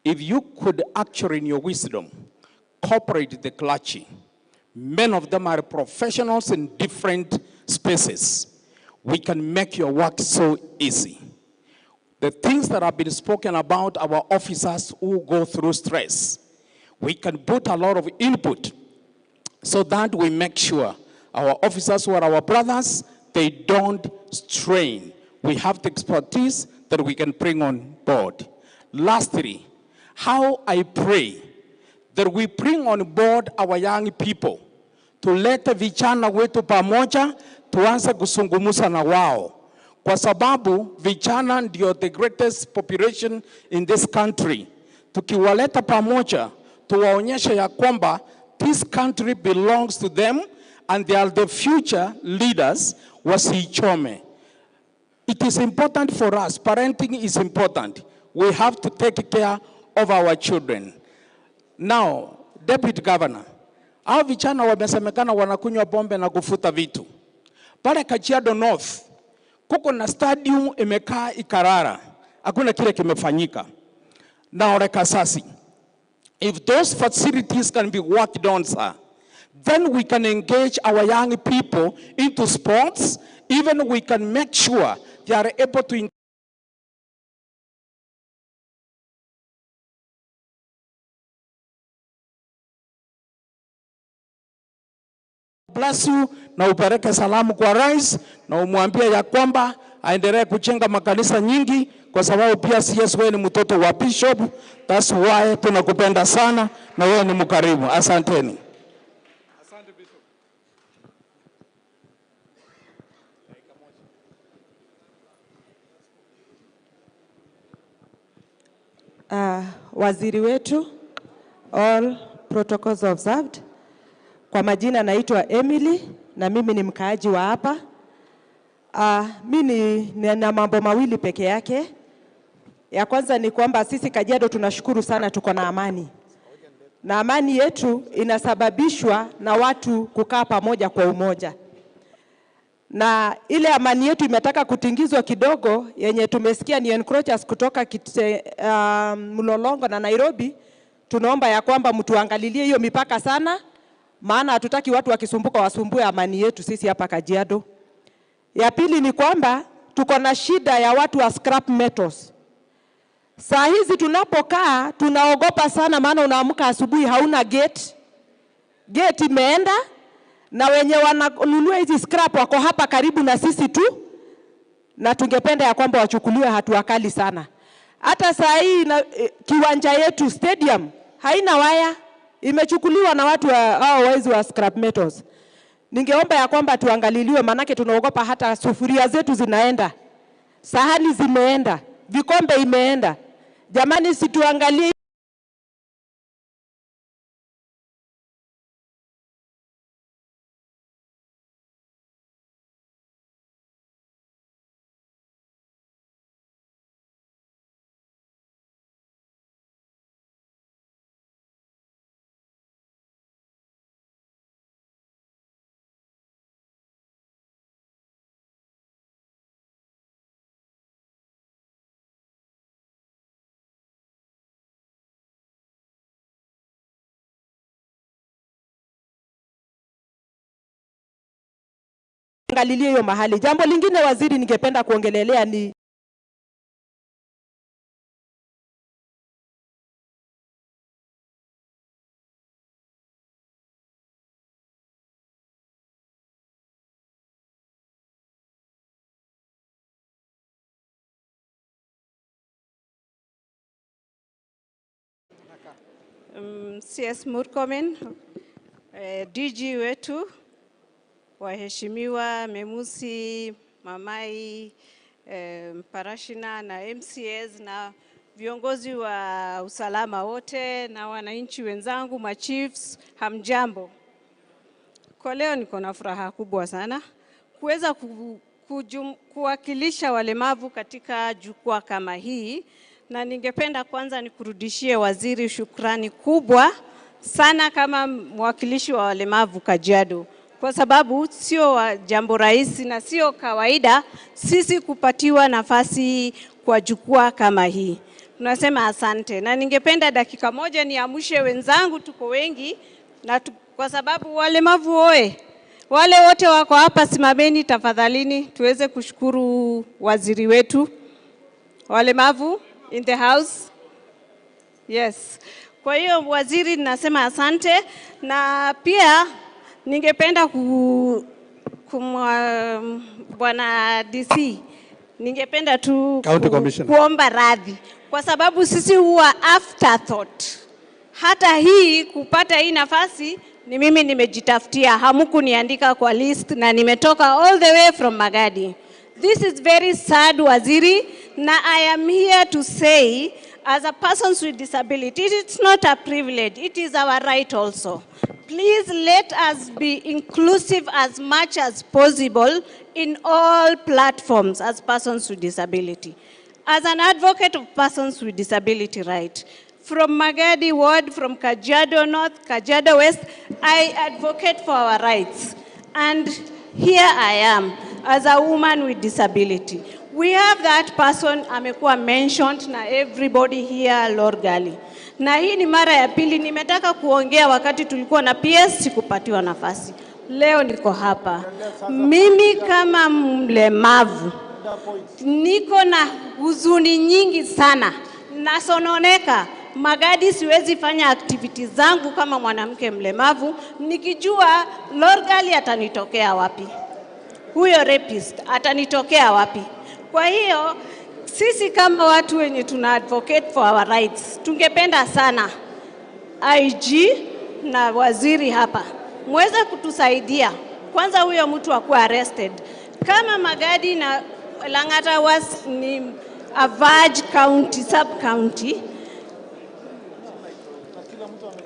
If you could actually, in your wisdom, cooperate the clergy, many of them are professionals in different spaces. We can make your work so easy. The things that have been spoken about our officers who go through stress, we can put a lot of input so that we make sure our officers who are our brothers, they don't strain. We have the expertise that we can bring on board. Lastly, how I pray that we bring on board our young people, tulete vijana wetu pamoja, tuanze kuzungumza na wao, kwa sababu vijana ndio the greatest population in this country. Tukiwaleta pamoja, tuwaonyeshe ya kwamba this country belongs to them and they are the future leaders, wasiichome. It is important for us. Parenting is important. We have to take care of our children. Now, Deputy Governor, hao vijana wamesemekana wanakunywa pombe na kuvuta vitu. Pale Kajiado North kuko na stadium imekaa ikalala, hakuna kile kimefanyika. Na Ole Kasasi, if those facilities can be worked on, sir, then we can engage our young people into sports. Even we can make sure they are able to bless you na upeleke salamu kwa rais na umwambie ya kwamba aendelee kujenga makanisa nyingi, kwa sababu pia CS wewe ni mtoto wa bishop. That's why tunakupenda sana na wewe ni mkarimu. Asanteni. Asante, Bishop. Waziri wetu, all protocols observed. Kwa majina naitwa Emily na mimi ni mkaaji wa hapa. Mi nina mambo mawili peke yake. Ya kwanza ni kwamba sisi Kajiado tunashukuru sana tuko na amani. Na amani yetu inasababishwa na watu kukaa pamoja kwa umoja. Na ile amani yetu imetaka kutingizwa kidogo, yenye tumesikia ni encroachers kutoka Mlolongo na Nairobi. Tunaomba ya kwamba mtuangalilie hiyo mipaka sana, maana hatutaki watu wakisumbuka wasumbue amani yetu sisi hapa Kajiado. Ya pili ni kwamba tuko na shida ya watu wa scrap metals. Saa hizi tunapokaa tunaogopa sana, maana unaamka asubuhi hauna gate. Gate imeenda na wenye wananunua hizi scrap wako hapa karibu na sisi tu, na tungependa ya kwamba wachukuliwe hatua kali sana. Hata saa hii na kiwanja yetu stadium haina waya, imechukuliwa na watu hao wezi wa scrap metals. Ningeomba ya kwamba tuangaliliwe, manake tunaogopa hata sufuria zetu zinaenda, sahani zimeenda, vikombe imeenda. Jamani, situangalie angalilie hiyo mahali. Jambo lingine waziri, ningependa kuongelelea ni CS Murkomen, DG wetu, waheshimiwa Memusi, Mamai, Parashina na MCAs na viongozi wa usalama wote na wananchi wenzangu, machiefs, hamjambo. Kwa leo niko na furaha kubwa sana kuweza kuwakilisha walemavu katika jukwaa kama hii, na ningependa kwanza nikurudishie waziri shukrani kubwa sana kama mwakilishi wa walemavu Kajiado, kwa sababu sio jambo rahisi na sio kawaida sisi kupatiwa nafasi kwa jukwaa kama hii. Tunasema asante, na ningependa dakika moja niamshe wenzangu, tuko wengi na kwa sababu walemavu oe, wale wote wako hapa, simameni tafadhalini, tuweze kushukuru waziri wetu. Walemavu in the house. Yes. Kwa hiyo waziri, nasema asante, na pia ningependa bwana DC, ningependa tu County Commissioner. Kuomba radhi kwa sababu sisi huwa afterthought. Hata hii kupata hii nafasi ni mimi nimejitafutia, hamukuniandika kwa list na nimetoka all the way from Magadi. This is very sad, waziri, na I am here to say as a person with disability, it's not a privilege, it is our right also. Please let us be inclusive as much as possible in all platforms as persons with disability. As an advocate of persons with disability right, from Magadi Ward, from Kajiado North, Kajiado West, I advocate for our rights. And here I am as a woman with disability. We have that person amekuwa mentioned na everybody here, Lorgali. Na hii ni mara ya pili nimetaka kuongea wakati tulikuwa na PS, sikupatiwa nafasi. Leo niko hapa. Mimi kama mlemavu niko na huzuni nyingi sana, nasononeka. Magadi siwezi fanya activity zangu kama mwanamke mlemavu nikijua Lorgali atanitokea wapi, huyo rapist atanitokea wapi. Kwa hiyo sisi kama watu wenye tuna advocate for our rights, tungependa sana IG na waziri hapa muweze kutusaidia kwanza, huyo mtu akuwa arrested. Kama Magadi na Lang'ata was ni a verge county, sub county.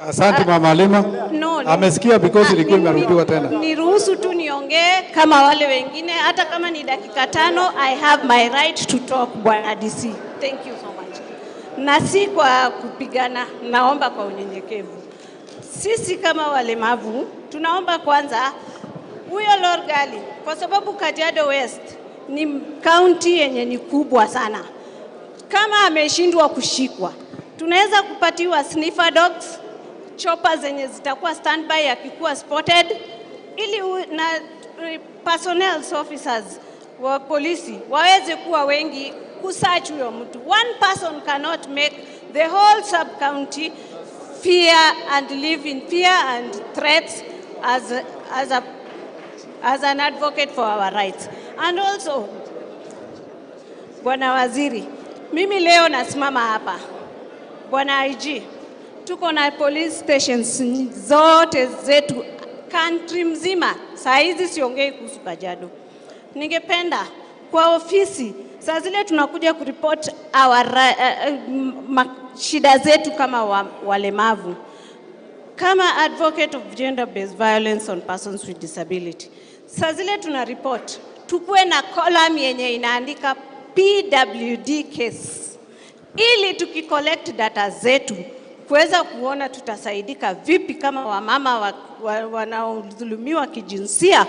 Asante, Mama Halima. No, Amesikia because ilikuwa imerudiwa tena. Niruhusu tu niongee kama wale wengine, hata kama ni dakika 5. I have my right to talk, Bwana DC. Thank you so much. Na si kwa kupigana, naomba kwa unyenyekevu. Sisi kama walemavu tunaomba kwanza huyo Lorgali, kwa sababu Kajiado West ni county yenye ni kubwa sana. Kama ameshindwa kushikwa, tunaweza kupatiwa sniffer dogs, chopper zenye zitakuwa standby akikuwa spotted, ili na personnel officers wa polisi waweze kuwa wengi kusearch huyo mtu. One person cannot make the whole sub county fear and live in fear and threats as an advocate for our rights. And also, Bwana Waziri, mimi leo nasimama hapa. Bwana IG, tuko na police stations zote zetu country mzima. Saa hizi siongei kuhusu Kajiado. Ningependa kwa ofisi saa zile tunakuja kuripoti our shida zetu kama walemavu, kama advocate of gender based violence on persons with disability, saa zile tuna report tukuwe na column yenye inaandika PWD case, ili tukicollect data zetu kuweza kuona tutasaidika vipi kama wamama wanaodhulumiwa kijinsia,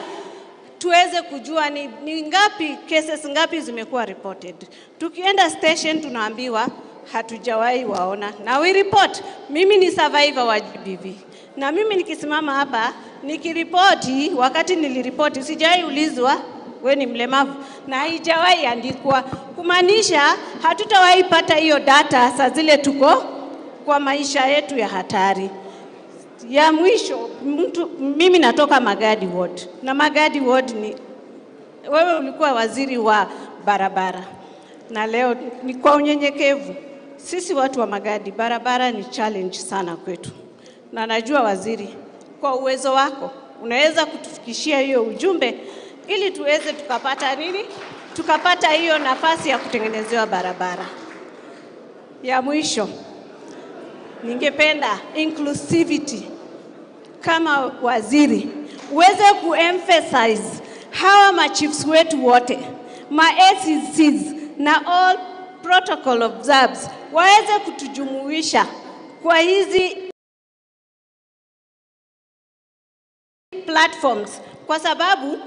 tuweze kujua ni ngapi, cases ngapi zimekuwa reported. Tukienda station tunaambiwa hatujawahi waona na we report. Mimi ni survivor wa GBV na mimi nikisimama hapa nikiripoti, wakati niliripoti sijawahi ulizwa we ni mlemavu na haijawahi andikwa, kumaanisha hatutawahi pata hiyo data saa zile tuko kwa maisha yetu ya hatari. Ya mwisho, mtu, mimi natoka Magadi Ward na Magadi Ward ni wewe ulikuwa waziri wa barabara, na leo ni kwa unyenyekevu, sisi watu wa Magadi, barabara ni challenge sana kwetu, na najua waziri, kwa uwezo wako unaweza kutufikishia hiyo ujumbe ili tuweze tukapata nini, tukapata hiyo nafasi ya kutengenezewa barabara. Ya mwisho, ningependa inclusivity kama waziri uweze kuemphasize hawa machiefs wetu wote, ma ACCs na all protocol observes waweze kutujumuisha kwa hizi platforms, kwa sababu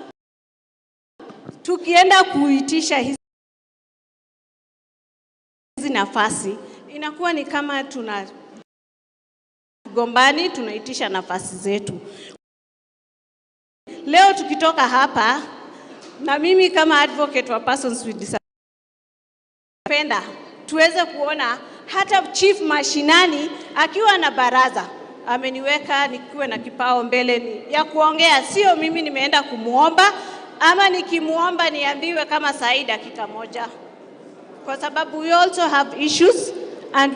tukienda kuitisha hizi nafasi Inakuwa ni kama tuna gombani, tunaitisha nafasi zetu. Leo tukitoka hapa, na mimi kama advocate wa persons with disabilities, penda tuweze kuona hata chief mashinani akiwa na baraza ameniweka nikiwe na kipao mbele ni ya kuongea, sio mimi nimeenda kumuomba ama nikimuomba niambiwe kama sahi dakika moja, kwa sababu we also have issues and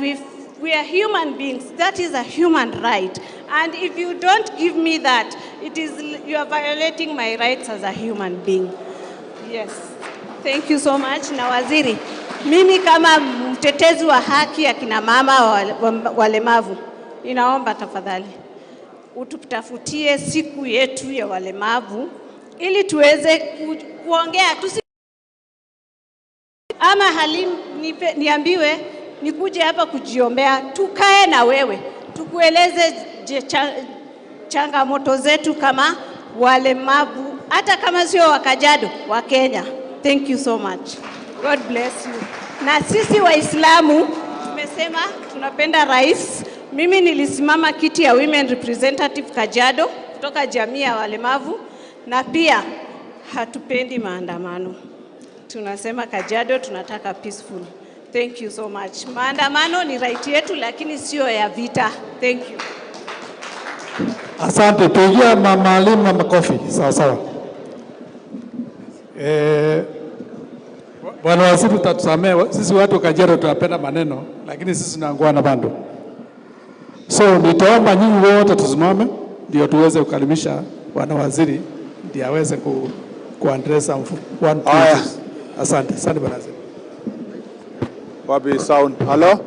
we are human beings. That is a human right. And if you don't give me that, it is you are violating my rights as a human being. Yes. Thank you so much. Na waziri, mimi kama mtetezi wa haki ya kina mama walemavu, ninaomba tafadhali ututafutie siku yetu ya walemavu ili tuweze kuongea ama Halim nipe, niambiwe nikuje hapa kujiombea, tukae na wewe tukueleze je, changamoto zetu kama walemavu, hata kama sio wa Kajiado, wa Kenya. Thank you so much. God bless you. Na sisi Waislamu tumesema tunapenda rais. Mimi nilisimama kiti ya women representative Kajiado kutoka jamii ya walemavu, na pia hatupendi maandamano. Tunasema Kajiado tunataka peaceful. Thank you so much. Maandamano ni right yetu, lakini sio ya vita. Thank you. Asante, pigia Mama Halima makofi. Sawa sawa. Bwana Waziri, utatusamehe, sisi watu wa Kajiado tunapenda maneno, lakini sisi tunaangua bando. So nitaomba nyinyi wote tusimame ndio tuweze kukaribisha Bwana Waziri ndio aweze ku address some one two Haya. Issues. Asante, asante Bwana Waziri. Wapi sound? Hello?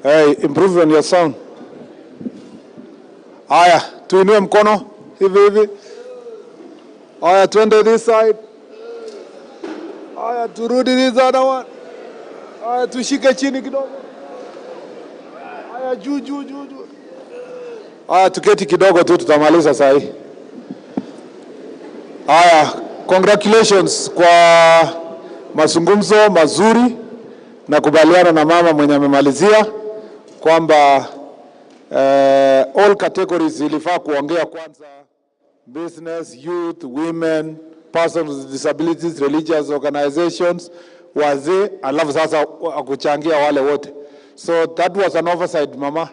Hey, improve on your sound. Haya, tuinue mkono hivi hivi. Haya, twende this side. Haya, turudi this other one. Haya, tushike chini kidogo. Haya, juu juu juu juu. Haya, tuketi kidogo tu, tutamaliza saa hii. Haya, congratulations kwa mazungumzo mazuri. Nakubaliana na mama mwenye amemalizia kwamba all categories zilifaa kuongea kwanza: business, youth, women, persons with disabilities, religious organizations, wazee, alafu sasa kuchangia wale wote. So that was an oversight, mama.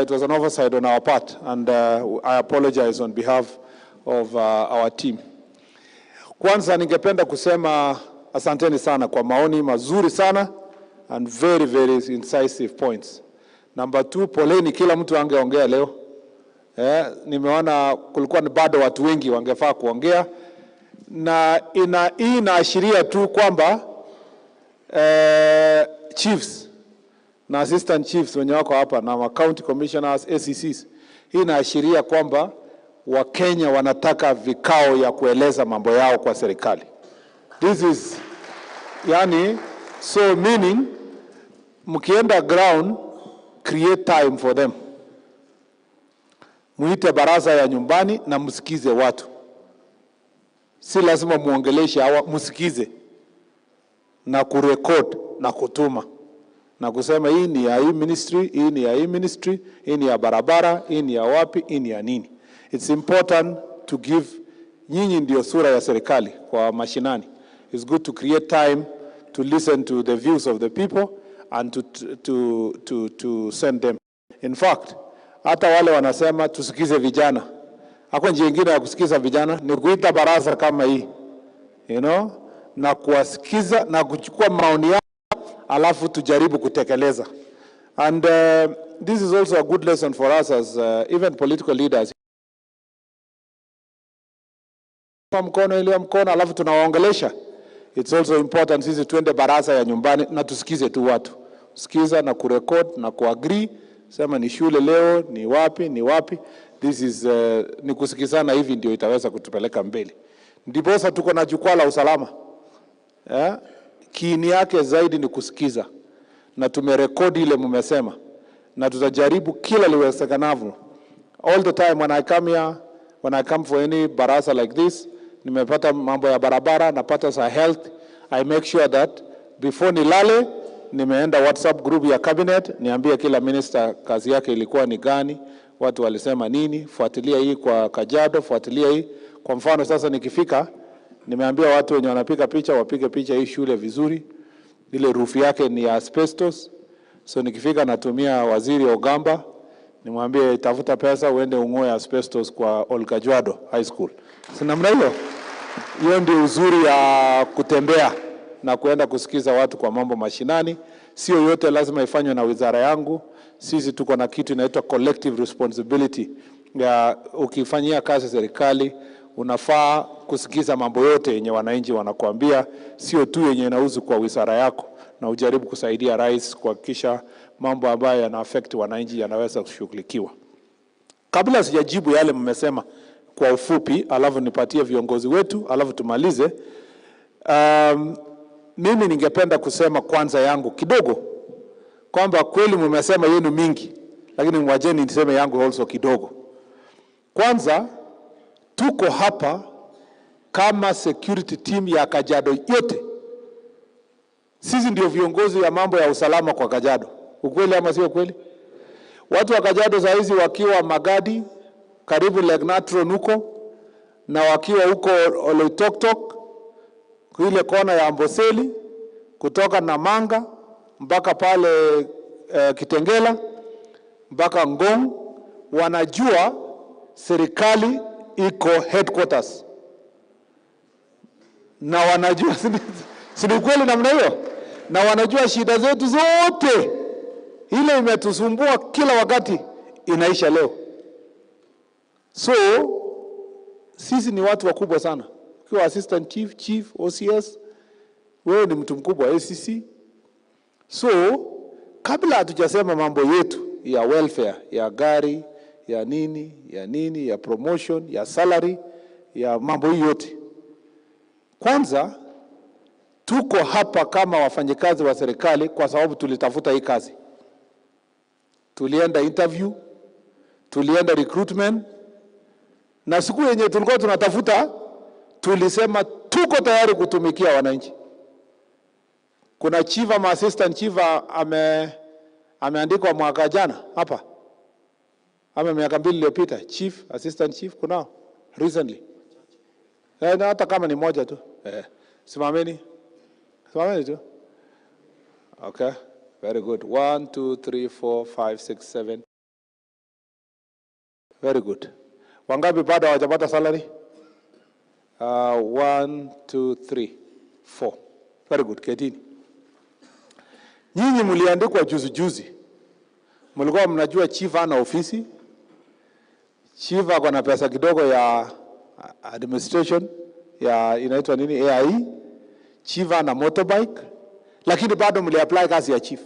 It was an oversight on our part and I apologize on behalf of our team. Kwanza ningependa kusema asanteni sana kwa maoni mazuri sana and very very incisive points. Number two, poleni, kila mtu angeongea leo. Nimeona kulikuwa ni bado watu wengi wangefaa kuongea na hii inaashiria tu kwamba chiefs na assistant chiefs wenye wako hapa na wa county commissioners, ACCs, hii inaashiria kwamba Wakenya wanataka vikao ya kueleza mambo yao kwa serikali. This is yani, so meaning mkienda ground, create time for them, muite baraza ya nyumbani na msikize watu. Si lazima muongeleshe hawa, msikize na kurecord na kutuma na kusema hii ni ya hii ministry, hii ni ya hii ministry, hii ni ya barabara, hii ni ya wapi, hii ni ya nini. It's important to give, nyinyi ndio sura ya serikali kwa mashinani. It's good to create time to listen to the views of the people and to send them. In fact, hata wale wanasema tusikize vijana, hakuna njia ingine ya kusikiza vijana ni kuita baraza kama hii na kuwasikiza na kuchukua maoni yao, alafu tujaribu kutekeleza. And this is also a good lesson for us as even political leaders. Mkono ile mkono, alafu tunawaongelesha. It's also important sisi tuende baraza ya nyumbani na tusikize tu watu, sikiza na kurecord na kuagree, sema ni shule leo, ni wapi, ni wapi. This is ni kusikizana hivi ndio itaweza kutupeleka mbele. Ndiposa tuko na jukwaa la usalama, yeah? Kiini yake zaidi ni kusikiza, na tumerekodi ile mmesema, na tutajaribu kila liwezekanavyo. All the time when I come here, when I come for any baraza like this, nimepata mambo ya barabara, napata za health, I make sure that before nilale nimeenda WhatsApp group ya cabinet, niambie kila minister kazi yake ilikuwa ni gani, watu walisema nini, fuatilia hii kwa Kajiado, fuatilia hii. Kwa mfano sasa nikifika, nimeambia watu wenye wanapiga picha wapige picha hii shule vizuri, ile roof yake ni ya asbestos. So nikifika natumia waziri Ogamba nimwambie tafuta pesa uende ung'oe asbestos kwa Olkajuado High School. Si namna hiyo? Hiyo ndio uzuri ya kutembea na kuenda kusikiza watu kwa mambo mashinani. Sio yote lazima ifanywe na wizara yangu. Sisi tuko na kitu inaitwa collective responsibility ya ukifanyia kazi serikali unafaa kusikiza mambo yote yenye wananchi wanakuambia, sio tu yenye inahusu kwa wizara yako, na ujaribu kusaidia rais kuhakikisha mambo ambayo yana affect wananchi yanaweza kushughulikiwa. Kabla sijajibu yale mmesema kwa ufupi, alafu nipatie viongozi wetu, alafu tumalize. Mimi ningependa kusema kwanza yangu kidogo kwamba kweli mmesema yenu mingi, lakini mwajeni niseme yangu also kidogo. Kwanza tuko hapa kama security team ya Kajiado yote. Sisi ndio viongozi ya mambo ya usalama kwa Kajiado. Ukweli ama sio kweli? Watu wa Kajiado saa hizi wakiwa Magadi karibu Lake Natron huko na wakiwa huko Oloitoktok ile kona ya Amboseli kutoka Namanga mpaka pale Kitengela mpaka Ngong, wanajua serikali iko headquarters na wanajua si ni kweli namna hiyo, na wanajua shida zetu zote, ile imetusumbua kila wakati inaisha leo. So sisi ni watu wakubwa sana. Ukiwa assistant chief, chief, OCS, wewe ni mtu mkubwa ACC. So kabla hatujasema mambo yetu ya welfare, ya gari, ya nini, ya nini, ya promotion, ya salary, ya mambo hii yote, kwanza tuko hapa kama wafanyikazi wa serikali kwa sababu tulitafuta hii kazi. Tulienda interview, tulienda recruitment, na siku yenye tulikuwa tunatafuta tulisema tuko tayari kutumikia wananchi. Kuna chief ama assistant chief ameandikwa mwaka jana hapa ama miaka 2 iliyopita, chief, assistant chief kunao recently. Na hata kama ni moja tu. Simameni. Simameni tu. Okay, very good. 1 2 3 4 5 6 7. Very good. Wangapi bado hawajapata salary? 1 2 3 4. Very good. Ketini. Nyinyi mliandikwa juzi juzi. Mlikuwa mnajua chief ana ofisi. Chief ako na pesa kidogo ya administration ya inaitwa nini AIE. Chief ana motorbike, lakini bado mliapply kazi ya chief.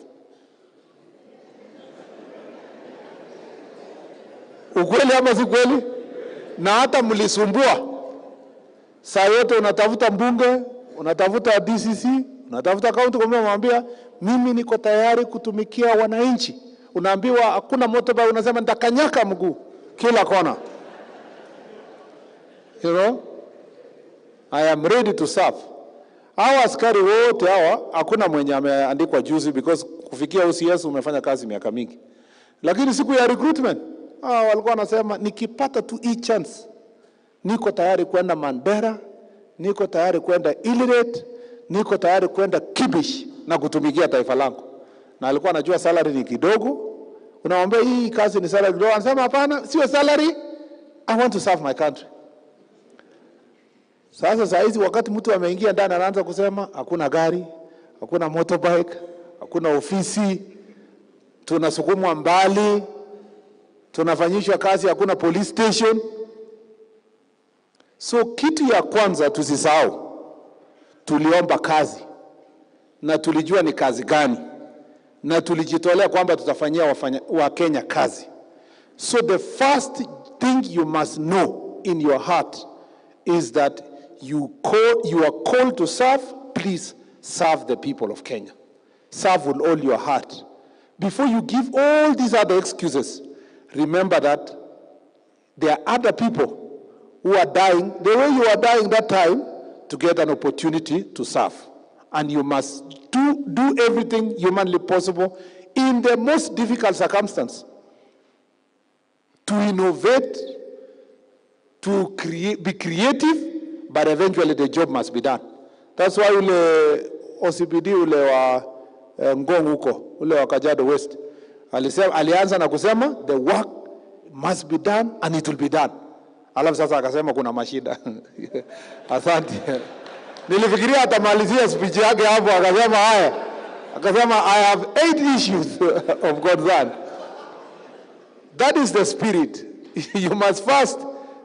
Ukweli ama si kweli? Na hata mlisumbua. Saa yote unatafuta mbunge, unatafuta DCC, unatafuta county commissioner, unamwambia mimi niko tayari kutumikia wananchi. Unaambiwa hakuna motorbike, unasema nitakanyaka mguu kila kona. You know, I am ready to serve. Hawa askari wote hawa hakuna mwenye ameandikwa juzi because kufikia OCS umefanya kazi miaka mingi. Lakini siku ya recruitment walikuwa wanasema nikipata tu hii chance niko tayari kwenda Mandera, niko tayari kwenda Ileret, niko tayari kwenda Kibish na kutumikia taifa langu. Na alikuwa anajua salary ni kidogo. Unamwambia hii kazi ni salary kidogo, anasema hapana, sio salary, I want to serve my country. Sasa saa hizi wakati mtu ameingia ndani anaanza kusema hakuna gari, hakuna motorbike, hakuna ofisi, tunasukumwa mbali, tunafanyishwa kazi, hakuna police station. So kitu ya kwanza tusisahau, tuliomba kazi na tulijua ni kazi gani na tulijitolea kwamba tutafanyia Wakenya kazi. So the first thing you must know in your heart is that you are called to serve. Please serve the people of Kenya. Serve with all your heart. Before you give all these other excuses, remember that there are other people who are dying the way you are dying that time to get an opportunity to serve. And you must do To do everything humanly possible in the most difficult circumstance. To innovate, to create, be creative, but eventually the job must be done. That's why ule OCPD ule wa Ngong huko, ule wa Kajiado West, alisema, alianza na kusema the work must be done and it will be done. Alafu sasa akasema kuna mashida. Asante. Nilifikiria atamalizia speech yake hapo, akasema haya, akasema I have 8 issues of concern. That is the spirit. You must first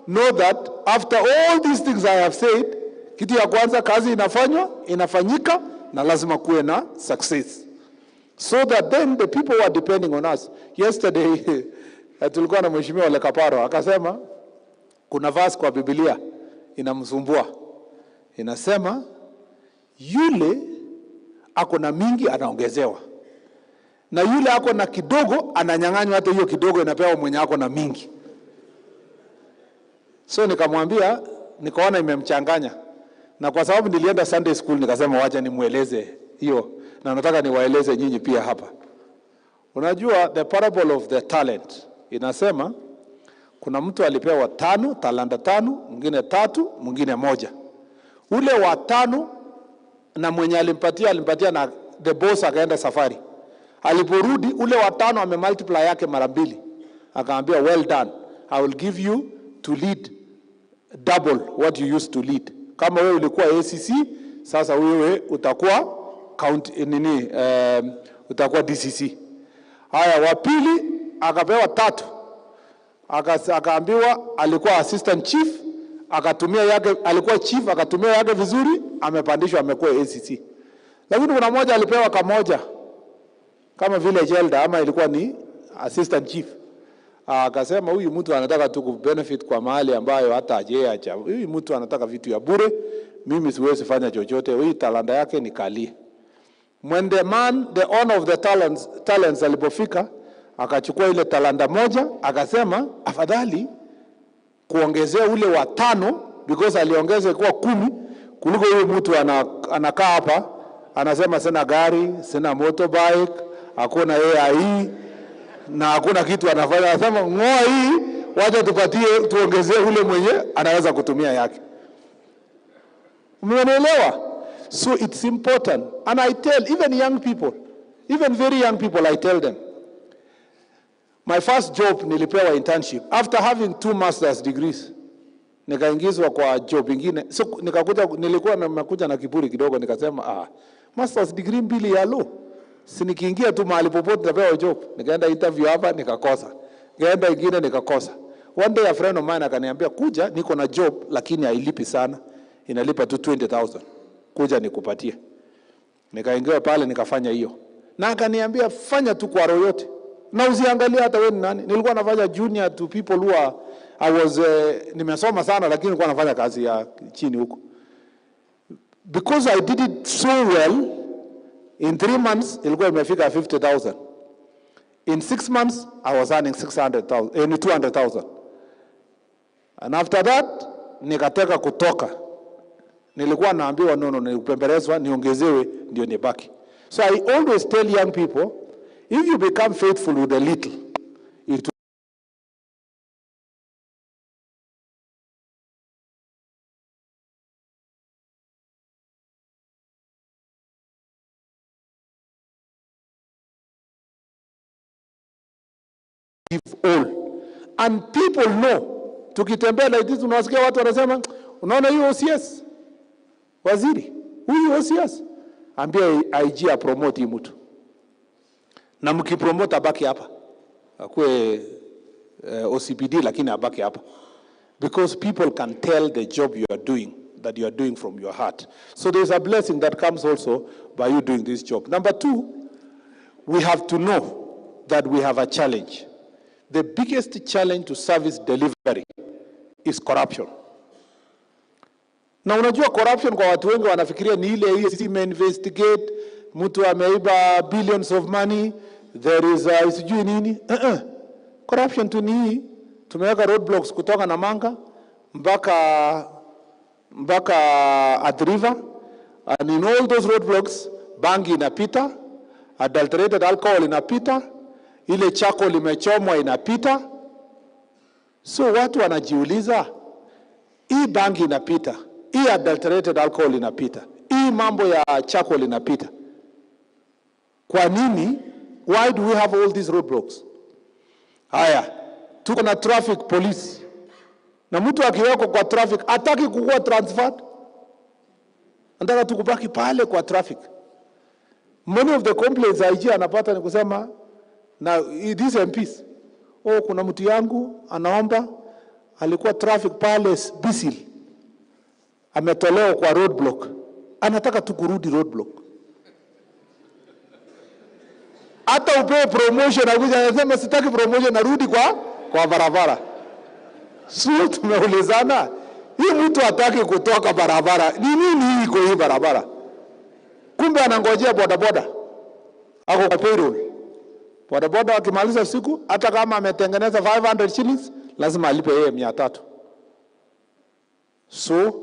know that after all these things I have said, kitu ya kwanza kazi inafanywa, inafanyika na lazima kuwe na success. So that then the people who are depending on us. Yesterday tulikuwa na Mheshimiwa Ole Kaparo akasema kuna verse kwa Biblia inamsumbua. Inasema yule ako na mingi anaongezewa, na yule ako na kidogo ananyang'anywa, hata hiyo kidogo inapewa mwenye ako na mingi. So nikamwambia, nikaona imemchanganya, na kwa sababu nilienda Sunday school nikasema wacha nimueleze hiyo, na nataka niwaeleze nyinyi pia hapa. Unajua the parable of the talent inasema kuna mtu alipewa 5, talanta 5, mwingine 3, mwingine 1. Ule wa 5 na mwenye alimpatia na the boss akaenda safari. Aliporudi ule wa 5 amemultiply yake mara 2. Akaambia well done, I will give you to lead double what you used to lead. Kama wewe ulikuwa ACC, sasa wewe utakuwa county nini, utakuwa DCC. Haya, wa pili akapewa 3. Akaambiwa alikuwa assistant chief, akatumia yake, alikuwa chief akatumia yake vizuri, amepandishwa amekuwa ACC. Lakini kuna mmoja alipewa kamoja kama vile Jelda ama ilikuwa ni assistant chief. Akasema huyu mtu anataka tu kubenefit kwa mahali ambayo hata hajeacha. Huyu mtu anataka vitu ya bure, mimi siwezi fanya chochote. Huyu talanta yake ni kali. When the man, the owner of the talents alipofika, akachukua ile talanta moja, akasema afadhali kuongezea ule wa 5 because aliongeza kuwa 10 kuliko huyu mtu anakaa hapa anasema sina gari, sina motorbike, hakuna AI na hakuna kitu anafanya. Anasema ngoa hii, wacha tupatie tuongezee ule mwenye anaweza kutumia yake. Umenielewa? So it's important. And I tell even young people, even very young people, I tell them. My first job nilipewa internship after having 2 master's degrees. Nikaingizwa kwa job ingine. So nikakuja, nilikuwa nimekuja na kiburi kidogo, nikasema master's degree 2 ya law. Si nikiingia tu mahali popote nitapewa job. Nikaenda interview hapa nikakosa. Nikaenda ingine nikakosa. One day a friend of mine akaniambia kuja niko na job lakini hailipi sana. Inalipa tu 20,000. Kuja nikupatie. Nikaingia pale nikafanya hiyo. Na akaniambia fanya tu kwa roho yote. Na usiangalie hata wewe ni nani. Nilikuwa nafanya junior to people who are, I was nimesoma sana lakini nilikuwa nafanya kazi ya chini huko. Because I did it so well, in 3 months ilikuwa imefika 50,000. In 6 months I was earning 600,000, 200,000. And after that nikataka kutoka. Nilikuwa naambiwa no, nilipembelezwa niongezewe ndio nibaki. So I always tell young people, if you become faithful with a little, it give all. And people know. Tukitembea like this, unawasikia watu wanasema, unaona hiyo OCS? Waziri, huyu OCS? Ambia IG a promote hii mtu. Na mkipromote abaki hapa. Akuwe OCPD lakini abaki hapa. Because people can tell the job you are doing, that you are doing from your heart. So there's a blessing that comes also by you doing this job. Number 2, we have to know that we have a challenge. The biggest challenge to service delivery is corruption. Na unajua corruption kwa watu wengi wanafikiria ni ile EACC investigate, mtu ameiba billions of money, there is a sijui nini. Corruption tu ni hii, tumeweka roadblocks kutoka Namanga mpaka Athi River, and in all those roadblocks bangi inapita, adulterated alcohol inapita, ile charcoal limechomwa inapita. So watu wanajiuliza, hii bangi inapita, hii adulterated alcohol inapita, hii mambo ya charcoal inapita. Kwa nini? Why do we have all these roadblocks? Haya, tuko na traffic police, na mtu akiwekwa kwa traffic hataki kukuwa transferred, anataka tu kubaki pale kwa traffic. Many of the complaints IG anapata ni kusema na these MPs, oh, kuna mtu yangu anaomba alikuwa traffic pale Bisil, ametolewa kwa roadblock, anataka tu kurudi roadblock. Hata upewe promotion, akuja anasema sitaki promotion, narudi kwa barabara. So tumeulizana, hii mtu hataki kutoka barabara, ni nini hii iko hii barabara? Kumbe anangojea bodaboda, ako kwa payroll. Bodaboda akimaliza siku, hata kama ametengeneza 500 shillings, lazima alipe yeye 300. So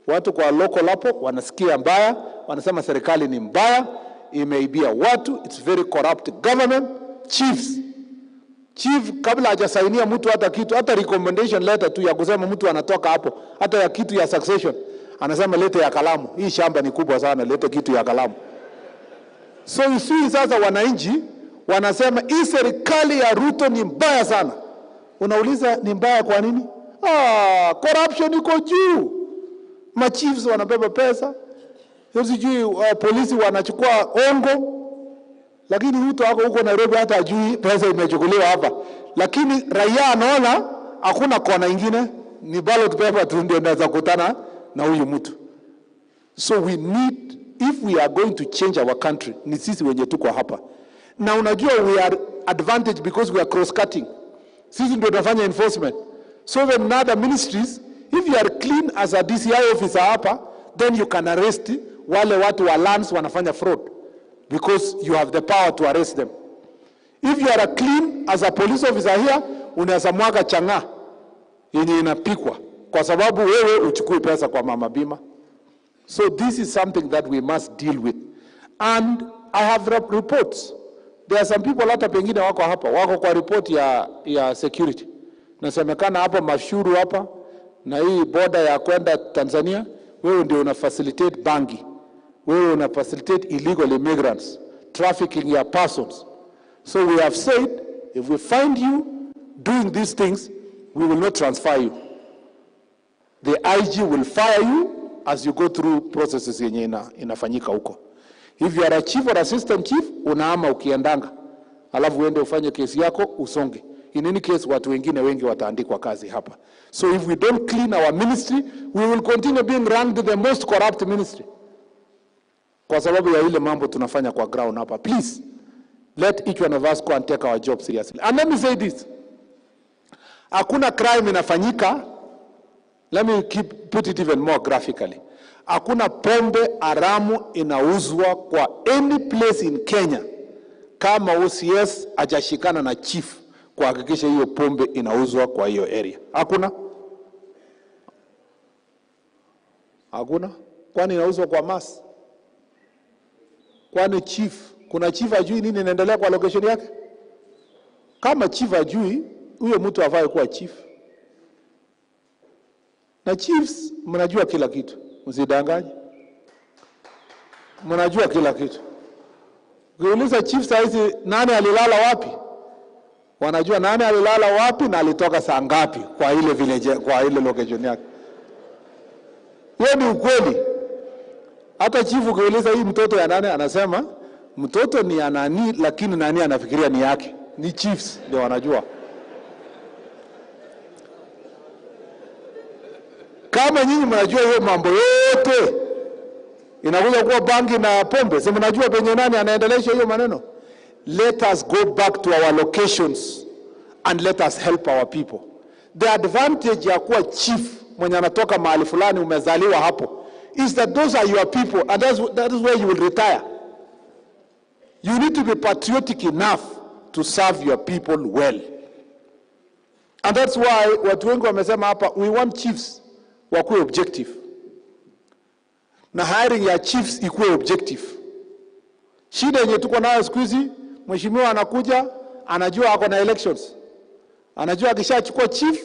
watu kwa local hapo wanasikia mbaya, wanasema serikali ni mbaya, imeibia watu, it's very corrupt government. Chiefs, chief kabla hajasainia mtu hata kitu, hata recommendation letter tu ya kusema mtu anatoka hapo, hata ya kitu ya succession, anasema lete ya kalamu, hii shamba ni kubwa sana, lete kitu ya kalamu. So you see, sasa wananchi wanasema hii serikali ya Ruto ni mbaya sana. Unauliza ni mbaya kwa nini? Ah, corruption iko juu, machiefs wanabeba pesa, sijui polisi wanachukua ongo, lakini Ruto ako huko Nairobi hata ajui pesa imechukuliwa hapa, lakini raia anaona hakuna kona ingine, ni ballot paper tu ndio inaweza kutana na huyu mtu. So we need, if we are going to change our country, ni sisi wenye tuko hapa. Na unajua we are advantage because we are cross cutting. Sisi ndio tunafanya enforcement. So when other ministries, if you are clean as a DCI officer hapa, then you can arrest wale watu wa lands wanafanya fraud because you have the power to arrest them. If you are a clean as a police officer here, unaweza mwaga chang'aa yenye inapikwa kwa sababu wewe uchukui pesa kwa mama bima. So this is something that we must deal with. And I have reports. There are some people hata pengine wako hapa, wako kwa report ya security. Nasemekana hapa Mashuru hapa na hii border ya kwenda Tanzania, wewe ndio una facilitate bangi. Wewe una facilitate illegal immigrants, trafficking ya persons. So we have said if we find you doing these things, we will not transfer you. The IG will fire you as you go through processes yenye inafanyika huko. If you are a chief or assistant chief, unaama ukiendanga. Alafu uende ufanye kesi yako, usonge. In any case, watu wengine wengi wataandikwa kazi hapa. So if we don't clean our ministry, we will continue being ranked the most corrupt ministry. Kwa sababu ya ile mambo tunafanya kwa ground hapa. Please, let each one of us go and take our job seriously. And let me say this. Hakuna crime inafanyika. Let me put it even more graphically. Hakuna pombe haramu inauzwa kwa any place in Kenya kama OCS hajashikana na chief kuhakikisha hiyo pombe inauzwa kwa hiyo area. Hakuna? Hakuna? Kwani inauzwa kwa mass? Kwani chief, kuna chief ajui nini inaendelea kwa location yake? Kama chief ajui, huyo mtu hafai kuwa chief. Na chiefs mnajua kila kitu, msidanganye. Mnajua kila kitu. Ukiuliza chief saizi nani alilala wapi? Wanajua nani alilala wapi na alitoka saa ngapi kwa ile village, kwa ile location yake. Hiyo ni ukweli. Hata chief ukiuliza hii mtoto ya nani, anasema mtoto ni ya nani, lakini nani anafikiria ni yake. Ni chiefs ndio wanajua. Kama nyinyi mnajua hiyo mambo yote inakuja kuwa bangi na pombe, si mnajua penye nani anaendelesha hiyo maneno? Let us go back to our locations and let us help our people. The advantage ya kuwa chief mwenye anatoka mahali fulani, umezaliwa hapo, is that those are your people and that is where you will retire. You need to be patriotic enough to serve your people well. And that's why watu wengi wamesema hapa, we want chiefs wakuwe objective. Na hiring ya chiefs ikuwe objective. Shida yenye tuko nayo siku hizi, mheshimiwa anakuja, anajua ako na elections, anajua akishachukua chief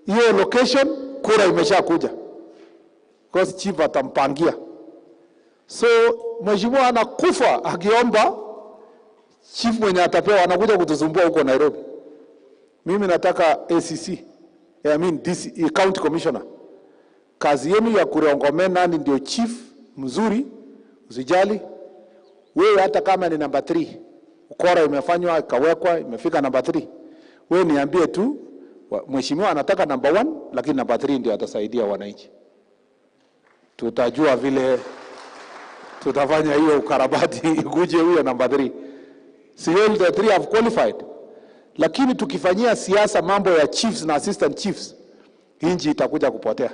hiyo location, kura imeshakuja, because chief atampangia. So mheshimiwa anakufa akiomba chief mwenye atapewa, anakuja kutusumbua huko Nairobi. Mimi nataka ACC, I mean DC, county commissioner, kazi yenu ya kurecommend nani ndio chief mzuri, usijali wewe, hata kama ni namba 3 ukora imefanywa ikawekwa imefika namba 3, wewe niambie tu mheshimiwa anataka namba 1, lakini namba 3 ndio atasaidia wananchi. Tutajua vile tutafanya hiyo ukarabati ikuje huyo namba 3. Si all the three have qualified. Lakini tukifanyia siasa mambo ya chiefs na assistant chiefs, nchi itakuja kupotea.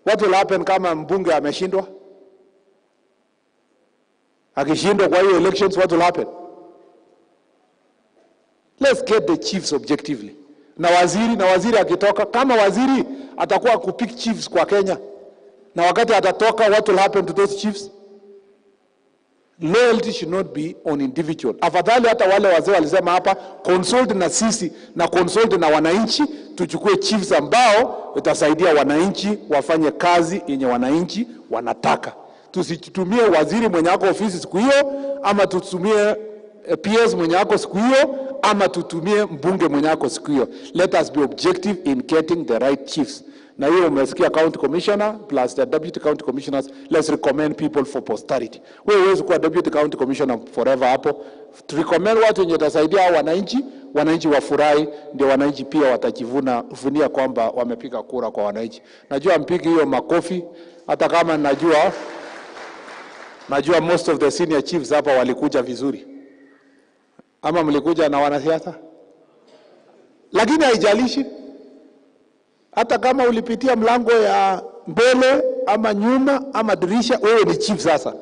What will happen kama mbunge ameshindwa? Akishindwa kwa hiyo elections, what will happen? Let's get the chiefs objectively. Na waziri akitoka, kama waziri atakuwa kupick chiefs kwa Kenya, na wakati atatoka, what will happen to those chiefs? Loyalty should not be on individual. Afadhali hata wale wazee walisema hapa, consult na sisi na consult na wananchi, tuchukue chiefs ambao itasaidia wananchi wafanye kazi yenye wananchi wanataka. Tusitumie waziri mwenye ako ofisi siku hiyo, ama tutumie PS mwenye ako siku hiyo, ama tutumie mbunge mwenye ako siku hiyo. Let us be objective in getting the right chiefs. Na hiyo umesikia county commissioner plus the deputy county commissioners, let's recommend people for posterity. Wewe huwezi kuwa deputy county commissioner forever hapo. Recommend watu wenye watasaidia hao wananchi, wananchi wafurahi, ndio wananchi pia watajivuna vunia kwamba wamepiga kura kwa wananchi. Najua mpigi hiyo makofi, hata kama najua most of the senior chiefs hapa walikuja vizuri, ama mlikuja na wanasiasa, lakini haijalishi hata kama ulipitia mlango ya mbele ama nyuma ama dirisha, wewe ni chief sasa.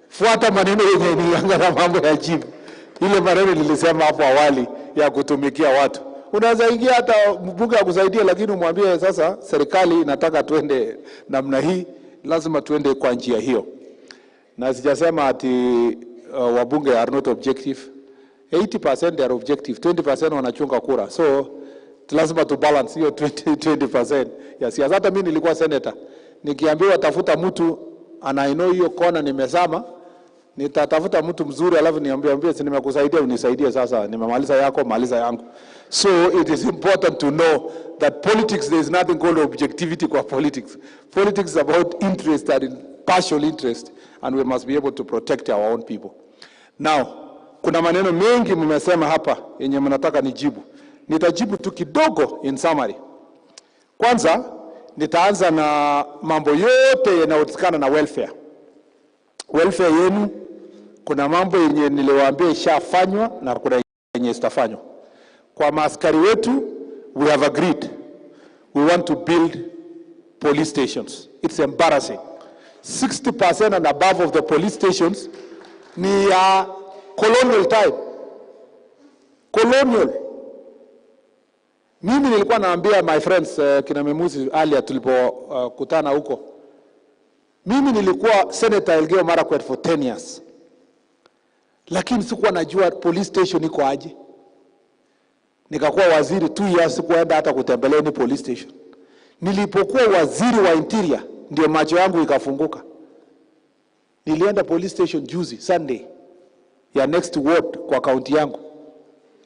Fuata maneno yenye nianga na mambo ya chief. Ile maneno nilisema hapo awali ya kutumikia watu. Unaweza ingia hata mbunge akusaidie, lakini umwambie sasa, serikali inataka tuende namna hii, lazima tuende kwa njia hiyo. Na sijasema ati wabunge are not objective. 80% they are objective, 20% wanachunga kura. So lazima tu balance hiyo 20% ya siasa. Hata mimi nilikuwa senator, nikiambiwa tafuta mtu anaino hiyo kona nimezama, nitatafuta mtu mzuri, alafu niambie ambie, si nimekusaidia, unisaidie sasa, nimemaliza yako, maliza yangu. So it is important to know that politics, there is nothing called objectivity kwa politics. Politics is about interest and partial interest, and we must be able to protect our own people. Now, kuna maneno mengi mmesema hapa yenye mnataka nijibu. Nitajibu tu kidogo in summary. Kwanza nitaanza na mambo yote yanayohusikana na welfare. Welfare yenu, kuna mambo yenye niliwaambia ishafanywa na kuna yenye zitafanywa. Kwa maaskari wetu, we have agreed we want to build police stations. It's embarrassing. 60% and above of the police stations ni ya colonial time. Colonial. Mimi nilikuwa naambia my friends, kina Memusi earlier tulipokutana huko. Mimi nilikuwa senator Elgeyo Marakwet for 10 years. Lakini sikuwa najua police station iko aje. Nikakuwa waziri 2 years, sikuenda hata kutembelea ni police station. Nilipokuwa waziri wa interior ndio macho yangu ikafunguka. Nilienda police station juzi Sunday ya next ward kwa kaunti yangu.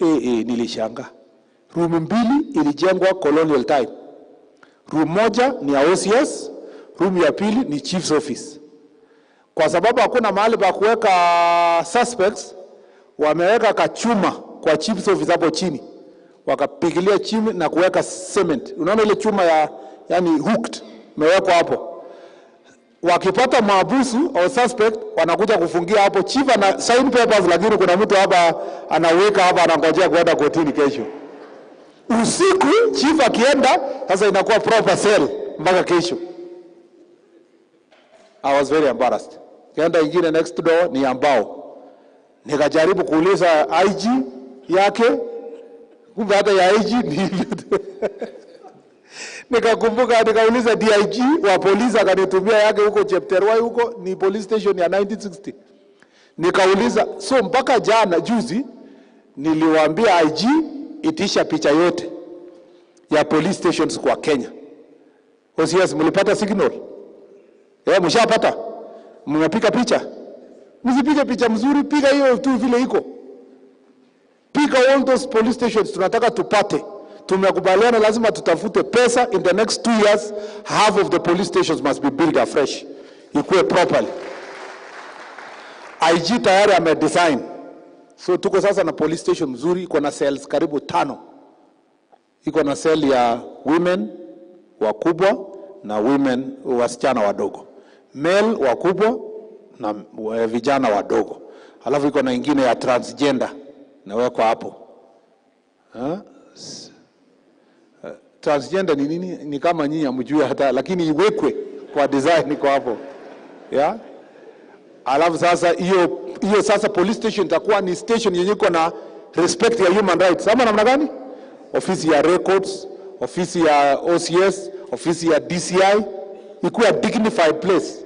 Nilishangaa. Room mbili ilijengwa colonial time. Room moja ni ya OCS, room ya pili ni chief's office. Kwa sababu hakuna mahali pa kuweka suspects, wameweka kachuma kwa chief's office hapo chini, wakapigilia chini na kuweka cement. Unaona ile chuma ya yani hooked imewekwa hapo. Wakipata maabusu au suspect wanakuja kufungia hapo. Chief ana sign papers, lakini kuna mtu hapa anaweka hapa anangojea kwenda kotini kesho usiku. Chief akienda sasa inakuwa proper cell mpaka kesho. I was very embarrassed. Kaenda ingine next door ni ambao nikajaribu kuuliza IG yake, kumbe hata ya IG ni hivyo tu. Nikakumbuka nikauliza DIG wa polisi akanitumia yake huko Chepterwai, huko ni police station ya 1960. Nikauliza, so mpaka jana juzi niliwaambia IG itisha picha yote ya police stations kwa Kenya. OCS, mlipata signal? Eh, mshapata? Mmepiga picha? Msipige picha mzuri, piga hiyo tu vile iko. Piga all those police stations, tunataka tupate. Tumekubaliana lazima tutafute pesa in the next 2 years, half of the police stations must be built afresh. Ikuwe properly. IG tayari ame design. So tuko sasa na police station mzuri, iko na cells karibu tano. Iko na cell ya women wakubwa na women wasichana wadogo, male wakubwa na vijana wadogo, alafu iko na ingine ya transgender nawekwa hapo. Ha? Transgender ni nini? Ni kama nyinyi hamjui hata, lakini iwekwe kwa design iko hapo, yeah? Alafu sasa hiyo hiyo sasa police station itakuwa ni station yenye iko na respect ya human rights, ama namna gani? Ofisi ya records, ofisi ya OCS, ofisi ya DCI, ikuwe a dignified place.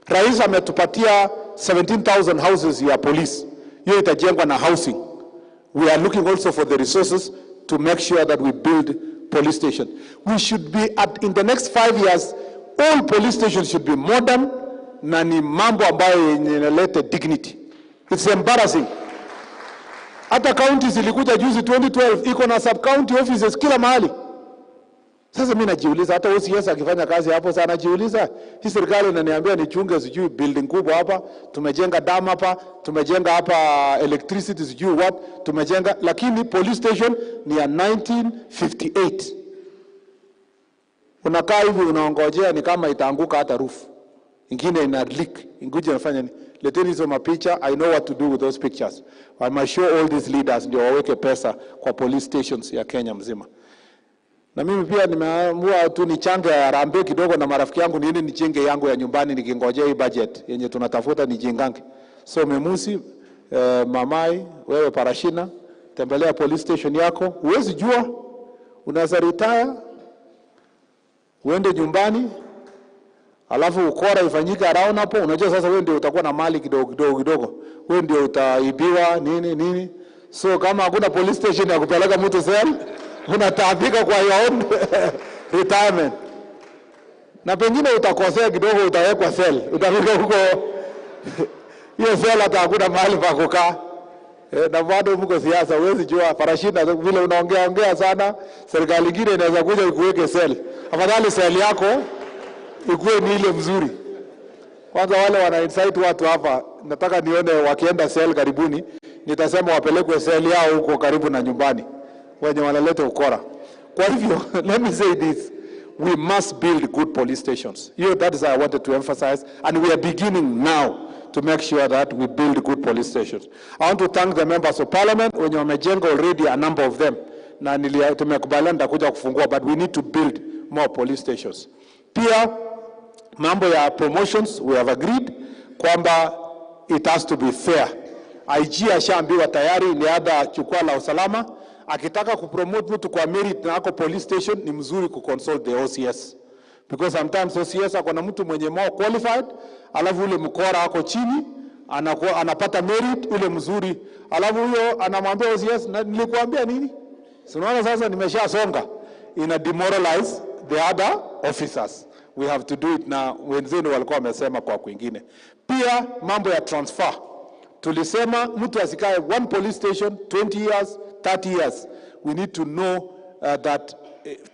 Rais ametupatia 17,000 houses ya police, hiyo itajengwa na housing. We are looking also for the resources to make sure that we build police station. We should be at, in the next 5 years, all police stations should be modern na ni mambo ambayo yenye inaleta dignity. It's embarrassing. Hata county zilikuja juzi 2012 iko na sub county offices kila mahali. Sasa mimi najiuliza, hata OCS akifanya kazi hapo sana najiuliza, hii serikali inaniambia nichunge sijui building kubwa hapa, tumejenga dam hapa, tumejenga hapa electricity sijui what, tumejenga, lakini police station ni ya 1958. Unakaa hivi unaongojea ni kama itaanguka hata roof. Ingine ina leak, inguje inafanya nini? Leteni hizo mapicha, I know what to do with those pictures. I must show all these leaders ndio waweke pesa kwa police stations ya Kenya mzima. Na mimi pia nimeamua tu nichange harambee kidogo na marafiki yangu niende nijenge yangu ya nyumbani nikingojea hii budget yenye tunatafuta nijengange. So Memusi, Mamai, wewe Parashina, tembelea police station yako. Huwezi jua, unaweza retire uende nyumbani alafu ukora ifanyike around hapo. Unajua sasa wewe ndio utakuwa na mali kidogo kidogo kidogo, wewe ndio utaibiwa nini nini. So kama hakuna police station ya kupeleka mtu cell, unataabika kwa your own retirement, na pengine utakosea kidogo, utawekwa cell, utafika huko hiyo cell hata hakuna mahali pa kukaa. Na bado mko siasa, huwezi jua Parashina, vile unaongea ongea sana, serikali ingine inaweza kuja ikuweke cell. Afadhali cell yako ikuwe ni ile mzuri. Kwanza wale wana incite watu hapa, nataka nione wakienda cell karibuni, nitasema wapelekwe cell yao huko karibu na nyumbani, wenye wanaleta ukora. Kwa hivyo, let me say this, we must build good police stations. Hiyo, that is I wanted to emphasize, and we are beginning now to make sure that we build good police stations. I want to thank the members of parliament wenye wamejenga already a number of them, na tumekubaliana nitakuja kufungua, but we need to build more police stations. Pia mambo ya promotions, we have agreed kwamba it has to be fair. IG ashaambiwa tayari ni ada jukwaa la usalama, akitaka kupromote mtu kwa merit na ako police station, ni mzuri kuconsult the OCS because sometimes OCS ako na mtu mwenye more qualified, alafu ule mkora ako chini anakuwa, anapata merit ule mzuri, alafu huyo anamwambia OCS, "Na nilikuambia nini? Si unaona sasa nimeshasonga." Ina demoralize the other officers. We have to do it na wenzenu walikuwa wamesema kwa kwingine. Pia mambo ya transfer. Tulisema mtu asikae one police station 20 years, 30 years. We need to know that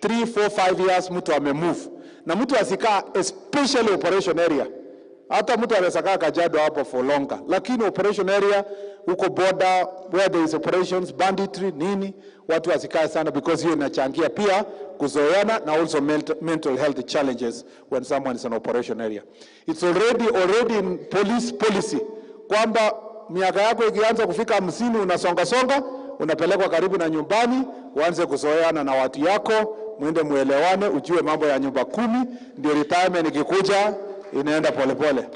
3, 4, 5 years mtu amemove. Na mtu asikaa especially operation area. Hata mtu anaweza kaa Kajiado hapo for longer, lakini operation area huko border where there is operations, banditry nini, watu wasikae sana because hiyo inachangia pia kuzoeana na also mental health challenges when someone is in operation area. It's already in police policy kwamba miaka yako ikianza kufika 50 unasonga songa, unapelekwa karibu na nyumbani, uanze kuzoeana na watu yako, mwende muelewane, ujue mambo ya nyumba kumi, ndio retirement ikikuja inaenda polepole.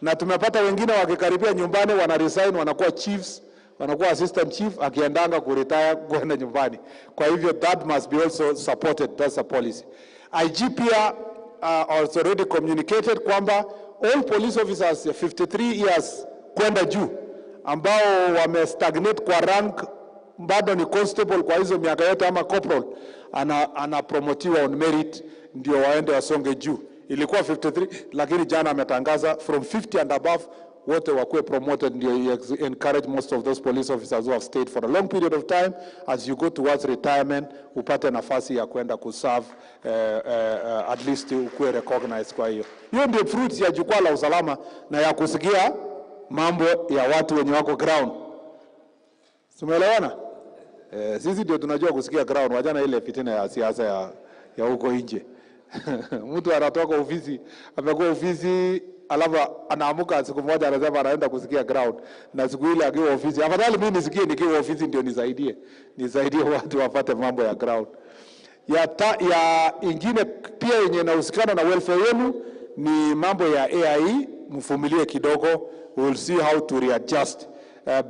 Na tumepata wengine wakikaribia nyumbani wana resign, wanakuwa chiefs, wanakuwa assistant chief, akiendanga kuretire kwenda nyumbani. Kwa hivyo that must be also supported, that's a policy. IG pia also already communicated kwamba all police officers 53 years kwenda juu ambao wamestagnate kwa rank, bado ni constable kwa hizo miaka yote ama corporal, anapromotiwa on merit ndio waende wasonge juu. Ilikuwa 53 lakini jana ametangaza from 50 and above wote wakuwe promoted, ndio encourage most of those police officers who have stayed for a long period of time. As you go towards retirement, upate nafasi ya kwenda kuserve, at least ukuwe recognized. Kwa hiyo hiyo ndio fruits ya jukwaa la usalama na ya kusikia mambo ya watu wenye wako ground. Tumeelewana? Sisi ndio tunajua kusikia ground, wachana ile fitina ya siasa ya huko nje. Mtu anatoka ofisi, amekuwa ofisi, alafu anaamuka siku moja anasema anaenda kusikia ground, na siku ile akiwa ofisi, afadhali mimi nisikie nikiwa ofisi ndio nisaidie watu wapate mambo ya ground. Ya ingine pia yenye inahusikana na welfare yenu ni mambo ya AIE, mvumilie kidogo, we will see how to readjust.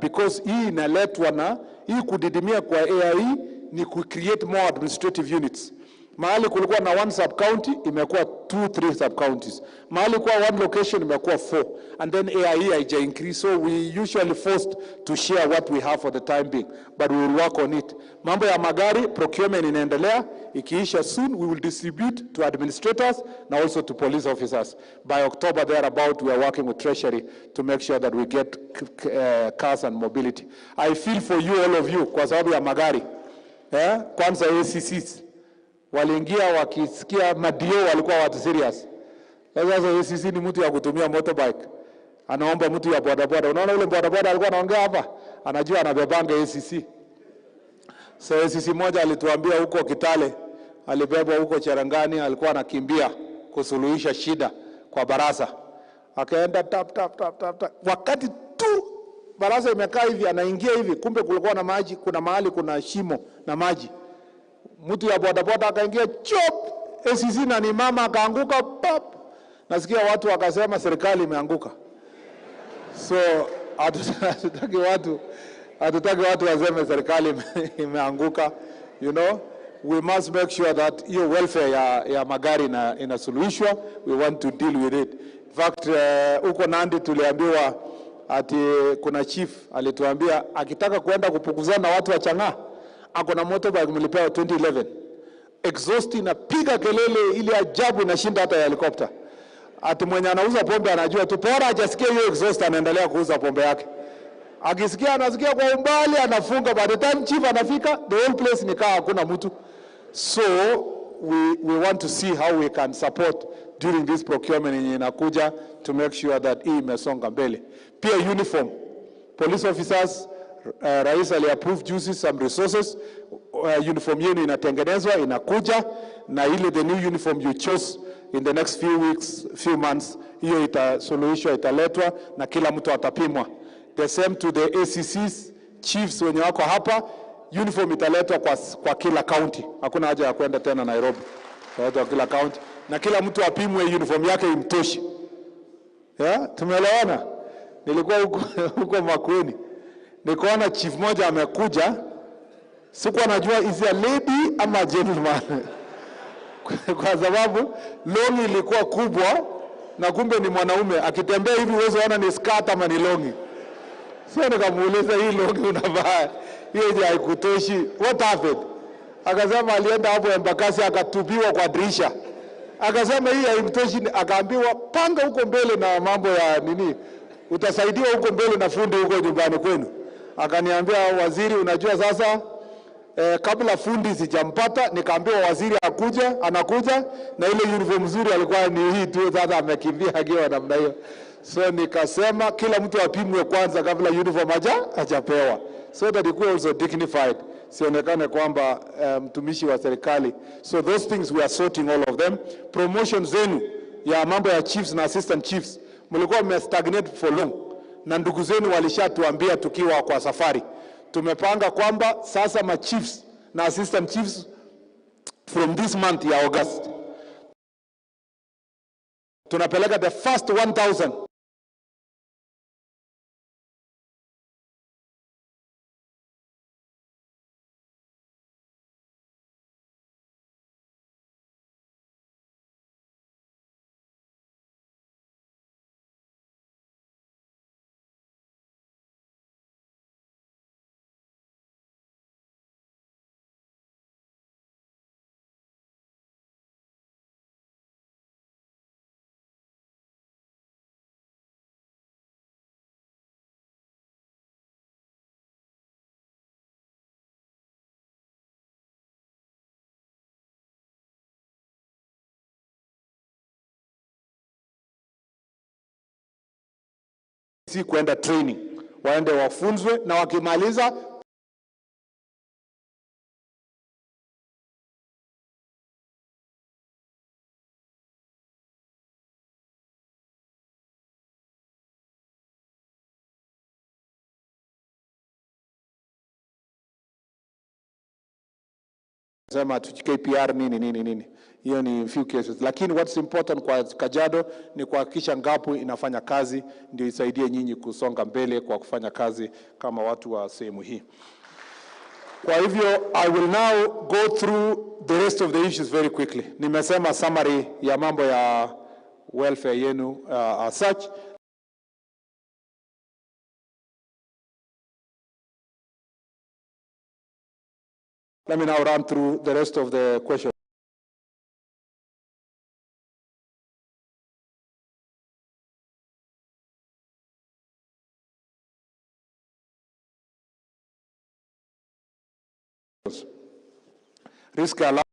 Because hii inaletwa na hii kudidimia kwa AIE ni ku create more administrative units. Mahali kulikuwa na one sub county imekuwa 2 3 sub counties. Mahali kwa one location imekuwa 4, and then AIE haija increase, so we usually forced to share what we have for the time being, but we will work on it. Mambo ya magari procurement inaendelea, ikiisha soon we will distribute to administrators na also to police officers. By October thereabout we are working with Treasury to make sure that we get cars and mobility. I feel for you, all of you, kwa sababu ya magari. Kwanza ACCs waliingia wakisikia madio walikuwa watu serious. Sasa ACC ni mtu ya kutumia motorbike, anaomba mtu ya bodaboda. Unaona ule bodaboda alikuwa anaongea hapa, anajua anabebanga ACC. So ACC moja alituambia huko Kitale, alibebwa huko Cherangani, alikuwa anakimbia kusuluhisha shida kwa baraza, akaenda tap tap tap tap tap. Wakati tu baraza imekaa hivi, anaingia hivi, kumbe kulikuwa na maji, kuna mahali kuna shimo na maji. Mtu ya bodaboda akaingia chop, ACC na ni mama akaanguka pop. Nasikia watu wakasema serikali imeanguka. So hatutaki watu waseme serikali imeanguka. You know, we must make sure that hiyo welfare ya magari inasuluhishwa. We want to deal with it. In fact, huko Nandi tuliambiwa ati kuna chief alituambia akitaka kuenda kupukuzana na watu wa Chang'aa, ako na motorbike mlipewa 2011. Exhaust inapiga kelele ile ajabu inashinda hata ya helicopter. Ati mwenye anauza pombe anajua tu, bora hajasikia hiyo exhaust anaendelea kuuza pombe yake. Akisikia anasikia kwa umbali anafunga, by the time chief anafika the whole place ni kaa hakuna mtu. So we want to see how we can support during this procurement yenye inakuja to make sure that hii imesonga mbele. Pia uniform, police officers, rais aliapprove juzi some resources. Uniform yenu inatengenezwa inakuja, na ile the new uniform you chose in the next few weeks, few months, hiyo itasuluhishwa, italetwa na kila mtu atapimwa. The same to the ACCs, chiefs wenye wako hapa, uniform italetwa kwa kila county. Hakuna haja ya kwenda tena Nairobi. Italetwa kila county na kila mtu apimwe uniform yake imtoshe. Yeah, tumeelewana? Nilikuwa huko Makueni, nikaona chief moja amekuja, sikuwa najua is a lady ama gentleman. Kwa sababu longi ilikuwa kubwa na kumbe ni mwanaume, akitembea hivi huwezi ona ni skirt ama ni longi. So nikamuuliza, hii longi unavaa hiyo je haikutoshi, what happened? Akasema alienda hapo Embakasi akatupiwa kwa dirisha. Akasema hii haimtoshi, akaambiwa panga huko mbele na mambo ya nini, utasaidiwa huko mbele na fundi huko nyumbani kwenu. Akaniambia waziri, unajua sasa kabla fundi sijampata, nikaambiwa waziri akuja, anakuja na ile uniform nzuri alikuwa ni hii tu, sasa amekimbia akiwa namna hiyo. So nikasema kila mtu apimwe kwanza kabla uniform hajapewa, so that ikuwe also dignified, sionekane kwamba mtumishi wa serikali. So those things we are sorting all of them. Promotion zenu ya mambo ya chiefs na assistant chiefs, mlikuwa mmestagnate for long, na ndugu zenu walishatuambia tukiwa kwa safari. Tumepanga kwamba sasa ma chiefs na assistant chiefs from this month ya August tunapeleka the first 1000 Kwenda training, waende wafunzwe, na wakimaliza sema KPR nini nini nini, hiyo ni few cases, lakini what's important kwa Kajiado ni kuhakikisha Ngapu inafanya kazi, ndio isaidie nyinyi kusonga mbele kwa kufanya kazi kama watu wa sehemu hii. Kwa hivyo I will now go through the rest of the issues very quickly. Nimesema summary ya mambo ya welfare yenu as such. Let me now run through the rest of the questions. Risk allowance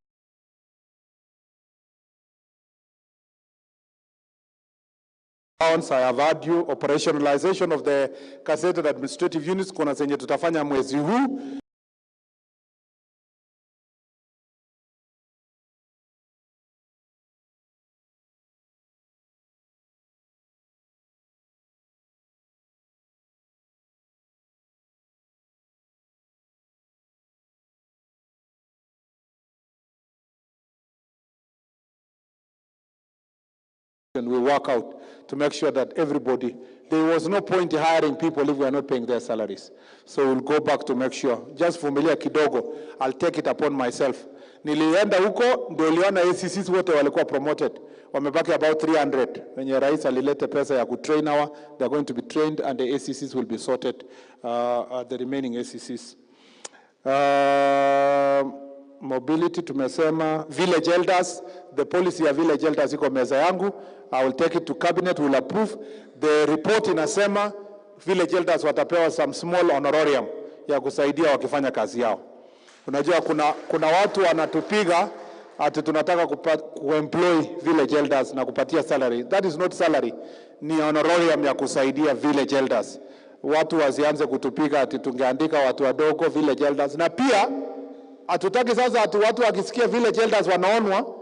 I have had you. Operationalization of the gazetted administrative units, kuna zenye tutafanya mwezi huu. And we work out to make sure that everybody, there was no point hiring people if we are not paying their salaries. So we'll go back to make sure. Just vumilia kidogo, I'll take it upon myself. Nilienda huko, ndio niliona ACCs wote walikuwa promoted. Wamebaki about 300. Wenye rais alilete pesa ya kutrain hawa, they are going to be trained and the ACCs will be sorted, the remaining ACCs. Mobility tumesema, village elders, the policy ya village elders iko meza yangu. I will take it to cabinet, will approve. The report inasema village elders watapewa some small honorarium ya kusaidia wakifanya kazi yao. Unajua kuna watu wanatupiga ati tunataka kuemploy village elders na kupatia salary. That is not salary, ni honorarium ya kusaidia village elders. Watu wasianze kutupiga ati tungeandika watu wadogo village elders. Na pia hatutaki sasa ati watu wakisikia village elders wanaonwa,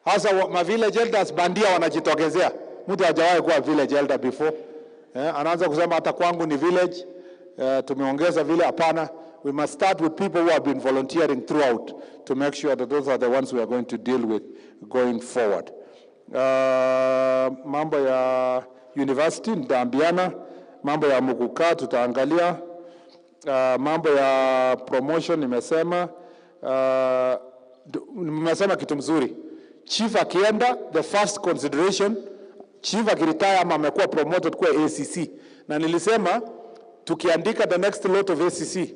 hasa ma village elders bandia wanajitokezea. Mtu hajawahi kuwa village elder before. Anaanza kusema hata kwangu ni village, tumeongeza vile. Hapana, we must start with people who have been volunteering throughout to make sure that those are the ones we are going to deal with going forward. Mambo ya university nitaambiana, mambo ya muguka tutaangalia. Mambo ya promotion nimesema. Nimesema kitu mzuri. Chief akienda, the first consideration, chief akiretire ama amekuwa promoted kuwa ACC. Na nilisema tukiandika the next lot of ACC,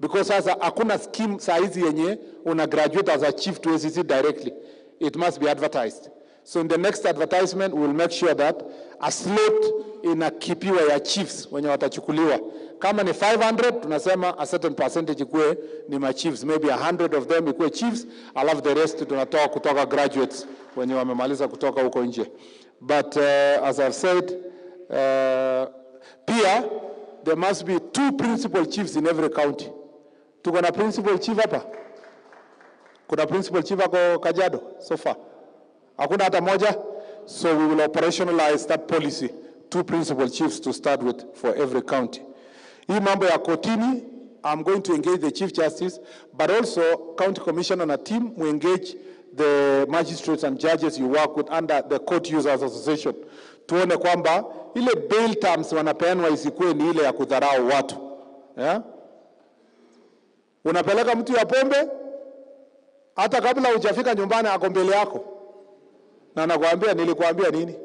because sasa hakuna scheme saa hizi yenye una graduate as a chief to ACC directly. It must be advertised. So in the next advertisement we will make sure that a slot inakipiwa ya chiefs wenye watachukuliwa. Kama ni 500 tunasema a certain percentage ikuwe ni ma chiefs, maybe 100 of them ikuwe chiefs, alafu the rest tunatoa kutoka graduates wenye wamemaliza kutoka huko nje. But as I've said, pia there must be 2 principal chiefs in every county. Tuko na principal chief hapa? Kuna principal chief ako Kajiado so far? Hakuna hata moja? So we will operationalize that policy, 2 principal chiefs to start with for every county. Hii mambo ya kotini, I'm going to engage the Chief Justice, but also County Commissioner na team, we engage the magistrates and judges you work with under the Court Users Association. Tuone kwamba ile bail terms wanapeanwa isikuwe ni ile ya kudharau watu. Yeah? Unapeleka mtu ya pombe, hata kabla hujafika nyumbani ako mbele yako. Na anakuambia nilikuambia nini?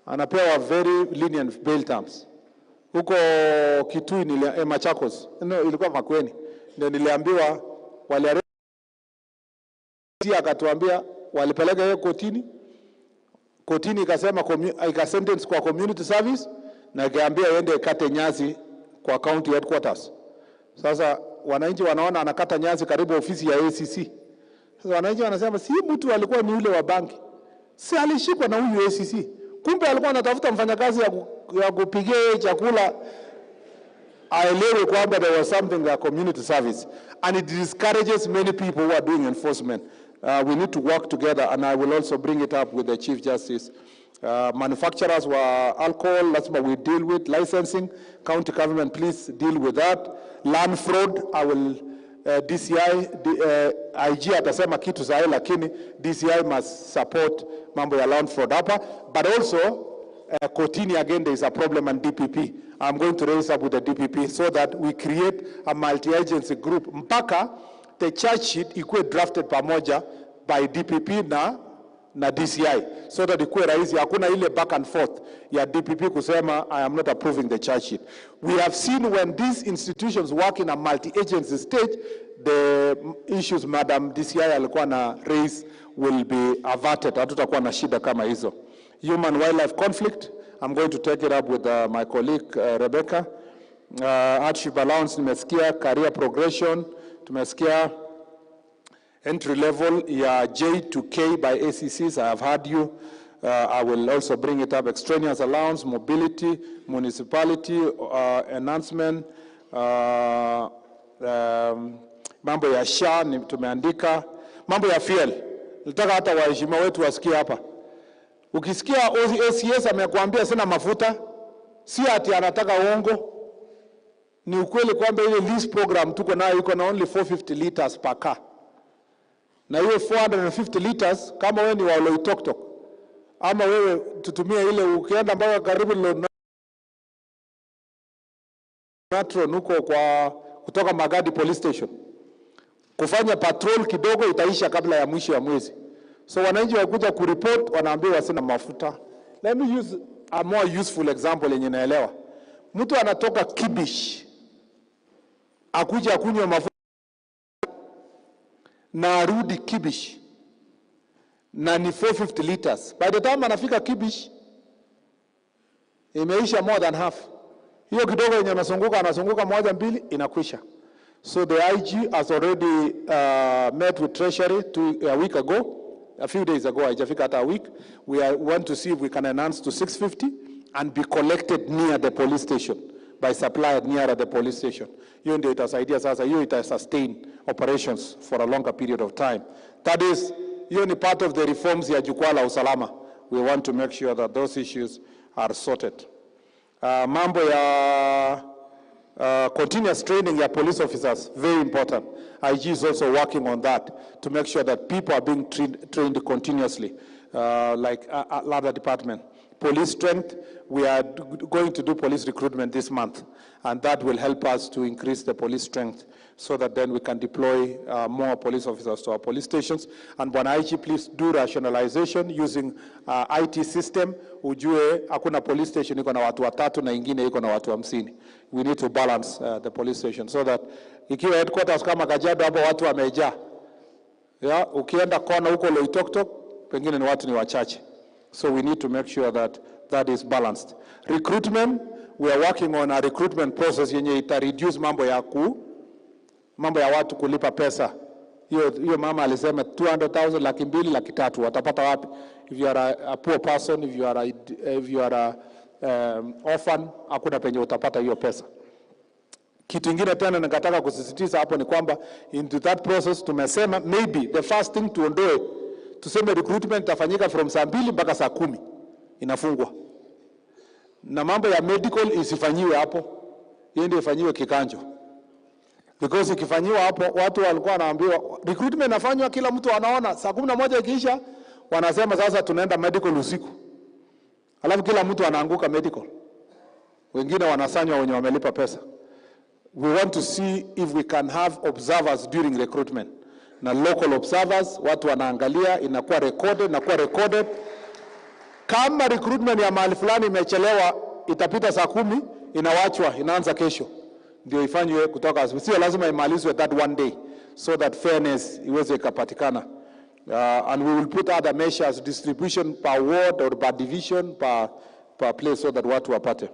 Anapewa very lenient bail terms. Huko Kitui Machakos, no, ilikuwa Makueni. Ndio niliambiwa wale akatuambia walipeleka yeye kotini. Kotini ikasema ikasentence kwa community service na ikaambia iende kate nyasi kwa county headquarters. Sasa wananchi wanaona anakata nyasi karibu ofisi ya ACC. Sasa wananchi wanasema si mtu alikuwa ni yule wa banki. Si alishikwa na huyu ACC. Kumbe alikuwa anatafuta mfanyakazi ya kupigia yeye chakula, aelewe kwamba there was something like community service, and it discourages many people who are doing enforcement. We need to work together, and I will also bring it up with the Chief Justice. Manufacturers wa alcohol, lazima we deal with licensing. County government, please deal with that. Land fraud, I will DCI, IG atasema kitu sahi, lakini DCI must support mambo ya land fraud hapa, but also kotini again there is a problem, and DPP. I'm going to raise up with the DPP so that we create a multi-agency group mpaka the charge sheet ikuwe drafted pamoja by DPP na DCI so that ikuwe rahisi, hakuna ile back and forth ya DPP kusema, "I am not approving the charge sheet." We have seen when these institutions work in a multi-agency state, the issues Madam DCI alikuwa na raise will be averted. Hatutakuwa na shida kama hizo. Human wildlife conflict, I'm going to take it up with my colleague Rebecca. Hardship allowance nimesikia, career progression tumesikia, entry level ya J to K by ACCs, I have heard you. I will also bring it up. Extraneous allowance, mobility, municipality, enhancement, mambo ya SHA ni tumeandika, mambo ya fuel. Nataka hata waheshimiwa wetu wasikie hapa. Ukisikia ACS amekuambia sina mafuta, si ati anataka uongo. Ni ukweli kwamba ile lease program tuko nayo iko na only 450 liters per car, na hiyo 450 liters, kama wewe ni wa Oloitoktok ama wewe tutumie ile ukienda mpaka karibu Natron huko kwa kutoka Magadi police station kufanya patrol kidogo itaisha kabla ya mwisho ya mwezi. So wananchi wakuja kureport wanaambiwa sina mafuta. Let me use a more useful example yenye naelewa. Mtu anatoka Kibish akuja akunywa mafuta na arudi Kibish na ni 450 liters. By the time anafika Kibish imeisha more than half. Hiyo kidogo yenye anazunguka, anazunguka moja mbili, inakwisha. So the IG has already met with Treasury a week ago, a few days ago, haijafika hata a week. We want to see if we can enhance to 650 and be collected near the police station, by supplied nearer the police station. Hiyo ndio itasaidia sasa, hiyo ita sustain operations for a longer period of time. That is, hiyo ni part of the reforms ya jukwaa la usalama. We want to make sure that those issues are sorted. Mambo ya continuous training ya police officers, very important. IG is also working on that to make sure that people are being trained continuously, like other department. Police strength, we are going to do police recruitment this month, and that will help us to increase the police strength so that then we can deploy more police officers to our police stations. And Bwana IG, please do rationalization using IT system. Ujue hakuna police station iko na watu watatu na ingine iko na watu 50. We need to balance the police station so that ikiwa headquarters kama Kajiado hapo watu wamejaa. Ya, ukienda kona huko Loitoktok pengine ni watu ni wachache. So we need to make sure that that is balanced. Recruitment, we are working on a recruitment process yenye ita reduce mambo ya watu kulipa pesa. Hiyo hiyo mama alisema 200,000, 200,000, 300,000, watapata wapi? If you are a poor person, if you are a orphan, hakuna penye utapata hiyo pesa. Kitu ingine tena nikataka kusisitiza hapo ni kwamba into that process tumesema maybe the first thing tuondoe, tuseme recruitment itafanyika from saa 2 mpaka saa 10, inafungwa, na mambo ya medical isifanyiwe hapo, iende ifanyiwe Kiganjo, because ikifanyiwa hapo watu walikuwa wanaambiwa recruitment inafanywa, kila mtu anaona saa 11 ikiisha, wanasema sasa tunaenda medical usiku, alafu kila mtu anaanguka medical, wengine wanasanywa wenye wamelipa pesa. We want to see if we can have observers during recruitment, na local observers, watu wanaangalia, inakuwa recorded, inakuwa recorded. Kama recruitment ya mahali fulani imechelewa, itapita saa 10, inawachwa, inaanza kesho, ndio ifanywe kutoka asubuhi. Sio lazima imalizwe that one day, so that fairness iweze ikapatikana. And we will put other measures, distribution per ward or per division, per place, so that watu wapate.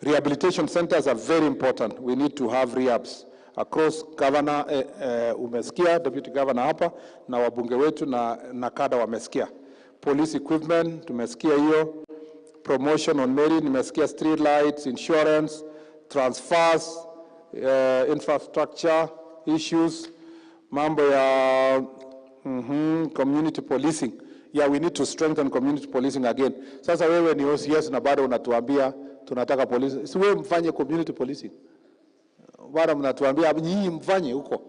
Rehabilitation centers are very important. We need to have rehabs across. Governor, umesikia deputy governor hapa na wabunge wetu na kada wamesikia. Police equipment tumesikia hiyo. promotion on merit, nimesikia street lights, insurance, transfers, infrastructure issues, mambo ya community policing. Yeah, we need to strengthen community policing again. Sasa wewe ni OCS na bado unatuambia tunataka polisi. Si wewe mfanye community policing. Bado mnatuambia nyinyi mfanye huko.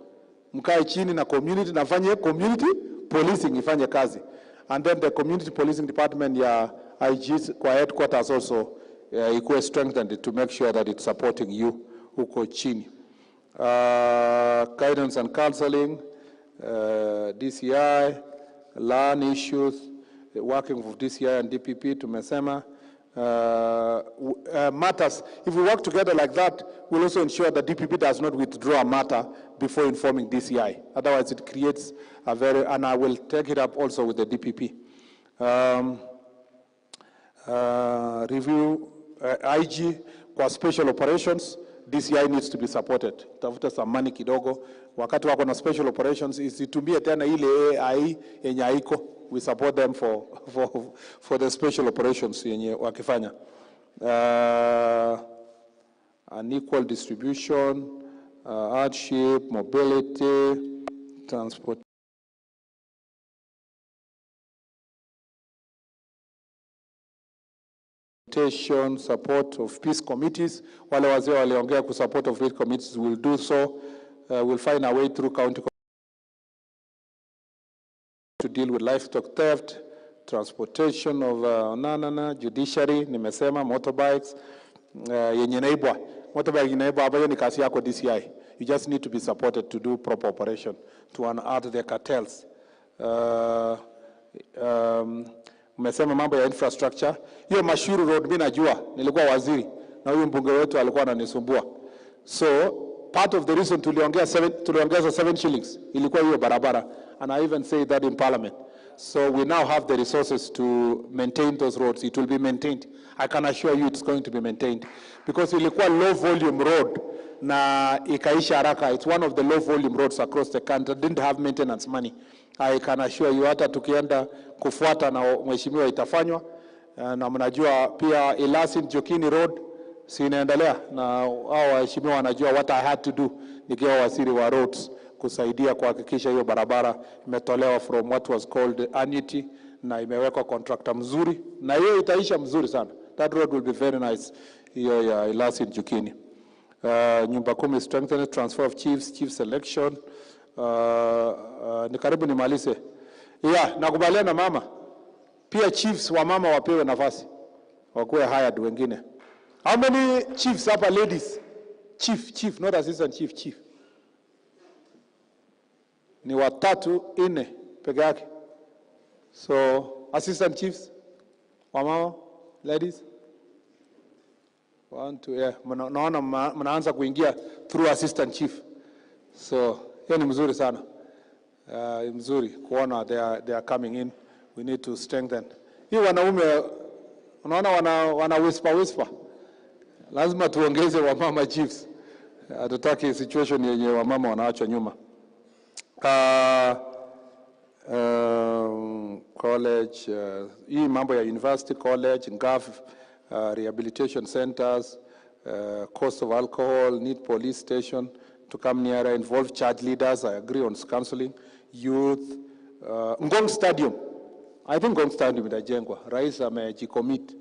Mkae chini na community na fanye community policing ifanye kazi. And then the community policing department ya IG kwa headquarters also ikuwe strengthened to make sure that it's supporting you huko chini. Guidance and counseling, DCI, land issues, working with DCI and DPP tumesema. Matters, if we work together like that, we'll also ensure that DPP does not withdraw a matter before informing DCI. Otherwise it creates a very, and I will take it up also with the DPP. Review IG kwa special operations, DCI needs to be supported. Tafuta some money kidogo. Wakati wako na special operations, isitumie tena ile AI yenye haiko. We support them for the special operations yenye wakifanya. Unequal distribution, hardship, mobility, transportation, support of peace committees. Wale wazee waliongea ku support of peace committees will do so. We'll find a way through county to deal with livestock theft, transportation of judiciary, nimesema motorbikes, yenye inaibwa. Motorbike inaibwa hapa, hiyo ni kazi yako DCI. You just need to be supported to do proper operation to unearth the cartels. Umesema mambo ya infrastructure. Hiyo Mashuru Road mimi najua, nilikuwa waziri na huyu mbunge wetu alikuwa ananisumbua. So part of the reason tuliongeza 7 shillings ilikuwa hiyo barabara, and I even say that in parliament. So we now have the resources to maintain those roads. It will be maintained. I can assure you it's going to be maintained because ilikuwa low volume road na ikaisha haraka. It's one of the low volume roads across the country. Didn't have maintenance money. I can assure you hata tukienda kufuata na mheshimiwa itafanywa. Na mnajua pia Ilasin Jokini Road si inaendelea, na hao waheshimiwa wanajua what I had to do nikiwa waziri wa roads kusaidia kuhakikisha hiyo barabara imetolewa from what was called annuity na imewekwa contractor mzuri, na hiyo itaisha mzuri sana. That road will be very nice, hiyo ya Ilasin Jokini. Nyumba kumi strengthened, transfer of chiefs, chief selection. Ni karibu nimalize. Yeah, nakubaliana mama. Pia chiefs wa mama wapewe nafasi, wakuwe hired wengine. How many chiefs hapa ladies? Chief, chief, not assistant chief, chief. Ni watatu, nne peke yake. So, assistant chiefs, wamama, ladies. 1, 2, yeah. Naona mnaanza kuingia through assistant chief. So, hiyo ni mzuri sana. Mzuri kuona they are coming in. We need to strengthen. Hii wanaume unaona wana whisper whisper. Lazima tuongeze wamama chiefs. Hatutaki situation yenye wamama wanaachwa nyuma. College, hii mambo ya university college, NGAF, rehabilitation centers, cost of alcohol, need police station to come nearer, involve church leaders, I agree on counseling, youth, Ngong Stadium. I think Ngong Stadium itajengwa. Rais amejicommit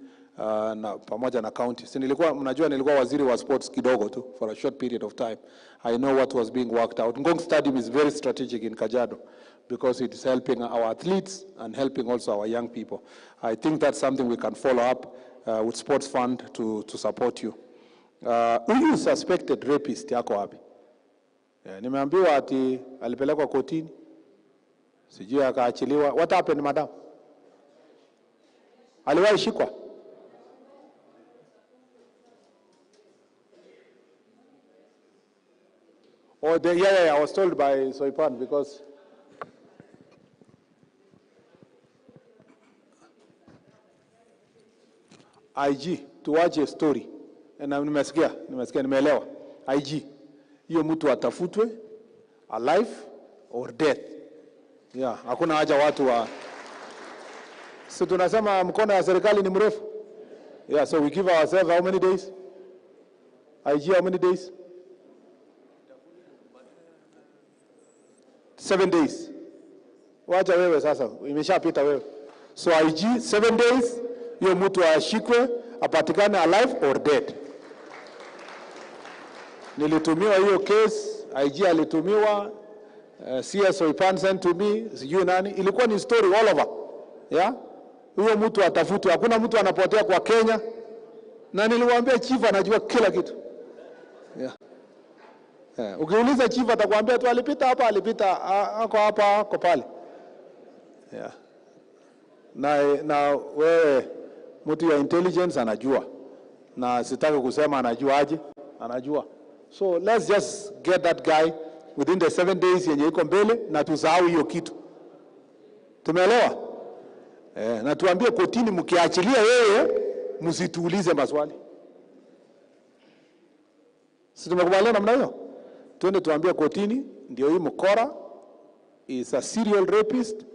na pamoja na county. Si nilikuwa, mnajua nilikuwa waziri wa sports kidogo tu for a short period of time. I know what was being worked out. Ngong Stadium is very strategic in Kajiado because it is helping our athletes and helping also our young people. I think that's something we can follow up with sports fund to support you. Huyu suspected rapist yako wapi? Yeah, nimeambiwa ati alipelekwa kotini, sijui akaachiliwa. What happened, madam? Aliwahi shikwa? Oh, the, yeah, yeah, I was told by Soipan because IG, tuache story. Na nimesikia, nimeelewa. IG, hiyo mtu atafutwe alive or dead. Yeah, hakuna haja watu wa, si tunasema mkono ya serikali ni mrefu. Yeah, so we give ourselves how many days? IG, how many days? 7 days. Wacha wewe sasa, imeshapita wewe. So IG, 7 days, hiyo mtu ashikwe, apatikane alive or dead. Nilitumiwa hiyo case, IG alitumiwa, CS Oipan sent to me, sijui nani, ilikuwa ni story all over. Yeah? Huyo mtu atafutwe, hakuna mtu anapotea kwa Kenya. Na niliwaambia chief anajua kila kitu. Yeah. Yeah. Ukiuliza chief atakwambia tu alipita hapa, alipita, ako hapa, ako pale. Yeah. Na wewe mtu ya intelligence anajua. Na sitaki kusema anajua aje, anajua. So let's just get that guy within the 7 days yenye iko mbele na tusahau hiyo kitu. Tumeelewa? Na tuambie kotini mkiachilia yeye msituulize maswali. Si tumekubaliana namna hiyo? Twende tuambie kotini ndio hii mkora is a serial rapist,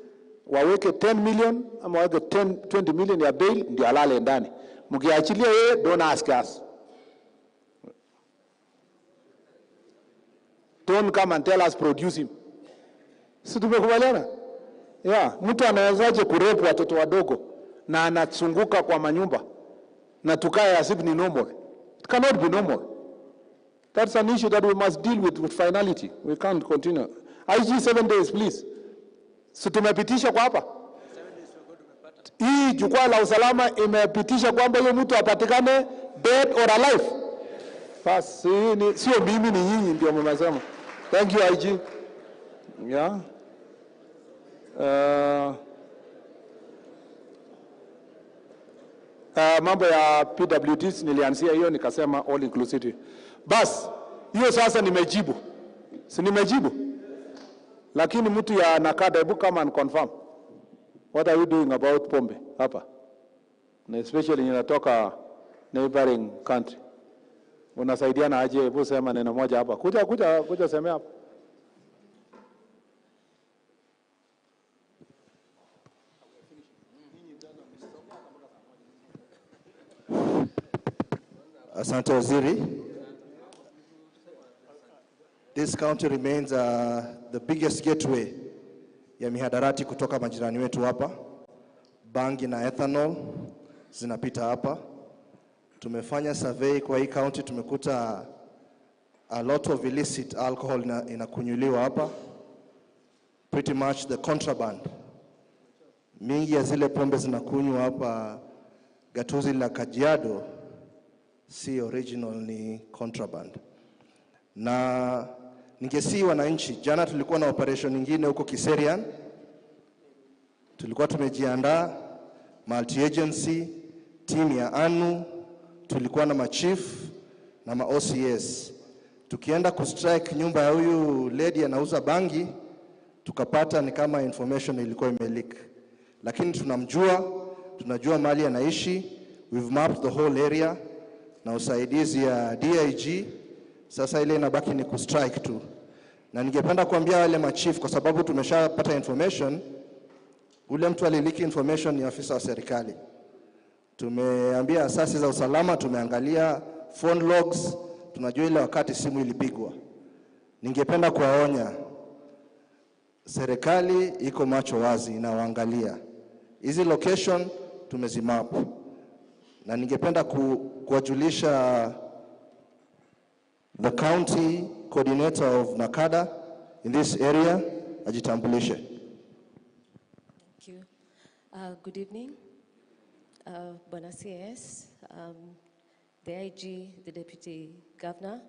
waweke 10 million ama waweke 20 million ya bail ndio alale ndani. Mkiachilia yeye don't ask us. Don't come and tell us produce him. Si tumekubaliana? Yeah, mtu anawezaje kurepu watoto wadogo na anazunguka kwa manyumba na tukae as if ni normal? It cannot be normal. That's an issue that we must deal with finality. We can't continue. IG 7 days please. Si tumepitisha kwa hapa? Hii jukwaa la usalama imepitisha kwamba huyo mtu apatikane dead or alive. Basi sio mimi, ni nyinyi ndio mmesema. Thank you IG. Yeah. Mambo ya PWDs nilianzia hiyo nikasema all inclusive. Bas, hiyo sasa nimejibu. Si nimejibu? Lakini mtu ya Nakada, hebu come and confirm. What are you doing about pombe hapa? Na especially inatoka neighboring country. Unasaidiana aje? Hebu sema neno moja hapa. Kuja semea hapa. Asante Waziri. This county remains the biggest gateway ya mihadarati kutoka majirani wetu hapa. Bangi na ethanol zinapita hapa. Tumefanya survey kwa hii county, tumekuta a lot of illicit alcohol inakunyuliwa hapa. Pretty much the contraband. Mingi ya zile pombe zinakunywa hapa gatuzi la Kajiado si original, ni contraband. Na ningesi wananchi, jana tulikuwa na operation nyingine huko Kiserian. Tulikuwa tumejiandaa multi agency, team ya ANU, tulikuwa na machief na ma OCS. Tukienda kustrike nyumba ya huyu lady anauza bangi, tukapata ni kama information ilikuwa imeleak. Lakini tunamjua, tunajua mali anaishi, we've mapped the whole area na usaidizi ya DIG. Sasa ile inabaki ni kustrike tu. Na ningependa kuambia wale machief, kwa sababu tumeshapata information, ule mtu aliliki information ni afisa wa serikali. Tumeambia asasi za usalama, tumeangalia phone logs, tunajua ile wakati simu ilipigwa. Ningependa kuwaonya, serikali iko macho wazi inawaangalia. Hizi location tumezimap. Na ningependa kuwajulisha the county coordinator of Nakada in this area ajitambulishe. Thank you. Good evening. Bwana CS, the IG, the Deputy Governor,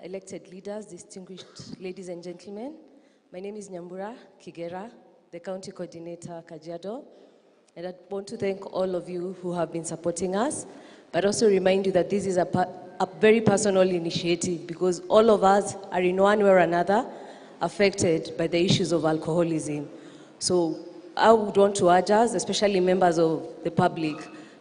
elected leaders, distinguished ladies and gentlemen. My name is Nyambura Kigera, the County Coordinator, Kajiado. And I want to thank all of you who have been supporting us, but also remind you that this is a very personal initiative because all of us are in one way or another affected by the issues of alcoholism. So I would want to urge us, especially members of the public,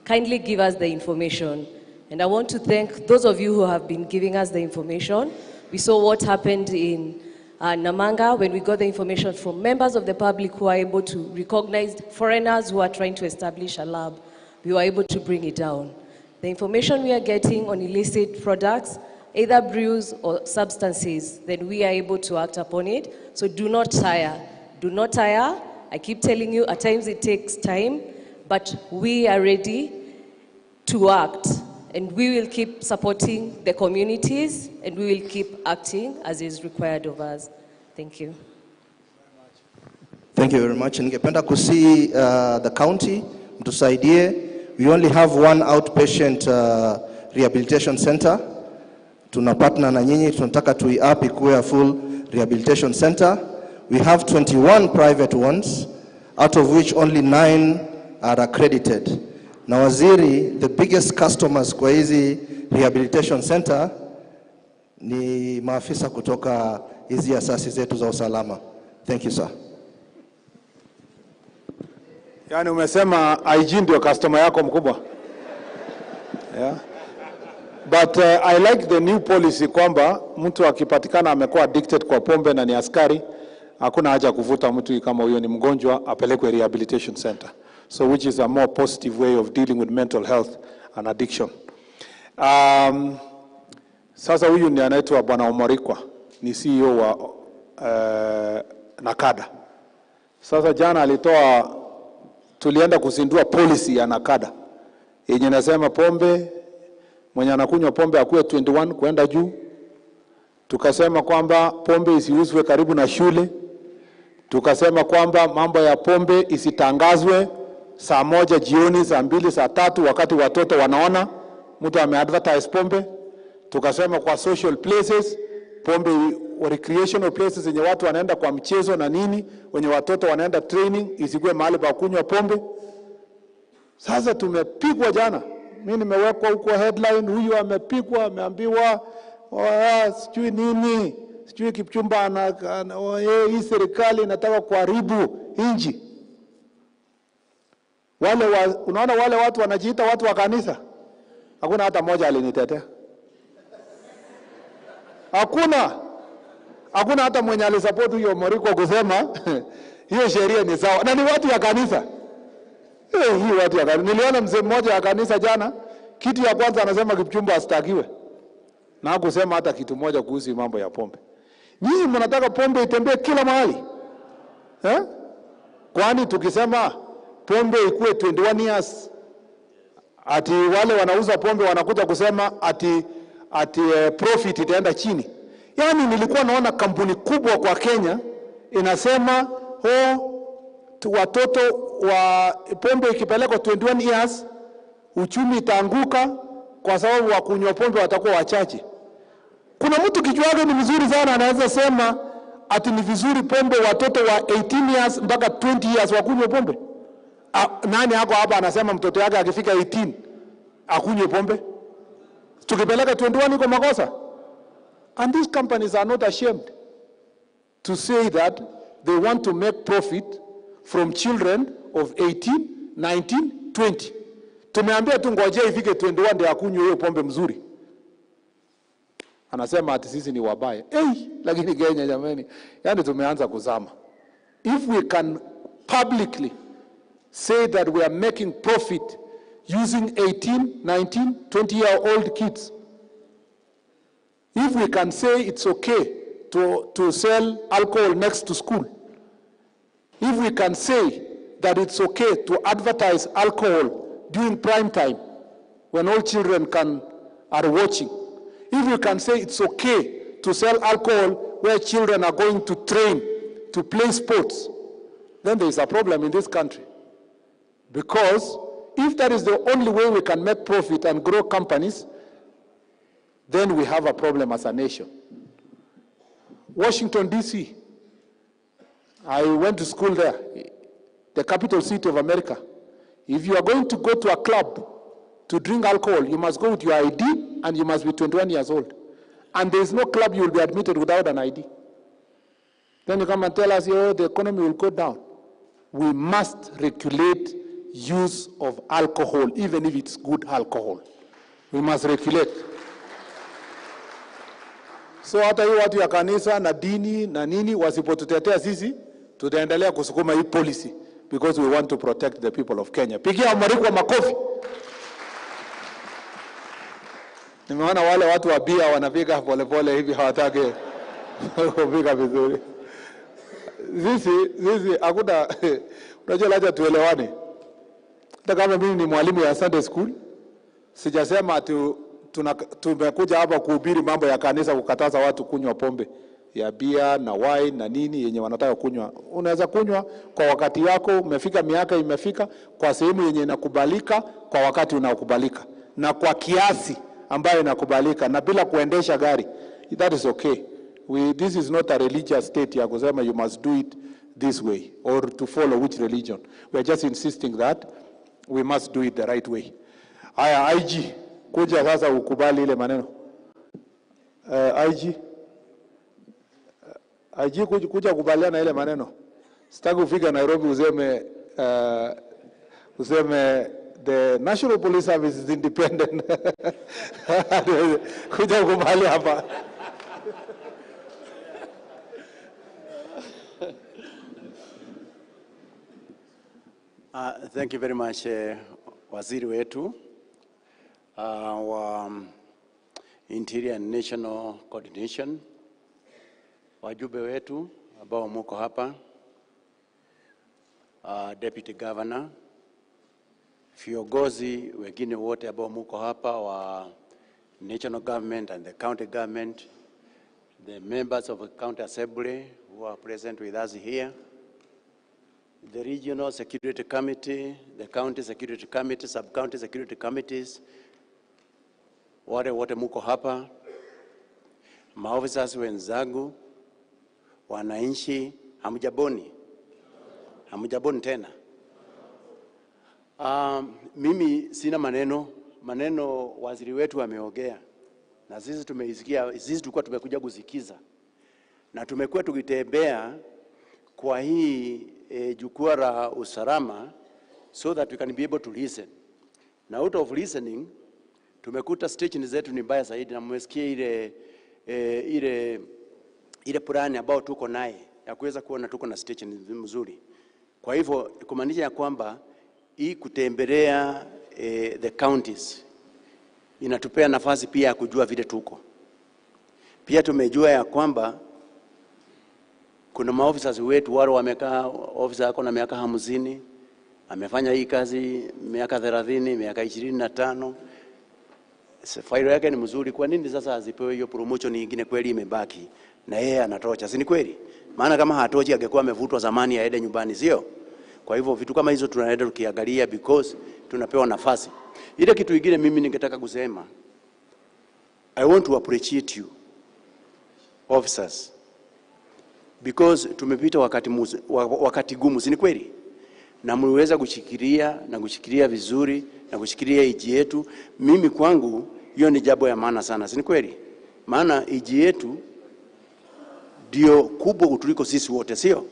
kindly give us the information. And I want to thank those of you who have been giving us the information. We saw what happened in Namanga when we got the information from members of the public who are able to recognize foreigners who are trying to establish a lab. We were able to bring it down. The information we are getting on illicit products, either brews or substances, then we are able to act upon it. So do not tire. Do not tire. I keep telling you, at times it takes time, but we are ready to act. And we will keep supporting the communities, and we will keep acting as is required of us. Thank you. Thank you very much. Ningependa kusihi the county mtusaidie. We only have one outpatient rehabilitation center. Tuna partner na nyinyi, tunataka tui up ikuwe a full rehabilitation center. We have 21 private ones, out of which only 9 are accredited. Na waziri, the biggest customers kwa hizi rehabilitation center ni maafisa kutoka hizi asasi zetu za usalama. Thank you, sir. Yaani umesema IG ndio customer yako mkubwa. Yeah. But I like the new policy kwamba mtu akipatikana amekuwa addicted kwa pombe na ni askari, hakuna haja kuvuta mtu kama huyo ni mgonjwa, apelekwe rehabilitation center. So which is a more positive way of dealing with mental health and addiction. Sasa huyu ni anaitwa Bwana Omorikwa, ni CEO wa NACADA. Sasa jana alitoa, tulienda kuzindua policy ya NACADA yenye inasema pombe, mwenye anakunywa pombe akuwe 21 kwenda juu. Tukasema kwamba pombe isiuzwe karibu na shule. Tukasema kwamba mambo ya pombe isitangazwe saa 1 jioni, saa 2, saa 3 wakati watoto wanaona mtu ameadvertise pombe. Tukasema kwa social places, pombe recreational places yenye watu wanaenda kwa mchezo na nini, wenye watoto wanaenda training, isikuwe mahali pa kunywa pombe. Sasa tumepigwa jana. Mimi nimewekwa huko headline, huyu amepigwa, ameambiwa sijui nini, sijui Kipchumba hii serikali inataka kuharibu nchi. Wale unaona wale watu wanajiita watu wa kanisa, hakuna hata mmoja alinitetea. Hakuna hata mwenye alisupport huyo Moriko kusema hiyo sheria ni sawa. Na ni watu ya kanisa. Hii watu ya kanisa. Niliona mzee mmoja wa kanisa jana, kitu ya kwanza anasema Kipchumba asitakiwe. Na hakusema hata kitu moja kuhusu mambo ya pombe. Nyinyi mnataka pombe itembee kila mahali. Eh? Kwani tukisema pombe ikue 21 years, ati wale wanauza pombe wanakuja kusema ati profit itaenda chini. Yaani nilikuwa naona kampuni kubwa kwa Kenya inasema watoto wa pombe ikipelekwa 21 years uchumi itaanguka kwa sababu wakunywa pombe watakuwa wachache. Kuna mtu kichwa yake ni mzuri sana anaweza sema ati ni vizuri pombe watoto wa 18 years mpaka 20 years wakunywe pombe? Nani hako hapa anasema mtoto yake akifika 18 akunywe pombe? Tukipeleka 21 iko makosa. And these companies are not ashamed to say that they want to make profit from children of 18, 19, 20. Tumeambia tu ngojea ifike 21 ndio akunywe hiyo pombe mzuri. Anasema ati sisi ni wabaya. Hey, lakini Kenya jamani, yani tumeanza kuzama. If we can publicly say that we are making profit using 18, 19, 20-year-old kids, if we can say it's okay to sell alcohol next to school, if we can say that it's okay to advertise alcohol during prime time when all children are watching, if we can say it's okay to sell alcohol where children are going to train, to play sports, then there is a problem in this country. Because if that is the only way we can make profit and grow companies, then we have a problem as a nation. Washington, D.C., I went to school there, the capital city of America. If you are going to go to a club to drink alcohol, you must go with your ID and you must be 21 years old. And there is no club you will be admitted without an ID. Then you come and tell us, oh, the economy will go down. We must regulate use of alcohol, even if it's good alcohol. We must regulate. So hata hii watu ya kanisa na dini na nini wasipotutetea sisi, tutaendelea kusukuma hii policy because we want to protect the people of Kenya. Pigia Omorikwa makofi. Nimeona wale watu wa bia wanapiga polepole hivi, hawataki kupika vizuri. Sisi hakuna, unajua lazima tuelewane. Hata kama mimi ni mwalimu ya Sunday school, sijasema ati tumekuja hapa kuhubiri mambo ya kanisa, kukataza watu kunywa pombe ya bia na wine na nini yenye wanataka kunywa. Unaweza kunywa kwa wakati wako, umefika miaka imefika, kwa sehemu yenye inakubalika, kwa wakati unaokubalika na kwa kiasi ambayo inakubalika na bila kuendesha gari. That is okay. This is not a religious state ya kusema you must do it this way or to follow which religion. We are just insisting that we must do it the right way. Haya, IG, kuja sasa ukubali ile maneno. IG, IG kuja kubaliana ile maneno. Sitaki ufika Nairobi useme the National Police Service is independent. Kuja kubali hapa. Thank you very much, waziri wetu wa Interior and National Coordination, wajumbe wetu ambao muko hapa, Deputy Governor, viongozi wengine wote ambao muko hapa wa national government and the county government, the members of the county assembly who are present with us here, the Regional Security Committee, the County Security Committee, Sub-County Security Committees, wale wote muko hapa, maofisa wenzangu, wananchi, hamjaboni? Hamjaboni tena? Mimi sina maneno, maneno waziri wetu ameongea na sisi tumeisikia, sisi tulikuwa tumekuja kusikiza na tumekuwa tukitembea kwa hii jukwaa la usalama so that we can be able to listen. Na out of listening tumekuta station zetu ni mbaya zaidi, na mmesikia ile plani ambayo tuko naye ya kuweza kuona tuko na station mzuri. Kwa hivyo kumaanisha ya kwamba hii kutembelea the counties inatupea nafasi pia ya kujua vile tuko. Pia tumejua ya kwamba kuna maofisa wetu wale wamekaa, ofisa yako na miaka 50, amefanya hii kazi miaka 30, miaka 25. Failo yake ni mzuri, kwa nini sasa azipewe hiyo promotion nyingine? Kweli imebaki na yeye anatocha, si ni kweli? Maana kama hatochi angekuwa amevutwa zamani aende nyumbani, sio? Kwa hivyo vitu kama hizo tunaenda tukiangalia because tunapewa nafasi. Ile kitu kingine mimi ningetaka kusema, I want to appreciate you officers because tumepita wakati gumu, si ni kweli? Na mliweza kushikilia na kushikilia vizuri na kushikilia nchi yetu. Mimi kwangu hiyo ni jambo ya maana sana, si ni kweli? Maana nchi yetu ndio kubwa kutuliko sisi wote, sio?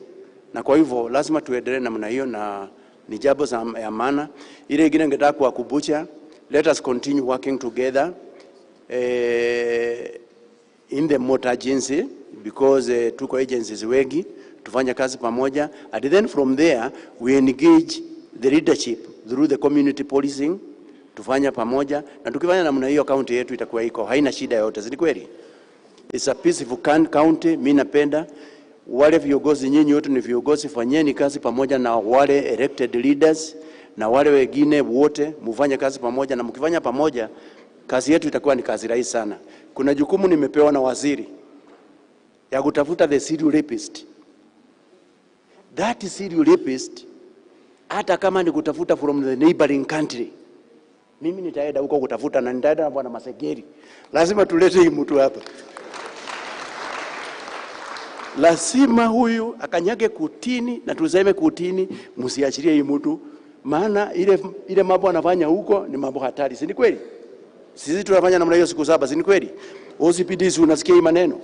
Na kwa hivyo lazima tuendelee namna hiyo na ni jambo ya maana. Ile ingine ningetaka kuwakumbusha, let us continue working together in the motor agency because tuko agencies wengi, tufanye kazi pamoja, and then from there we engage the leadership through the community policing, tufanye pamoja, na tukifanya namna hiyo county yetu itakuwa iko haina shida yote, si ni kweli? It's a peaceful county. Mimi napenda wale viongozi, nyinyi wote ni viongozi, fanyeni kazi pamoja na wale elected leaders na wale wengine wote, mufanye kazi pamoja, na mkifanya pamoja kazi yetu itakuwa ni kazi rahisi sana. Kuna jukumu nimepewa na waziri ya kutafuta the serial rapist. That serial rapist, hata kama ni kutafuta from the neighboring country, mimi nitaenda huko kutafuta, na nitaenda na bwana Masegeri. Lazima tulete hii mtu hapa. Lazima huyu akanyage kutini, na tuseme kutini, msiachilie hii mtu, maana ile mambo anafanya huko ni mambo hatari, si ni kweli? Sisi tunafanya namna hiyo siku 7, si ni kweli? OCPD, si unasikia hii maneno?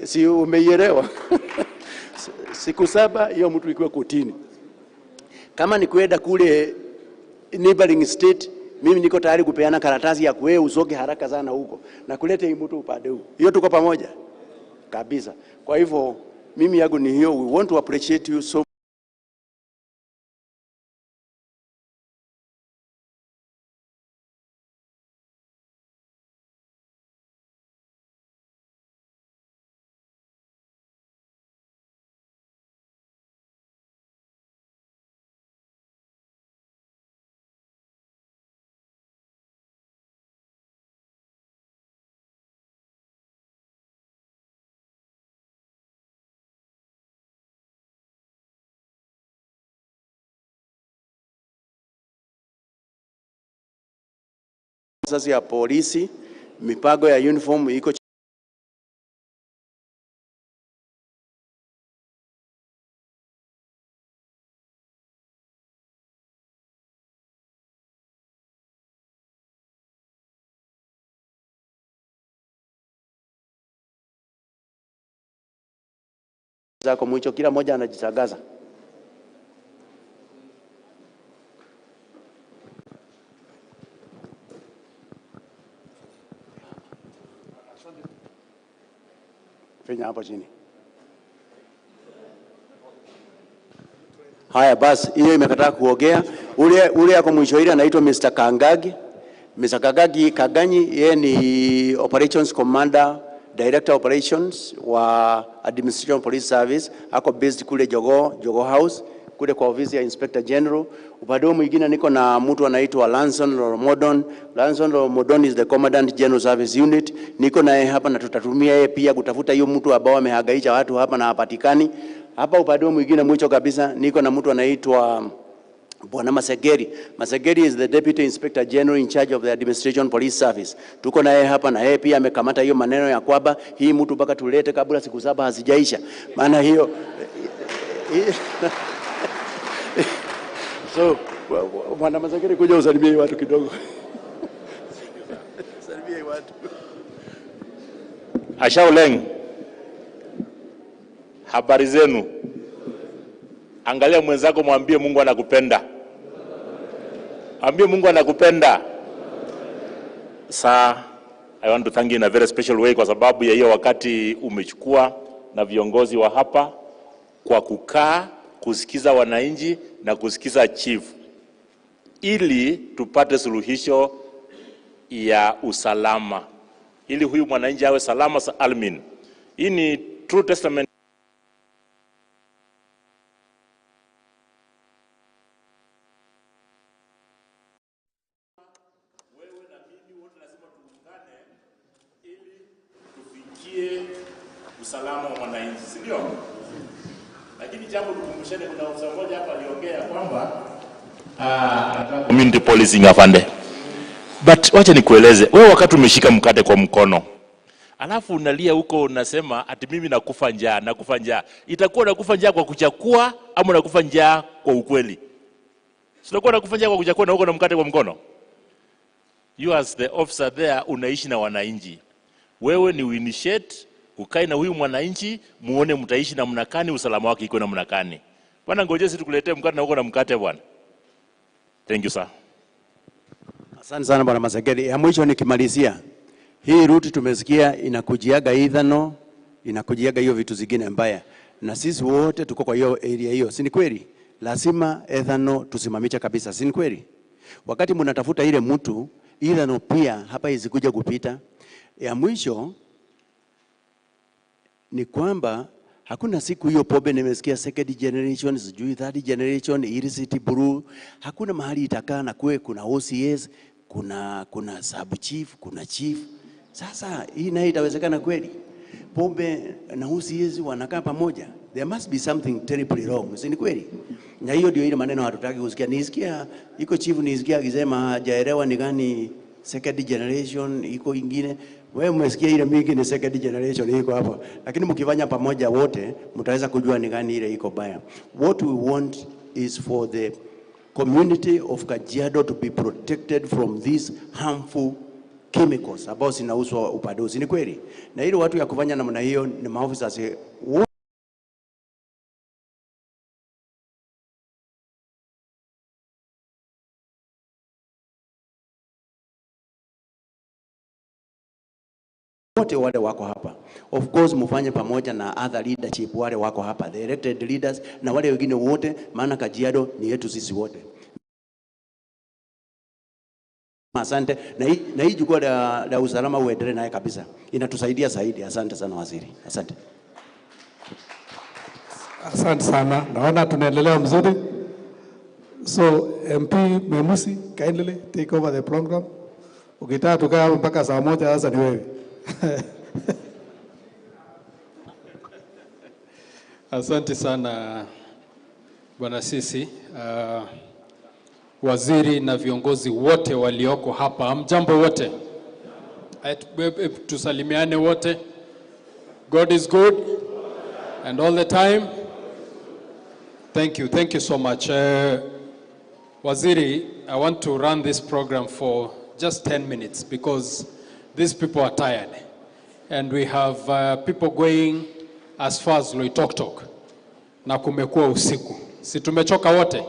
Si umeielewa? Siku 7 hiyo mtu ikiwa kotini. Kama ni kwenda kule neighboring state, mimi niko tayari kupeana karatasi ya kuwe usoge haraka sana huko na kuleta hii mtu upande huu. Hiyo tuko pamoja kabisa. Kwa hivyo mimi yangu ni hiyo, we want to appreciate you so Sasa ya polisi, mipango ya uniform iko zako mwicho, kila mmoja anajitangaza. Finya hapo chini. Haya basi, hiyo imekataa kuogea. Ule yako mwisho ile anaitwa Mr. Kangagi. Mr. Kangagi Kaganyi, yeye ni Operations Commander, Director Operations wa Administration Police Service, ako based kule Jogoo House, kule kwa ofisi ya Inspector General. Upande huo mwingine niko na mtu anaitwa Lanson Loromodon. Lanson Loromodon is the Commandant General Service Unit. Niko naye hapa na tutatumia yeye pia kutafuta hiyo mtu ambao amehangaisha watu hapa na hapatikani. Hapa upande huo mwingine mwisho kabisa niko na mtu anaitwa Bwana Masegeri. Masegeri is the Deputy Inspector General in charge of the Administration Police Service. Tuko naye hapa na yeye pia amekamata hiyo maneno ya kwamba hii mtu mpaka tulete kabla siku 7 hazijaisha. Maana hiyo so Bwana Masegeri, kuja usalimie watu kidogo. Salimie watu. Ashauleng, habari zenu? Angalia mwenzako, mwambie Mungu anakupenda. Ambie Mungu anakupenda. Sir, I want to thank you in a very special way kwa sababu ya hiyo wakati umechukua na viongozi wa hapa kwa kukaa kusikiza wananchi na kusikiza chief ili tupate suluhisho ya usalama, ili huyu mwananchi awe salama almin. Hii ni true testament usalama wa mwananchi, si ndio? Lakini jambo tukumbushane, kuna ofisa mmoja hapa aliongea kwamba community policing afande. But wacha nikueleze, wewe wakati umeshika mkate kwa mkono, alafu unalia huko unasema ati mimi nakufa njaa, nakufa njaa. Itakuwa nakufa njaa kwa kuchakua ama nakufa njaa kwa ukweli? Si unakuwa nakufa njaa kwa kuchakua na huko na mkate kwa mkono? You as the officer there unaishi na wananchi. Wewe ni uinitiate, ukae na huyu mwananchi, muone mtaishi namna gani, usalama wake iko namna gani. Bwana, ngoje sisi tukuletee mkate na uko na mkate bwana. Thank you sir. Asante sana Bwana Masegeri. Ya mwisho nikimalizia, hii route tumesikia inakujiaga ethano, inakujiaga hiyo vitu zingine mbaya. Na sisi wote tuko kwa hiyo area hiyo, si ni kweli? Lazima ethano tusimamishe kabisa, si ni kweli? Wakati mnatafuta ile mtu, ethano pia hapa izikuja kupita. Ya mwisho ni kwamba hakuna siku hiyo pombe nimesikia second generation, sijui third generation, illicit brew, hakuna mahali itakaa na kuwe kuna OCS, kuna sub chief, kuna chief. Sasa hii nayo itawezekana kweli? Pombe na OCS wanakaa pamoja? There must be something terribly wrong, si ni kweli? Na hiyo ndio ile maneno hatutaki kusikia. Nisikia iko chief, nisikia akisema hajaelewa ni gani second generation iko ingine. Wewe umesikia ile mingi ni second generation iko hapo. Lakini mkifanya pamoja wote mtaweza kujua ni gani ile iko baya. What we want is for the community of Kajiado to be protected from these harmful chemicals ambao zinauzwa upadozi. Ni kweli? Na ile watu ya kufanya namna hiyo ni maofisa wote wale wako hapa. Of course mufanye pamoja na other leadership wale wako hapa, the elected leaders na wale wengine wote, maana Kajiado ni yetu sisi wote. Asante. Na hii jukwaa la usalama uendelee naye kabisa. Inatusaidia zaidi. Asante sana waziri. Asante. Asante sana. Naona tunaendelea mzuri. So MP Memusi, kindly take over the program. Ukitaka tukae mpaka saa 1 sasa ni wewe. Asante sana Bwana Sisi. Waziri na viongozi wote walioko hapa. Hamjambo wote? Tusalimiane wote. God is good and all the time. Thank you. Thank you so much. Waziri, I want to run this program for just 10 minutes because these people are tired. And we have people going as far as Loitoktok. Na kumekuwa usiku. Si tumechoka wote?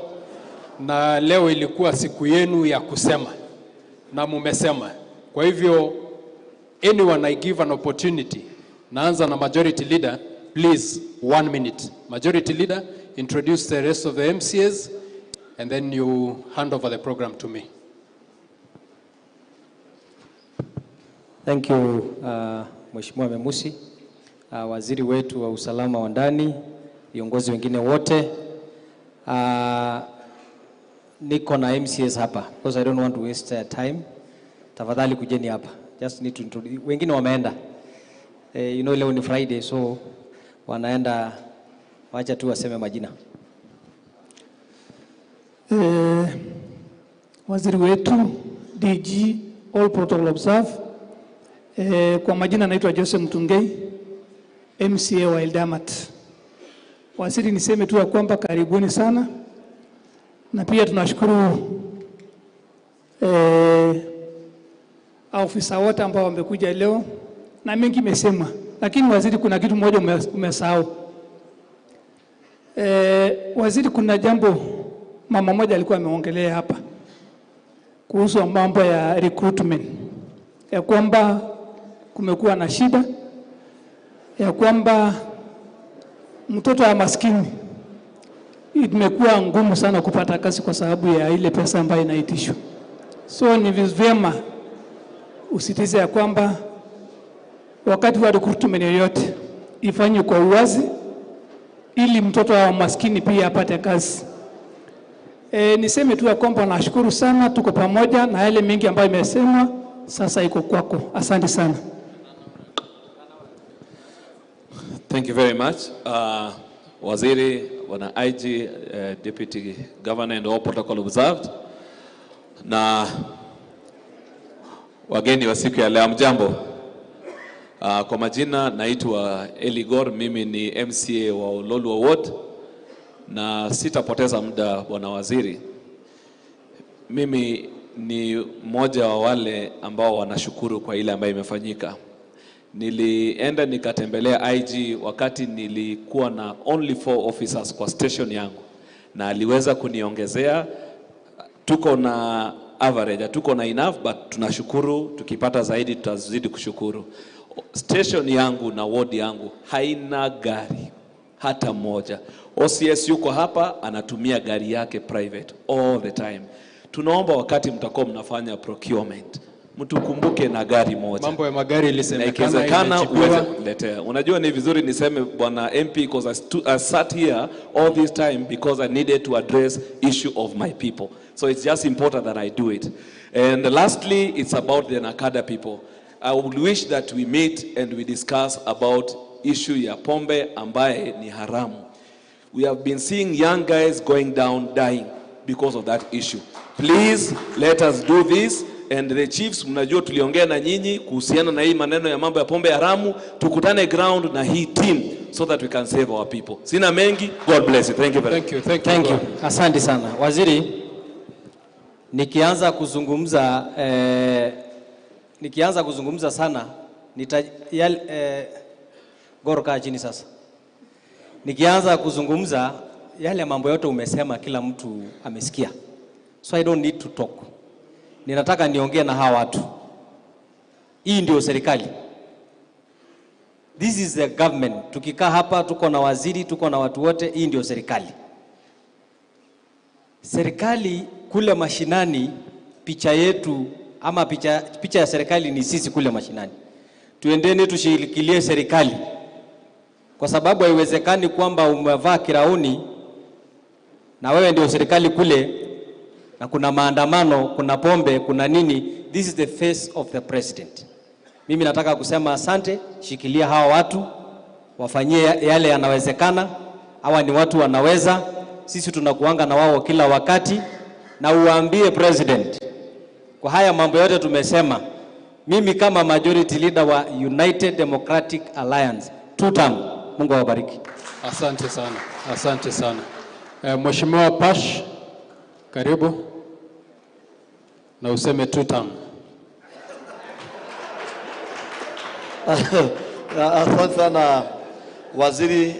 Na leo ilikuwa siku yenu ya kusema. Na mumesema. Kwa hivyo, anyone I give an opportunity, naanza na majority leader, please, 1 minute. Majority leader, introduce the rest of the MCAs, and then you hand over the program to me. Thank you, Mheshimiwa Memusi, waziri wetu wa usalama wa ndani, viongozi wengine wote. Niko na MCAs hapa because I don't want to waste time. Tafadhali kujeni hapa. Just need to introduce. Wengine wameenda. Leo ni Friday, so wanaenda, wacha tu waseme majina. Waziri wetu, DG, all protocol observed. Kwa majina naitwa Joseph Mtungei, MCA wa Ildamat. Waziri, niseme tu ya kwamba karibuni sana, na pia tunashukuru afisa wote ambao wamekuja leo na mengi imesemwa, lakini waziri, kuna kitu moja umesahau. Waziri, kuna jambo mama moja alikuwa ameongelea hapa kuhusu mambo ya recruitment, ya kwamba kumekuwa na shida ya kwamba mtoto wa maskini imekuwa ngumu sana kupata kazi kwa sababu ya ile pesa ambayo inaitishwa. So ni vyema usitize ya kwamba wakati wa recruitment yoyote ifanywe kwa uwazi ili mtoto wa maskini pia apate kazi. Niseme tu ya kwamba nashukuru sana, tuko pamoja na yale mengi ambayo imesemwa, sasa iko kwako. Asante sana. Thank you very much. Waziri, Bwana IG, Deputy Governor and all protocol observed. Na wageni wa siku ya leo, mjambo. Kwa majina naitwa Eligor, mimi ni MCA wa Ololua Ward na sitapoteza muda, Bwana Waziri. Mimi ni mmoja wa wale ambao wanashukuru kwa ile ambayo imefanyika. Nilienda nikatembelea IG wakati nilikuwa na only four officers kwa station yangu, na aliweza kuniongezea. Tuko na average, tuko na enough, but tunashukuru. Tukipata zaidi tutazidi kushukuru. Station yangu na ward yangu haina gari hata moja. OCS yuko hapa anatumia gari yake private all the time. Tunaomba wakati mtakuwa mnafanya procurement mtukumbuke na gari moja. Mambo ya magari Na ilisemekana ikiwezekana imejibiwa. uweze kuletea. Unajua ni vizuri niseme, Bwana MP, because I sat here all this time because I needed to address issue of my people. So it's just important that I do it. And lastly, it's about the Nakada people. I would wish that we meet and we discuss about issue ya pombe ambaye ni haramu. We have been seeing young guys going down, dying because of that issue. Please let us do this. And the chiefs, mnajua tuliongea na nyinyi kuhusiana na hii maneno ya mambo ya pombe haramu. Tukutane ground na hii team so that we can save our people. Sina mengi. God bless you. Thank you very much. Thank you, thank you. Thank you. Asante sana. Waziri, nikianza kuzungumza sana Goro, kaa chini sasa. Nikianza kuzungumza yale mambo yote umesema, kila mtu amesikia, so I don't need to talk. Ninataka niongee na hawa watu. Hii ndio serikali. This is the government. Tukikaa hapa tuko na waziri, tuko na watu wote, hii ndio serikali. Serikali kule mashinani, picha yetu ama picha ya serikali ni sisi kule mashinani. Tuendeni tushikilie serikali, kwa sababu haiwezekani kwamba umevaa crown na wewe ndio serikali kule, na kuna maandamano, kuna pombe, kuna nini. This is the face of the president. Mimi nataka kusema asante, shikilia hawa watu, wafanyie yale yanawezekana. Hawa ni watu wanaweza, sisi tunakuanga na wao kila wakati. Na uambie president kwa haya mambo yote tumesema, mimi kama majority leader wa United Democratic Alliance, two term. Mungu awabariki. Asante sana, asante sana. Mheshimiwa Pash, karibu na useme two term. Asante sana waziri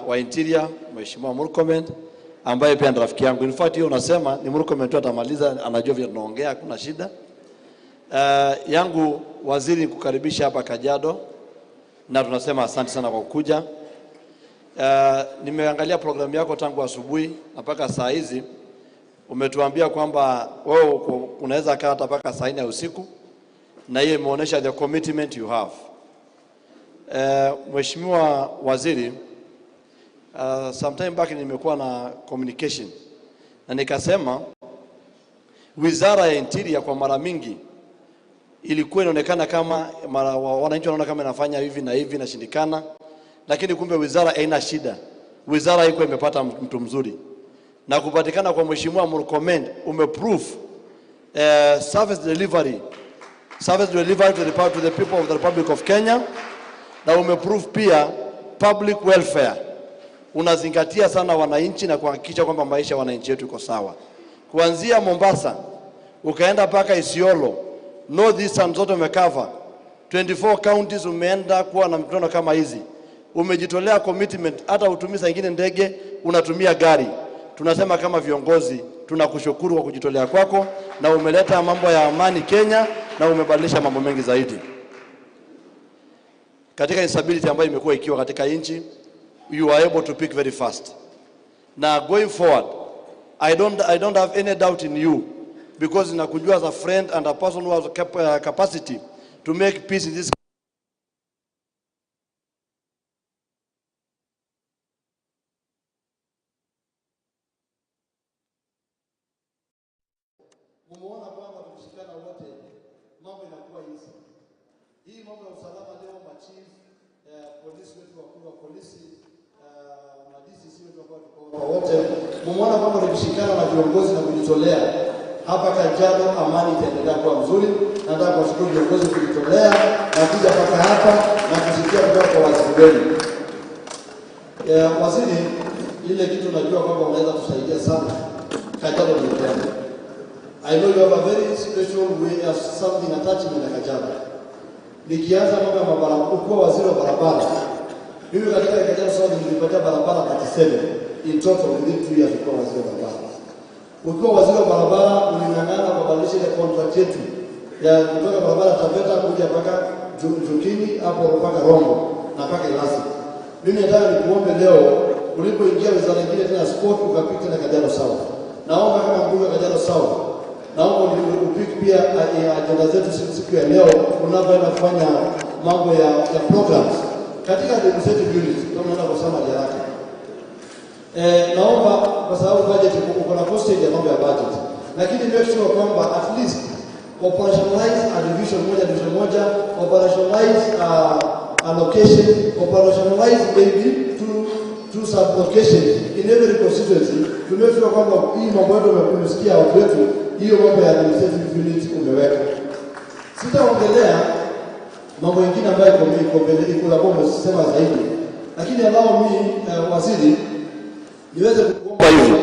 wa Interior Mheshimiwa Murkomen ambaye pia ni rafiki yangu. In fact hiyo unasema ni Murkomen tu atamaliza, anajua vile tunaongea, hakuna shida. Yangu waziri ni kukaribisha hapa Kajiado na tunasema asante sana kwa kuja. Nimeangalia programu yako tangu asubuhi na mpaka saa hizi. Umetuambia kwamba wewe unaweza kaa hata mpaka saa 4 ya usiku, na hiyo imeonyesha the commitment you have. Mheshimiwa Waziri, sometime back nimekuwa na communication na nikasema Wizara ya Interior kwa mara mingi ilikuwa inaonekana kama wananchi wanaona kama inafanya hivi na hivi inashindikana, lakini kumbe wizara haina shida. Wizara haikuwa imepata mtu mzuri, na kupatikana kwa Mheshimiwa Murkomen umeprove service delivery to the people of the Republic of Kenya, na umeprove pia public welfare. Unazingatia sana wananchi na kuhakikisha kwamba maisha ya wananchi wetu iko sawa. Kuanzia Mombasa ukaenda mpaka Isiolo, North Eastern zote umecover, 24 counties umeenda kuwa na mikutano kama hizi. Umejitolea commitment, hata utumii saa nyingine ndege, unatumia gari. Tunasema kama viongozi tunakushukuru kwa kujitolea kwako, na umeleta mambo ya amani Kenya na umebadilisha mambo mengi zaidi katika instability ambayo imekuwa ikiwa katika nchi. You are able to pick very fast. Now going forward, I don't have any doubt in you, because nakujua as a friend and a person who has capacity to make peace in this. Mumeona kwamba tukishikana wote mambo inakuwa easy. Hii mambo ya usalama leo, machief, polisi wetu wakuu wa polisi, na DCC wetu ambao tuko wote, mumeona kwamba tukishikana na viongozi na kujitolea hapa Kajiado, amani itaendelea kuwa mzuri. Nataka kuwashukuru viongozi kujitolea na kuja mpaka hapa na kusikia kutoka kwa waziri wenu. Waziri, ile kitu najua kwamba unaweza tusaidia sana Kajiado ni upendo. I know you have a very special way of something attaching na Kajiado. Nikianza mambo ya barabara, ukuwa waziri wa barabara, mimi katika Kajiado South nilipatia barabara 37 in total within 2 years ukuwa waziri wa barabara. Ukiwa waziri wa barabara uling'ang'ana kubadilisha ile contract yetu ya kutoka barabara Taveta kuja mpaka Jukini hapo mpaka Rombo na mpaka Ilasi. Mimi nataka nikuombe leo ulipoingia wizara nyingine tena sport ukapita na Kajiado South. Naomba kama mbunge wa Kajiado South, naomba upik pia agenda zetu siku ya leo unapoenda kufanya mambo ya programs katika administrative unit kama unaenda kusoma haraka. Naomba kwa sababu budget uko na postage ya mambo ya budget, lakini make sure kwamba at least operationalize a division moja, operationalize allocation, operationalize maybe two sub locations in every constituency to make sure kwamba hii mambo yote umesikia watu wetu, hiyo mambo ya administrative unit umeweka. Sitaongelea mambo mengine ambayo iko mbele, iko la bomba sema zaidi, lakini allow me waziri niweze kuomba hivi.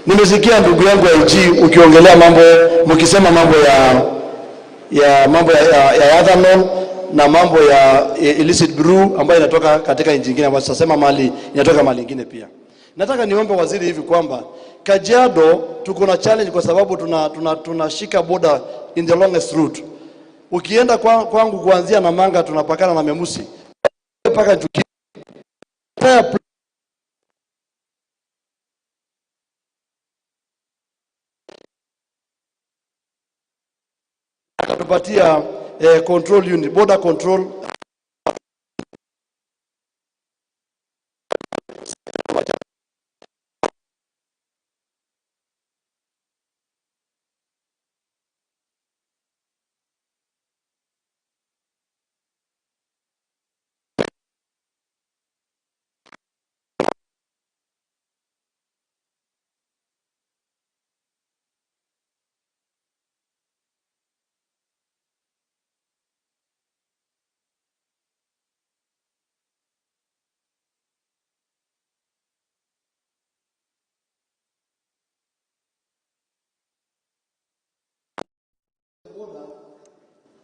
Nimesikia ndugu yangu IG ukiongelea mambo, mkisema mambo ya mambo ya ethanol na mambo ya illicit brew ambayo inatoka katika nchi nyingine, ambayo sasema mali inatoka mali nyingine pia. Nataka niombe waziri hivi kwamba Kajiado tuko na challenge kwa sababu tunashika border in the longest route. Ukienda kwangu kuanzia Namanga tunapakana na Memusi mpaka Njuki. Akatupatia control unit, border control.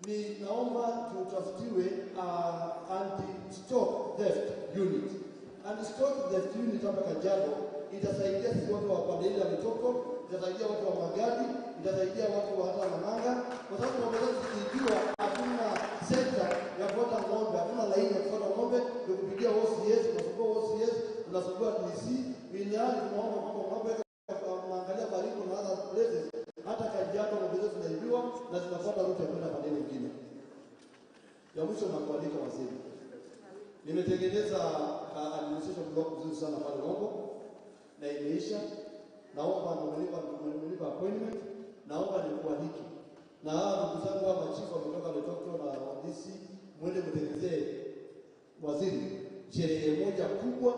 Ni naomba tutafutiwe anti-stock theft unit. Anti-stock theft unit hapa Kajiado itasaidia sisi watu wa pande ile ya Mitoko, itasaidia watu wa Magadi, itasaidia watu wa hata Namanga, kwa sababu ng'ombe zetu zikiibiwa, hatuna sekta ya kufuata ng'ombe, hatuna laini ya kufuata ng'ombe, ndio kupigia OCS, unasumbua OCS, unasumbua DC. Ilhali tunaomba kwamba ng'ombe unaangalia Baringo na other places, hata Kajiado ng'ombe zetu zinaibiwa na zinafuata route ya kwenda pande nyingine. Ya mwisho nakualika waziri, nimetengeneza administration block nzuri sana pale Rombo na imeisha. Naomba nimenipa appointment, naomba nikualike na hawa ndugu zangu wa machifu wametoka Loitoktok na DC, mwende mtengenezee waziri sherehe moja kubwa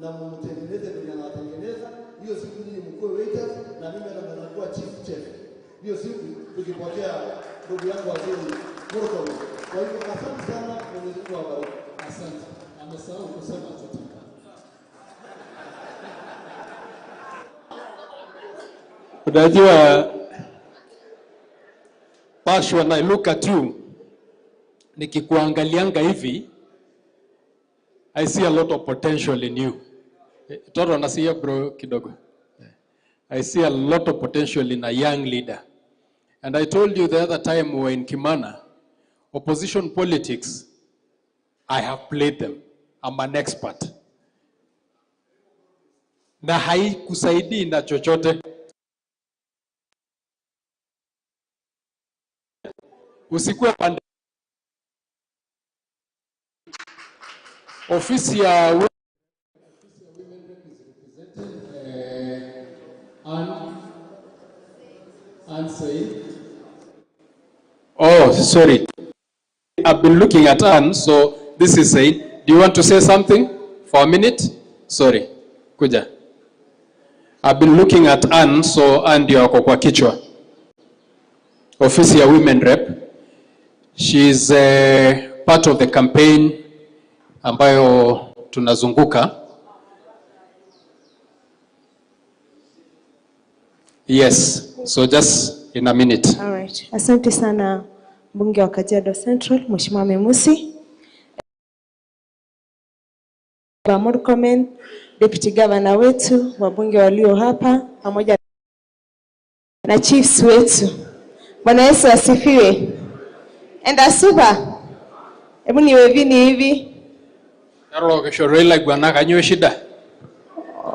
na mumtengeneze venye anatengeneza. Hiyo siku nyinyi mkuwe waiters na mimi hata nakuwa chief chef. Hiyo siku tukipokea ndugu yangu waziri Murkomen. Kwa hivyo asante sana, Mwenyezi Mungu awabariki. Asante. Amesahau kusema chochote. Unajua Pash, when I look at you, nikikuangalianga hivi, I see a lot of potential in you. Toro nasikia bro kidogo. I see a lot of potential in a young leader. And I told you the other time we were in Kimana, opposition politics, I have played them. I'm an expert. Na haikusaidii na chochote. Usikuwe pande. Ofisi ya Ann Said. Oh, sorry. I've been looking at Ann, so this is Said. Do you want to say something for a minute? Sorry. Kuja. I've been looking at Ann, so Ann ndio ako kwa kichwa. Ofisi ya Women Rep. She is part of the campaign ambayo tunazunguka. Yes, so just in a minute. All right. Asante sana mbunge wa Kajiado Central, Mheshimiwa Memusi. Murkomen, Deputy Governor wetu, wabunge walio hapa pamoja na chiefs wetu. Bwana Yesu asifiwe. Enda super. Hebu niwevini hivi.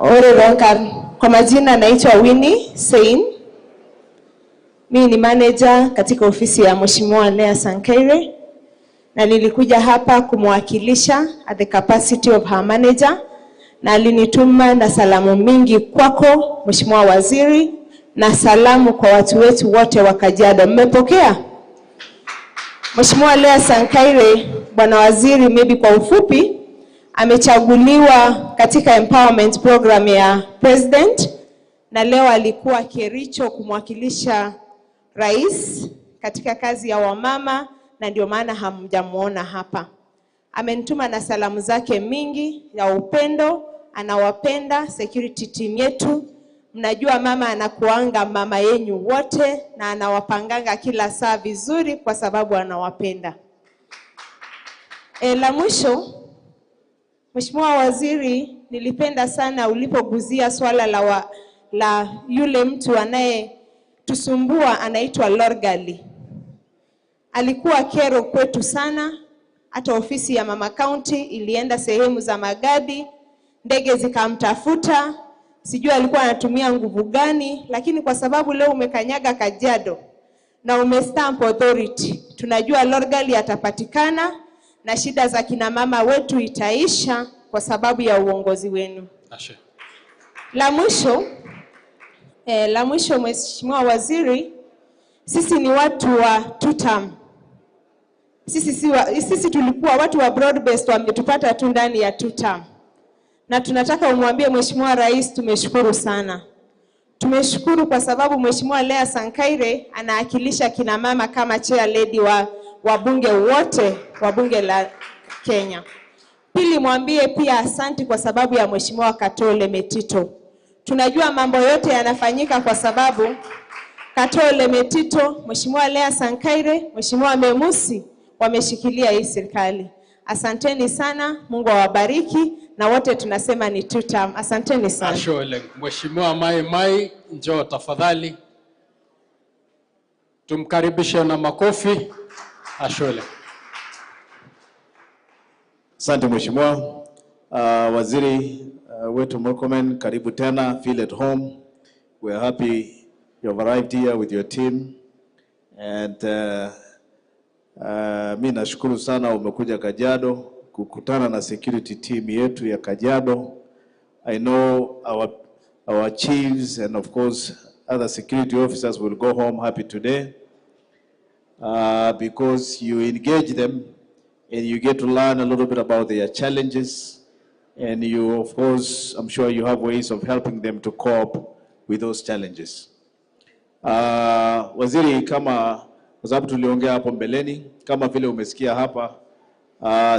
Ore Ronkan. Kwa majina naitwa Winnie Sein. Mimi ni manager katika ofisi ya Mheshimiwa Lea Sankaire na nilikuja hapa kumwakilisha at the capacity of her manager, na alinituma na salamu mingi kwako Mheshimiwa Waziri na salamu kwa watu wetu wote wa Kajiado. Mmepokea? Mheshimiwa Lea Sankaire, Bwana Waziri, maybe kwa ufupi, amechaguliwa katika empowerment program ya President na leo alikuwa Kericho kumwakilisha Rais katika kazi ya wamama, na ndio maana hamjamuona hapa. Amenituma na salamu zake mingi ya upendo, anawapenda security team yetu. Mnajua mama anakuanga mama yenyu wote na anawapanganga kila saa vizuri kwa sababu anawapenda. La mwisho, Mheshimiwa Waziri, nilipenda sana ulipoguzia swala la yule mtu anayetusumbua anaitwa Lorgali. Alikuwa kero kwetu sana, hata ofisi ya Mama County ilienda sehemu za Magadi, ndege zikamtafuta, sijui alikuwa anatumia nguvu gani, lakini kwa sababu leo umekanyaga Kajiado na umestamp authority, tunajua Lorgali atapatikana na shida za kina mama wetu itaisha kwa sababu ya uongozi wenu. Ashe. La mwisho Mheshimiwa Waziri, sisi ni watu wa tutam. Sisi tulikuwa watu wa broad based, wametupata tu ndani ya tutam. Na tunataka umwambie Mheshimiwa Rais tumeshukuru sana. Tumeshukuru kwa sababu Mheshimiwa Lea Sankaire anaakilisha kina mama kama chair lady wa wabunge wote wa bunge la Kenya. Pili, mwambie pia asanti kwa sababu ya Mheshimiwa Katole Metito. Tunajua mambo yote yanafanyika kwa sababu Katole Metito, Mheshimiwa Lea Sankaire, Mheshimiwa Memusi wameshikilia hii serikali. Asanteni sana, Mungu awabariki na wote tunasema ni two term. Asanteni sana. Ashole. Mheshimiwa Mai Mai, njoo tafadhali. Tumkaribishe na makofi. Ashole. Asante Mheshimiwa. Waziri wetu Murkomen, karibu tena, feel at home. We are happy you have arrived here with your team. And mi nashukuru sana umekuja Kajiado kukutana na security team yetu ya Kajiado. I know our chiefs and of course other security officers will go home happy today because you engage them and you get to learn a little bit about their challenges, and you, of course, I'm sure you have ways of helping them to cope with those challenges. Waziri, kama kwa sababu tuliongea hapo mbeleni, kama vile umesikia hapa,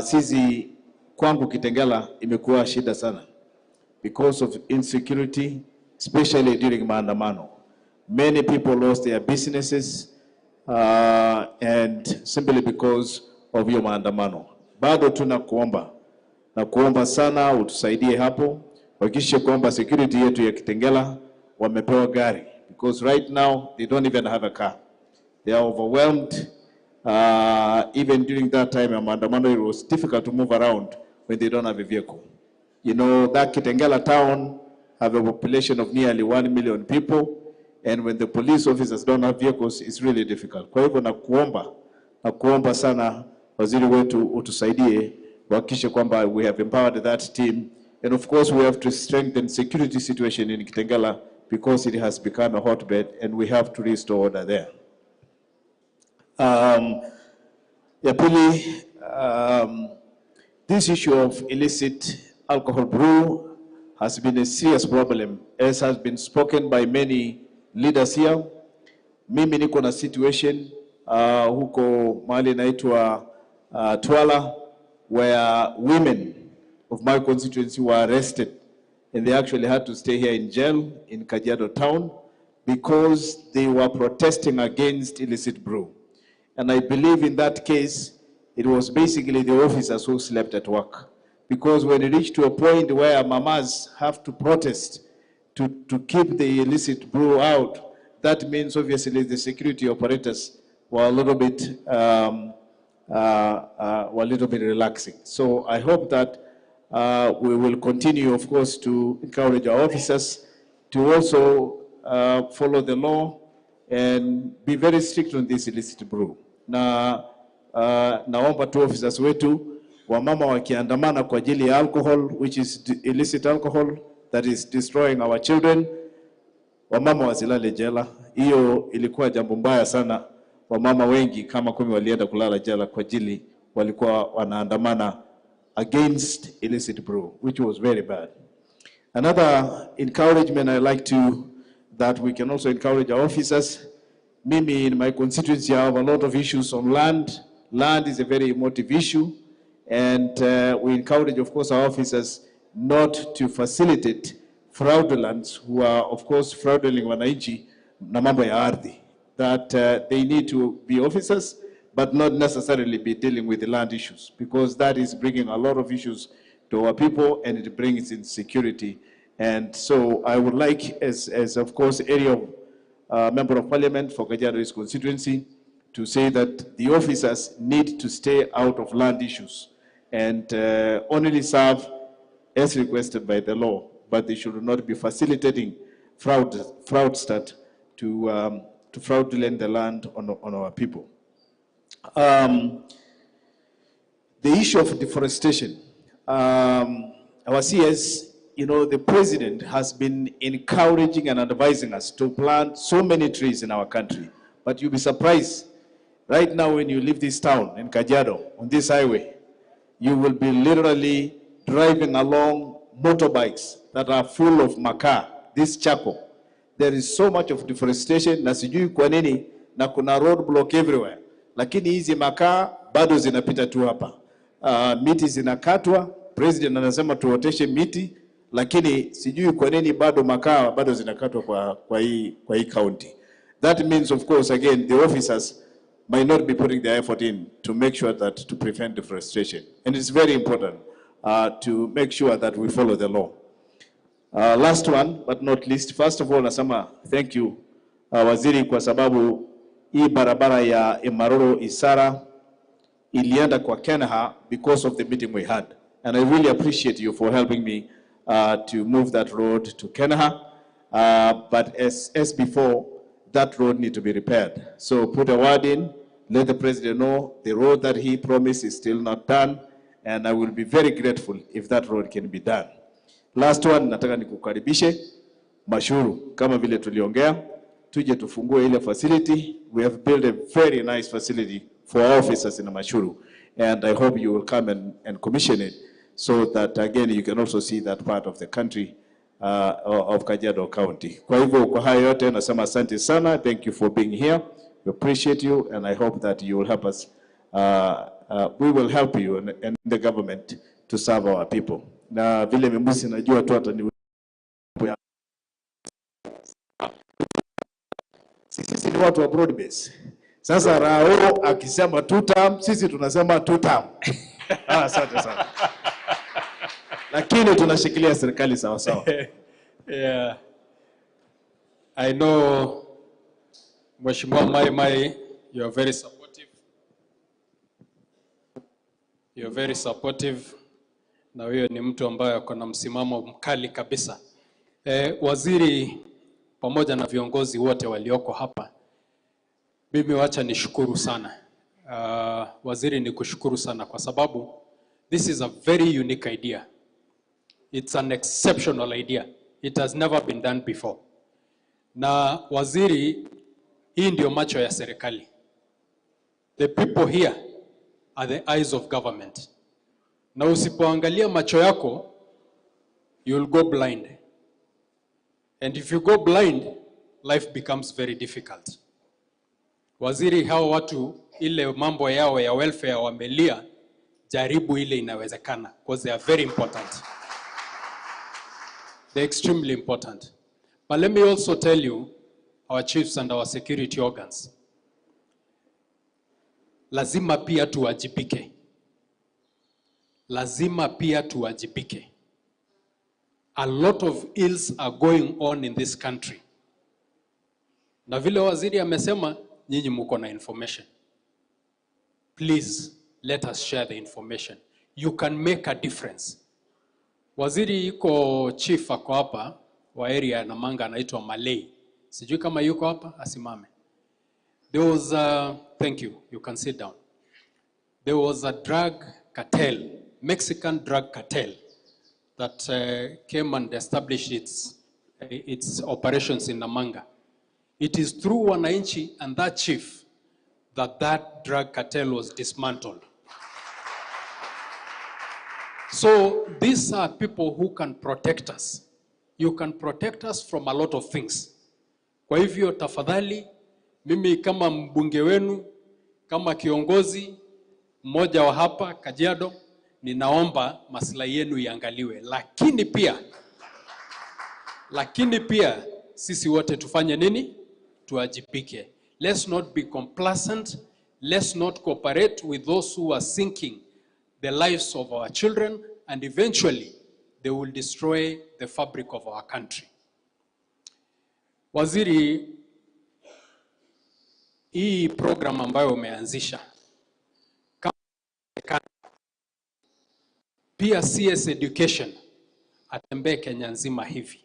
sisi kwangu Kitengela imekuwa shida sana because of insecurity, especially during maandamano. Many people lost their businesses and simply because of hiyo maandamano. Bado tunakuomba na kuomba sana utusaidie hapo, hakikishe kwamba security yetu ya Kitengela wamepewa gari, because right now they don't even have a car. They are overwhelmed. Even during that time ya maandamano, it was difficult to move around when they don't have a vehicle. You know that Kitengela town have a population of nearly 1 million people, and when the police officers don't have vehicles, it's really difficult. Kwa hivyo nakuomba sana waziri wetu utusaidie uhakikishe kwamba we have empowered that team, and of course we have to strengthen security situation in Kitengela because it has become a hotbed and we have to restore order there. Ya pili, this issue of illicit alcohol brew has been a serious problem, as has been spoken by many leaders here. Mimi niko na situation huko mahali inaitwa Twala, where women of my constituency were arrested and they actually had to stay here in jail in Kajiado town because they were protesting against illicit brew. And I believe in that case, it was basically the officers who slept at work. Because when it reached to a point where mamas have to protest to keep the illicit brew out, that means obviously the security operators were a little bit, relaxing. So I hope that we will continue, of course, to encourage our officers to also follow the law and be very strict on this illicit brew. Na naomba tu officers wetu wamama wakiandamana kwa ajili ya alcohol, which is illicit alcohol that is destroying our children, wamama wasilale jela. Hiyo ilikuwa jambo mbaya sana. Wamama wengi kama 10 walienda kulala jela kwa ajili walikuwa wanaandamana against illicit brew, which was very bad. Another encouragement I like to, that we can also encourage our officers. Mimi, in my constituency, I have a lot of issues on land. Land is a very emotive issue. And we encourage, of course, our officers not to facilitate fraudulents who are, of course, frauduling wananchi na mambo ya ardhi. That they need to be officers, but not necessarily be dealing with the land issues, because that is bringing a lot of issues to our people and it brings insecurity. And so I would like, as of course, area member of parliament for Kajiado East constituency, to say that the officers need to stay out of land issues and only serve as requested by the law, but they should not be facilitating fraudsters to fraudulent the land on our people. The issue of deforestation, our CS, you know, the president has been encouraging and advising us to plant so many trees in our country. But you'll be surprised, right now when you leave this town in Kajiado, on this highway, you will be literally driving along motorbikes that are full of makaa, this charcoal. There is so much of deforestation, na sijui kwa nini, na kuna roadblock everywhere. Lakini hizi makaa bado zinapita tu hapa. Miti zinakatwa, president anasema tuoteshe miti, lakini sijui kwa nini bado makaa bado zinakatwa kwa hii county. That means, of course, again, the officers might not be putting their effort in to make sure that to prevent deforestation. And it's very important to make sure that we follow the law. Last one, but not least, first of all, nasema thank you, Waziri, kwa sababu hii barabara ya Imaroro Isara ilienda kwa Kenha because of the meeting we had. And I really appreciate you for helping me to move that road to Kenha. But as before, that road need to be repaired. So put a word in, let the president know the road that he promised is still not done, and I will be very grateful if that road can be done. Last one, nataka nikukaribishe Mashuru, kama vile tuliongea, tuje tufungue ile facility. We have built a very nice facility for our officers in Mashuru, and I hope you will come and commission it so that again you can also see that part of the country of Kajiado County. Kwa hivyo kwa hayo yote nasema asante sana. Thank you for being here. We appreciate you, and I hope that you will help us. We will help you and the government to serve our people. Na vile Memusi najua tu atani sisi ni watu wa broad base. Sasa Rao akisema two term, sisi tunasema two term. Asante sana. Lakini tunashikilia serikali sawa sawa. Yeah. I know Mheshimiwa Mai Mai, you are very supportive. You are very supportive. Na huyo ni mtu ambaye ako na msimamo mkali kabisa. Waziri pamoja na viongozi wote walioko hapa, mimi wacha nishukuru sana. Waziri, ni kushukuru sana kwa sababu this is a very unique idea. It's an exceptional idea. It has never been done before. Na waziri, hii ndio macho ya serikali. The people here are the eyes of government. Na usipoangalia macho yako, you'll go blind. And if you go blind, life becomes very difficult. Waziri, hao watu ile mambo yao ya welfare wamelia, jaribu ile inawezekana, because they are very important. They're extremely important. But let me also tell you, our chiefs and our security organs, lazima pia tuwajibike. Lazima pia tuwajibike. A lot of ills are going on in this country. Na vile waziri amesema, nyinyi mko na information. Please, let us share the information. You can make a difference. Waziri, yuko chief ako hapa wa area ya Namanga anaitwa Malay. Sijui kama yuko hapa, asimame. There was a, thank you, you can sit down. There was a drug cartel, Mexican drug cartel, that came and established its operations in Namanga. It is through Wananchi and that chief that that drug cartel was dismantled. So these are people who can protect us. You can protect us from a lot of things. Kwa hivyo tafadhali, mimi kama mbunge wenu, kama kiongozi mmoja wa hapa Kajiado, ninaomba maslahi yenu iangaliwe. Lakini pia sisi wote tufanye nini? Tuwajibike. Let's not be complacent. Let's not cooperate with those who are sinking the lives of our children, and eventually they will destroy the fabric of our country. Waziri, hii program ambayo umeanzisha, pia CS Education atembee Kenya nzima hivi.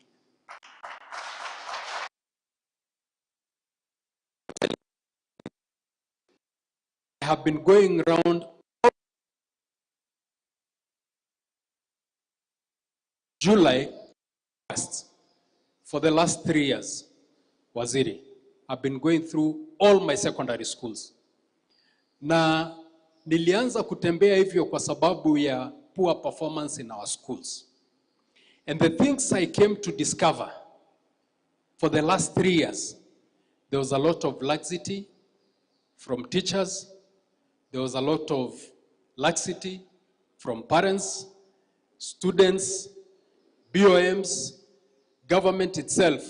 I have been going round July for the last 3 years, Waziri. I've been going through all my secondary schools. Na nilianza kutembea hivyo kwa sababu ya poor performance in our schools. And the things I came to discover for the last 3 years, there was a lot of laxity from teachers, there was a lot of laxity from parents, students, BOMs, government itself.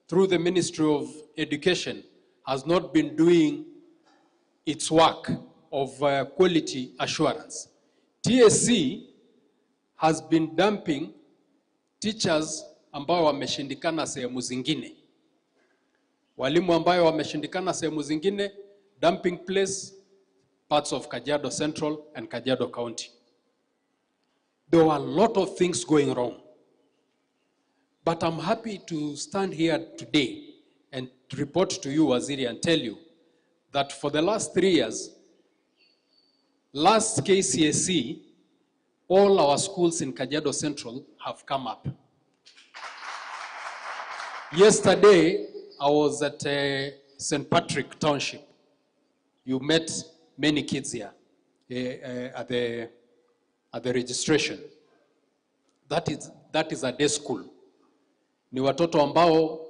through the Ministry of Education has not been doing its work of quality assurance. TSC has been dumping teachers ambao wameshindikana sehemu zingine. Walimu ambayo wameshindikana sehemu zingine, dumping place, parts of Kajiado Central and Kajiado County. There were a lot of things going wrong. But I'm happy to stand here today and report to you, Waziri, and tell you that for the last 3 years, last KCSE, all our schools in Kajiado Central have come up. Yesterday, I was at St. Patrick Township. You met many kids here at the registration. That is a day school. Ni watoto ambao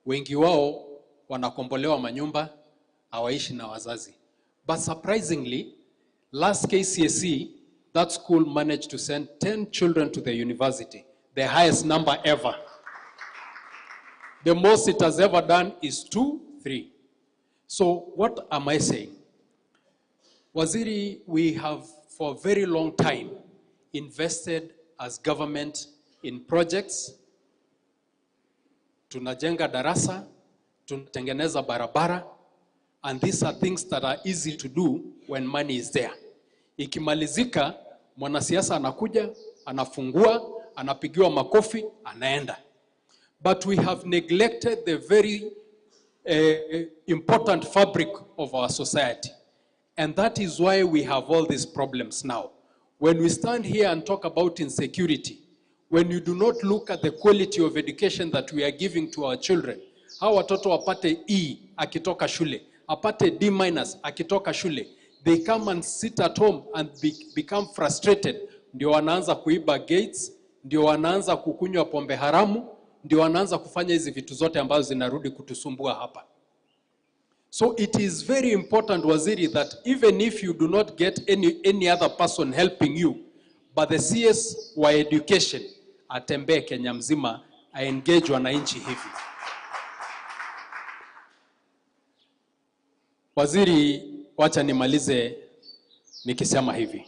wengi wao wanakombolewa manyumba, hawaishi na wazazi. But surprisingly, last KCSE, that school managed to send 10 children to the university, the highest number ever. The most it has ever done is 2, 3. So what am I saying? Waziri, we have for a very long time invested as government in projects. Tunajenga darasa, tunatengeneza barabara, and these are things that are easy to do when money is there. Ikimalizika, mwanasiasa anakuja, anafungua, anapigiwa makofi, anaenda. But we have neglected the very important fabric of our society. And that is why we have all these problems now. When we stand here and talk about insecurity, when you do not look at the quality of education that we are giving to our children, how watoto wapate E akitoka shule, apate D minus akitoka shule, they come and sit at home and become frustrated. Ndio wanaanza kuiba gates, ndio wanaanza kukunywa pombe haramu, ndio wanaanza kufanya hizi vitu zote ambazo zinarudi kutusumbua hapa. So it is very important, Waziri, that even if you do not get any other person helping you, but the CS wa education atembee Kenya mzima, aengage wananchi hivi. Waziri, wacha nimalize nikisema hivi.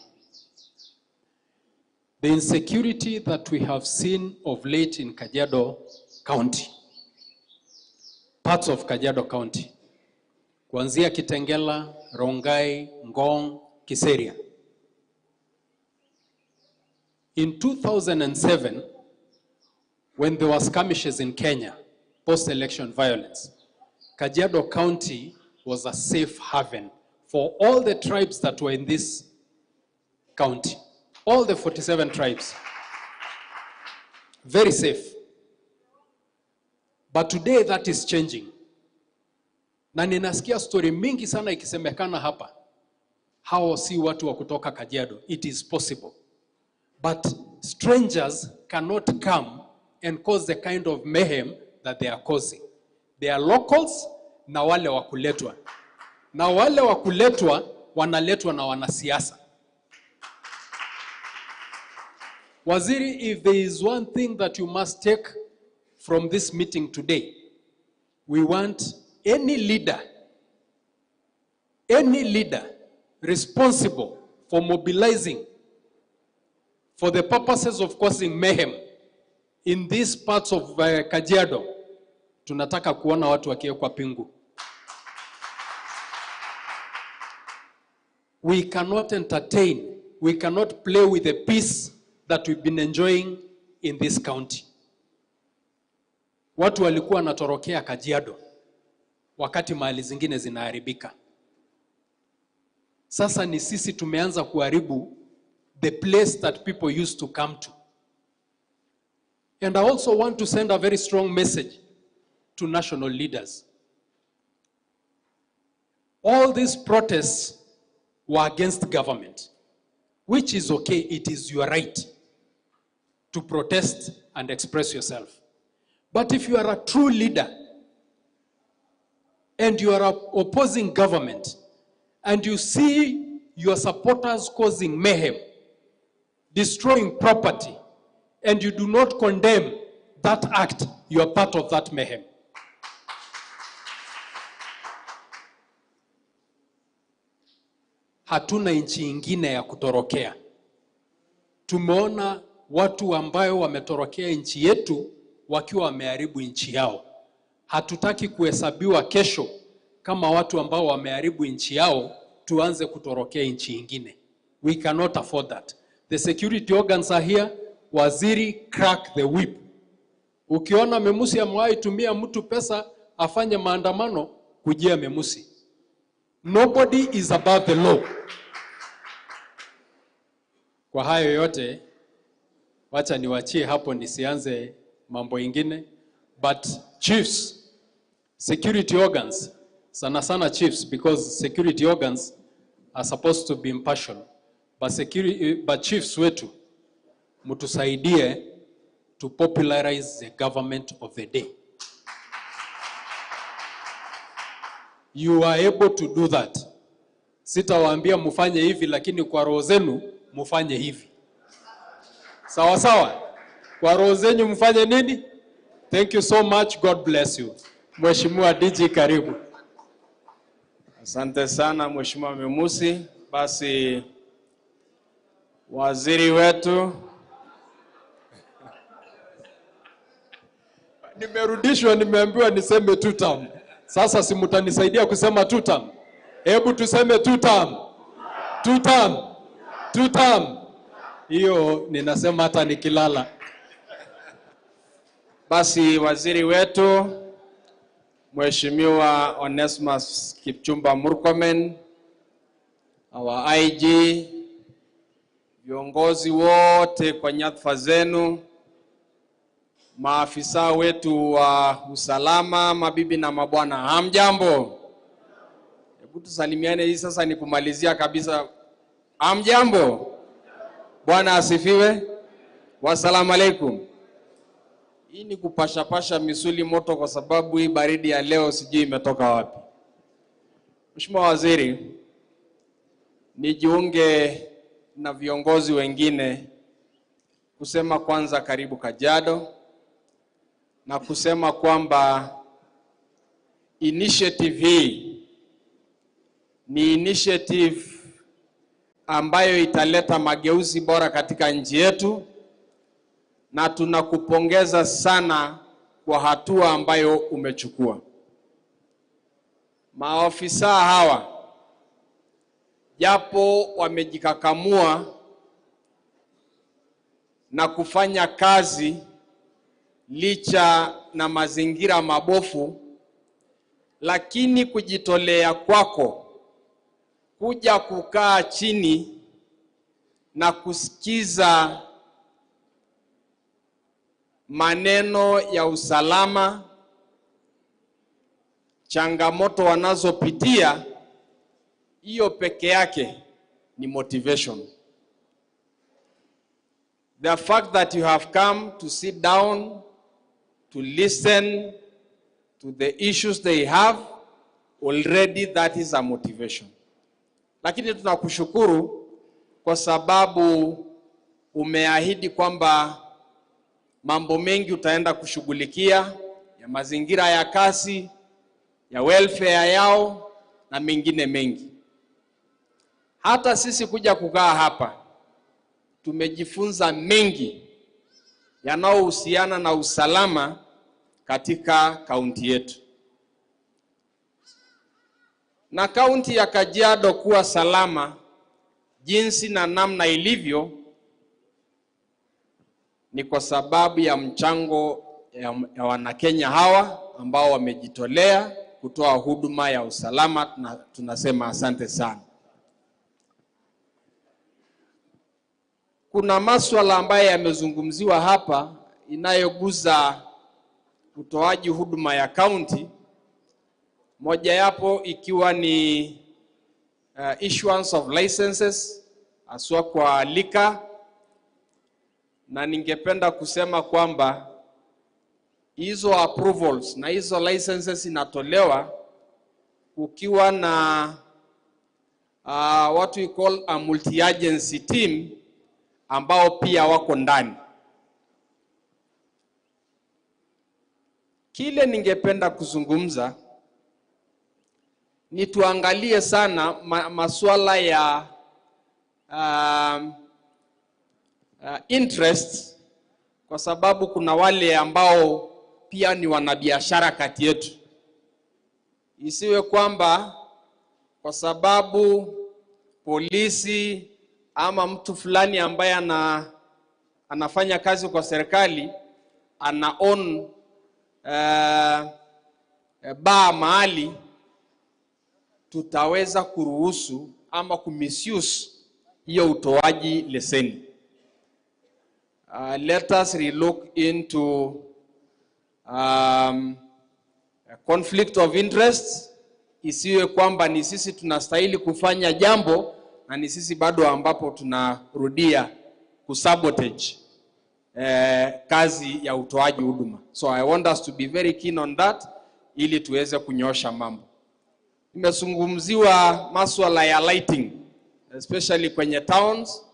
The insecurity that we have seen of late in Kajiado County, parts of Kajiado County, kuanzia Kitengela, Rongai, Ngong, Kiseria. In 2007, when there were skirmishes in Kenya, post-election violence, Kajiado County was a safe haven for all the tribes that were in this county. All the 47 tribes. Very safe. But today that is changing. Na ninasikia story mingi sana ikisemekana hapa. Hao si watu wa kutoka Kajiado. It is possible. But strangers cannot come and cause the kind of mayhem that they are causing. They are locals na wale wa kuletwa. Na wale wa kuletwa wanaletwa na wanasiasa. Waziri, if there is one thing that you must take from this meeting today, we want any leader responsible for mobilizing for the purposes of causing mayhem in these parts of Kajiado, tunataka kuona watu wakiwekwa pingu. We cannot entertain, we cannot play with the peace that we've been enjoying in this county. Watu walikuwa wanatorokea Kajiado wakati mahali zingine zinaharibika. Sasa ni sisi tumeanza kuharibu the place that people used to come to. And I also want to send a very strong message to national leaders. All these protests were against government, which is okay, it is your right to protest and express yourself. But if you are a true leader and you are opposing government and you see your supporters causing mayhem, destroying property, and you do not condemn that act, you are part of that mayhem. Hatuna nchi ingine ya kutorokea. Tumeona watu ambayo wametorokea nchi yetu wakiwa wameharibu nchi yao. Hatutaki kuhesabiwa kesho kama watu ambao wameharibu nchi yao, tuanze kutorokea nchi ingine. We cannot afford that. The security organs are here. Waziri, crack the whip. Ukiona Memusi amewahi tumia mtu pesa afanye maandamano, kujia Memusi. Nobody is above the law. Kwa hayo yote, wacha niwachie hapo nisianze mambo ingine. But chiefs, security organs, sana sana chiefs, because security organs are supposed to be impartial. But chiefs wetu, mtusaidie to popularize the government of the day. You are able to do that. Sitawaambia mufanye hivi, lakini kwa roho zenu mufanye hivi. Sawa sawa? Kwa roho zenu mfanye nini? Thank you so much. God bless you. Mheshimiwa DG, karibu. Asante sana Mheshimiwa Memusi. Basi waziri wetu, nimerudishwa, nimeambiwa niseme two term. Sasa si mtanisaidia kusema two term? Hebu tuseme two term. Two term. Two term. Hiyo ninasema hata nikilala. Basi waziri wetu Mheshimiwa Onesmus Kipchumba Murkomen, our IG, viongozi wote kwa nyadhifa zenu, maafisa wetu wa usalama, mabibi na mabwana, hamjambo? Hebu tusalimiane, hii sasa ni kumalizia kabisa. Hamjambo? Bwana asifiwe. Wasalamu alaikum. Hii ni kupashapasha misuli moto kwa sababu hii baridi ya leo sijui imetoka wapi. Mheshimiwa Waziri, nijiunge na viongozi wengine kusema kwanza karibu Kajiado na kusema kwamba initiative hii ni initiative ambayo italeta mageuzi bora katika nchi yetu, na tunakupongeza sana kwa hatua ambayo umechukua. Maofisa hawa japo wamejikakamua na kufanya kazi licha na mazingira mabofu, lakini kujitolea kwako kuja kukaa chini na kusikiza maneno ya usalama, changamoto wanazopitia, hiyo peke yake ni motivation. The fact that you have come to sit down, to listen to the issues they have, already that is a motivation. Lakini tunakushukuru kwa sababu umeahidi kwamba mambo mengi utaenda kushughulikia, ya mazingira ya kasi, ya welfare yao na mengine mengi. Hata sisi kuja kukaa hapa tumejifunza mengi yanayohusiana na usalama katika kaunti yetu. Na kaunti ya Kajiado kuwa salama jinsi na namna ilivyo ni kwa sababu ya mchango ya Wanakenya hawa ambao wamejitolea kutoa huduma ya usalama. Tunasema asante sana. Kuna masuala ambayo yamezungumziwa hapa inayoguza utoaji huduma ya kaunti, moja yapo ikiwa ni issuance of licenses haswa kwa liquor, na ningependa kusema kwamba hizo approvals na hizo licenses inatolewa ukiwa na what we call a multi-agency team ambao pia wako ndani. Kile ningependa kuzungumza ni tuangalie sana masuala ya interest, kwa sababu kuna wale ambao pia ni wanabiashara kati yetu. Isiwe kwamba kwa sababu polisi ama mtu fulani ambaye anafanya kazi kwa serikali ana own bar mahali, tutaweza kuruhusu ama kumisuse hiyo utoaji leseni. Let us relook into conflict of interest. Isiwe kwamba ni sisi tunastahili kufanya jambo na ni sisi bado ambapo tunarudia kusabotage kazi ya utoaji huduma. So I want us to be very keen on that ili tuweze kunyosha mambo. Nimezungumziwa masuala ya lighting especially kwenye towns.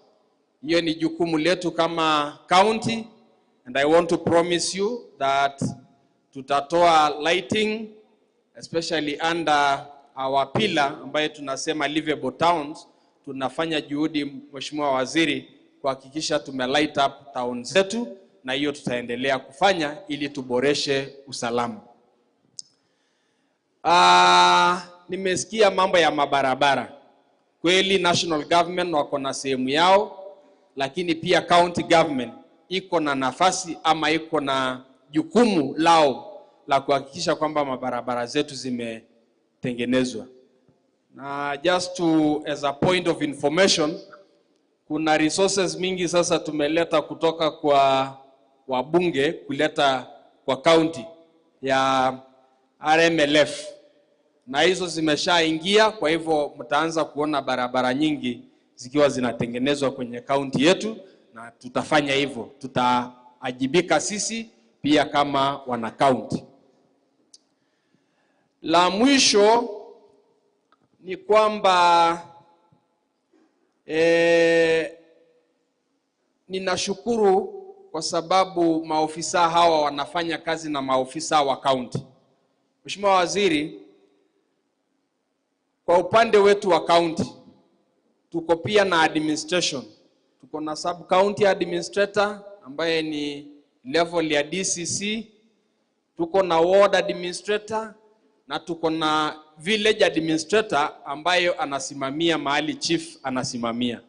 Hiyo ni jukumu letu kama county, and I want to promise you that tutatoa lighting especially under our pillar ambayo tunasema livable towns. Tunafanya juhudi, Mheshimiwa Waziri, kuhakikisha tume light up town zetu, na hiyo tutaendelea kufanya ili tuboreshe usalama. Nimesikia mambo ya mabarabara. Kweli national government wako na sehemu yao, lakini pia county government iko na nafasi ama iko na jukumu lao la kuhakikisha kwamba mabarabara zetu zimetengenezwa. Na just to, as a point of information, kuna resources mingi sasa tumeleta kutoka kwa wabunge kuleta kwa county ya RMLF, na hizo zimeshaingia. Kwa hivyo mtaanza kuona barabara nyingi zikiwa zinatengenezwa kwenye county yetu, na tutafanya hivyo, tutaajibika sisi pia kama wana county. La mwisho ni kwamba ninashukuru kwa sababu maofisa hawa wanafanya kazi na maofisa wa county. Mheshimiwa Waziri, kwa upande wetu wa county tuko pia na administration. Tuko na sub county administrator ambaye ni level ya DCC, tuko na ward administrator na tuko na village administrator ambayo anasimamia mahali chief anasimamia.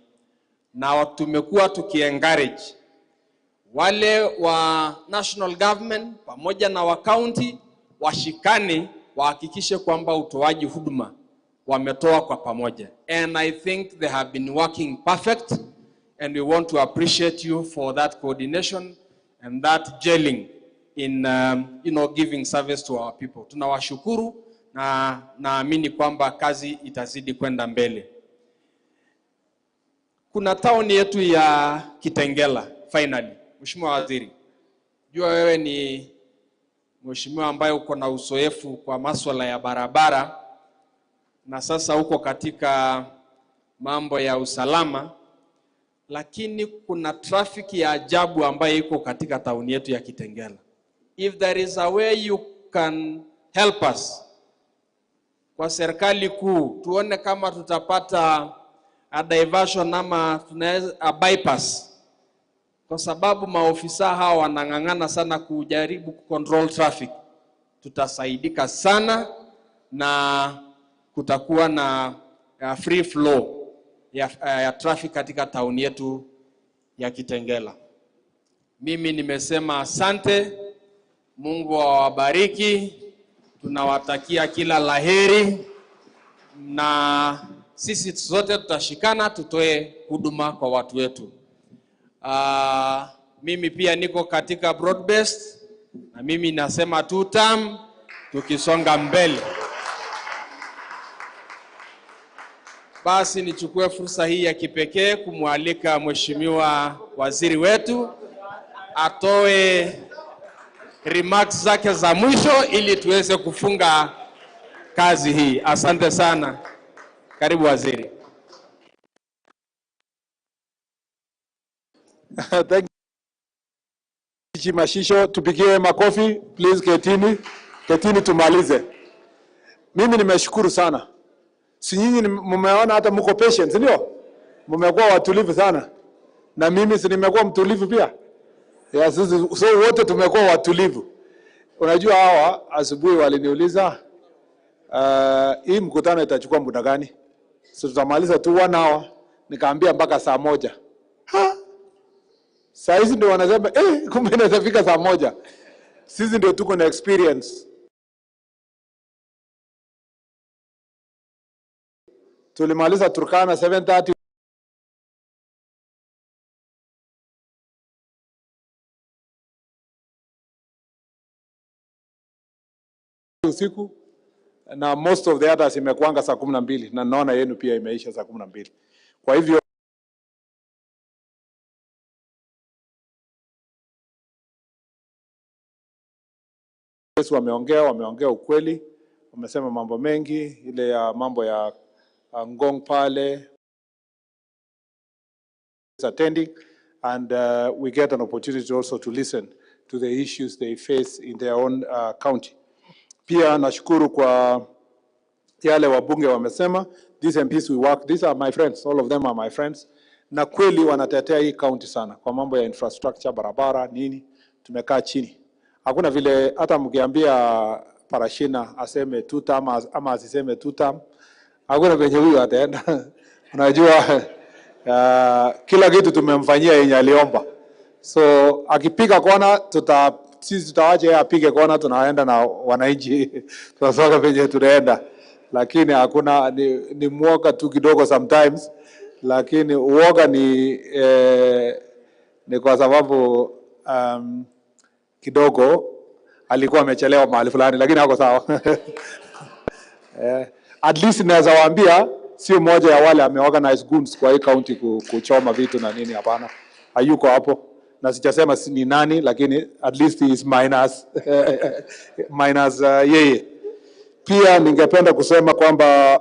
Na tumekuwa tukiencourage wale wa national government pamoja na wa county washikane, wahakikishe kwamba utoaji huduma wametoa kwa pamoja. And I think they have been working perfect, and we want to appreciate you for that coordination and that gelling in giving service to our people. Tunawashukuru na naamini kwamba kazi itazidi kwenda mbele. Kuna town yetu ya Kitengela finally. Mheshimiwa Waziri, jua wewe ni mheshimiwa ambaye uko na uzoefu kwa masuala ya barabara na sasa uko katika mambo ya usalama, lakini kuna traffic ya ajabu ambayo iko katika town yetu ya Kitengela. If there is a way you can help us kwa serikali kuu, tuone kama tutapata a diversion ama tunaweza a bypass, kwa sababu maofisa hawa wanang'ang'ana sana kujaribu kucontrol traffic. Tutasaidika sana na kutakuwa na free flow ya traffic katika town yetu ya Kitengela. Mimi nimesema asante. Mungu awabariki. Tunawatakia kila laheri, na sisi zote tutashikana tutoe huduma kwa watu wetu. Mimi pia niko katika broad based, na mimi nasema two term, tukisonga mbele. Basi nichukue fursa hii ya kipekee kumwalika Mheshimiwa Waziri wetu atoe remarks zake za mwisho ili tuweze kufunga kazi hii. Asante sana. Karibu Waziri. Thank you, Mashisho. Tupigie makofi please. Ketini, ketini tumalize. Mimi nimeshukuru sana. Si nyinyi mmeona hata mko patient, si ndio? Mmekuwa watulivu sana. Na mimi si nimekuwa mtulivu pia. Ya, sisi so wote tumekuwa watulivu. Unajua hawa asubuhi waliniuliza hii mkutano itachukua muda gani? So tutamaliza tu 1 hour. Nikaambia mpaka saa 1. Ha? Saa hizi ndio wanasema kumbe inaweza fika saa 1. Sisi ndio tuko na experience. Tulimaliza Turkana 7:30 usiku, na most of the others imekuanga saa 12, na naona yenu pia imeisha saa 12. Kwa hivyo wameongea ukweli, wamesema mambo mengi, ile ya mambo ya Ngong pale attending, and we get an opportunity also to listen to the issues they face in their own county. Pia nashukuru kwa yale wabunge wamesema. These MPs we work, these are my friends, all of them are my friends. Na kweli wanatetea hii county sana kwa mambo ya infrastructure, barabara, nini, tumekaa chini. Hakuna vile hata mkiambia Parashina aseme two term ama asiseme two term, hakuna penye huyu ataenda. Unajua kila kitu tumemfanyia yenye aliomba. So akipiga kona sisi tutawacha yeye apige kona, tunaenda na wananchi tunasonga penye tunaenda. Lakini hakuna, ni muoga tu kidogo sometimes, lakini uoga ni kwa sababu kidogo alikuwa amechelewa mahali fulani, lakini hako sawa. At least naweza waambia sio mmoja ya wale ameorganize goons kwa hii county kuchoma vitu na nini, hapana. Hayuko hapo. Na sijasema ni nani, lakini at least he is minus minus yeye. Pia ningependa kusema kwamba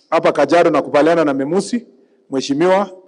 hapa Kajiado nakubaliana na Memusi mheshimiwa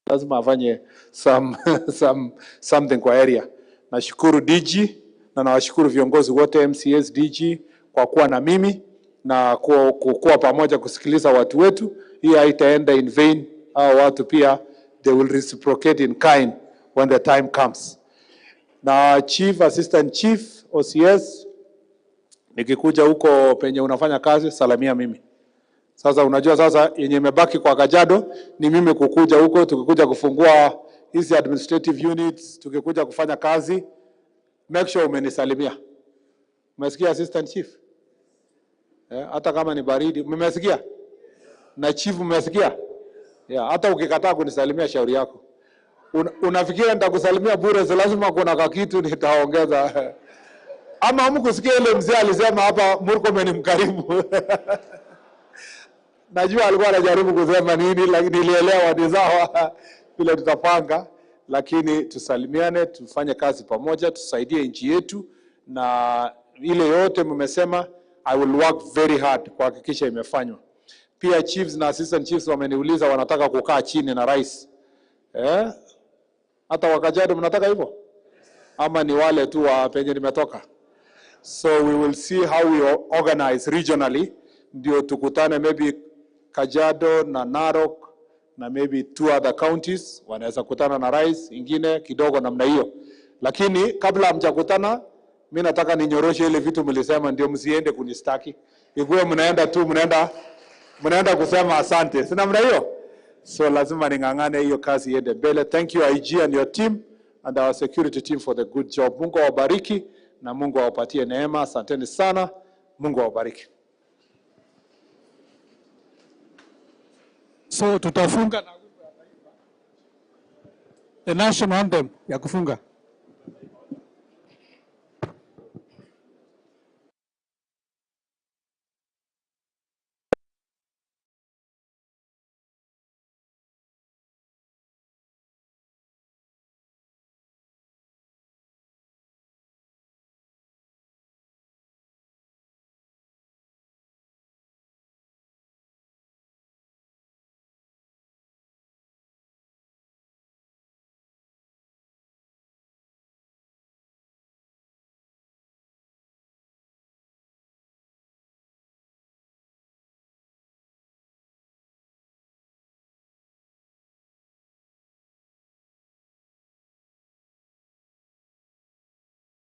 lazima afanye something kwa area. Nashukuru DG na nawashukuru viongozi wote MCS, DG kwa kuwa na mimi na kuwa pamoja kusikiliza watu wetu. Hii haitaenda in vain. Hao watu pia they will reciprocate in kind when the time comes. Na Chief, Assistant Chief, OCS, nikikuja huko penye unafanya kazi salamia mimi. Sasa unajua sasa yenye imebaki kwa Kajiado ni mimi kukuja huko, tukikuja kufungua hizi administrative units, tukikuja kufanya kazi, make sure umenisalimia. Umesikia Assistant Chief? Hata kama ni baridi, umesikia? Na Chief umesikia? Yeah, hata ukikataa kunisalimia shauri yako. Unafikiria nitakusalimia bure? So lazima kuna kitu nitaongeza. Ama hamkusikia ile mzee alisema hapa Murkomen ni mkarimu. Najua alikuwa anajaribu kusema nini, lakini nilielewa ni sawa vile tutapanga. lakini tusalimiane, tufanye kazi pamoja, tusaidie nchi yetu, na ile yote mmesema, I will work very hard kuhakikisha imefanywa. Pia chiefs na assistant chiefs wameniuliza wanataka kukaa chini na rais. Eh? Hata Wakajiado mnataka hivyo? Ama ni wale tu wa penye nimetoka? So we will see how we organize regionally, ndio tukutane maybe Kajiado na Narok na maybe two other counties wanaweza kutana na rais ingine kidogo namna hiyo, lakini kabla hamjakutana, mi nataka ninyoroshe ile vitu mlisema, ndio msiende kunistaki, ikuwe mnaenda tu mnaenda kusema asante, si namna hiyo? So lazima ning'ang'ane hiyo kazi iende mbele. Thank you IG and your team and our security team for the good job. Mungu awabariki na Mungu awapatie neema. Asanteni sana, Mungu awabariki. So tutafunga na the national anthem ya kufunga.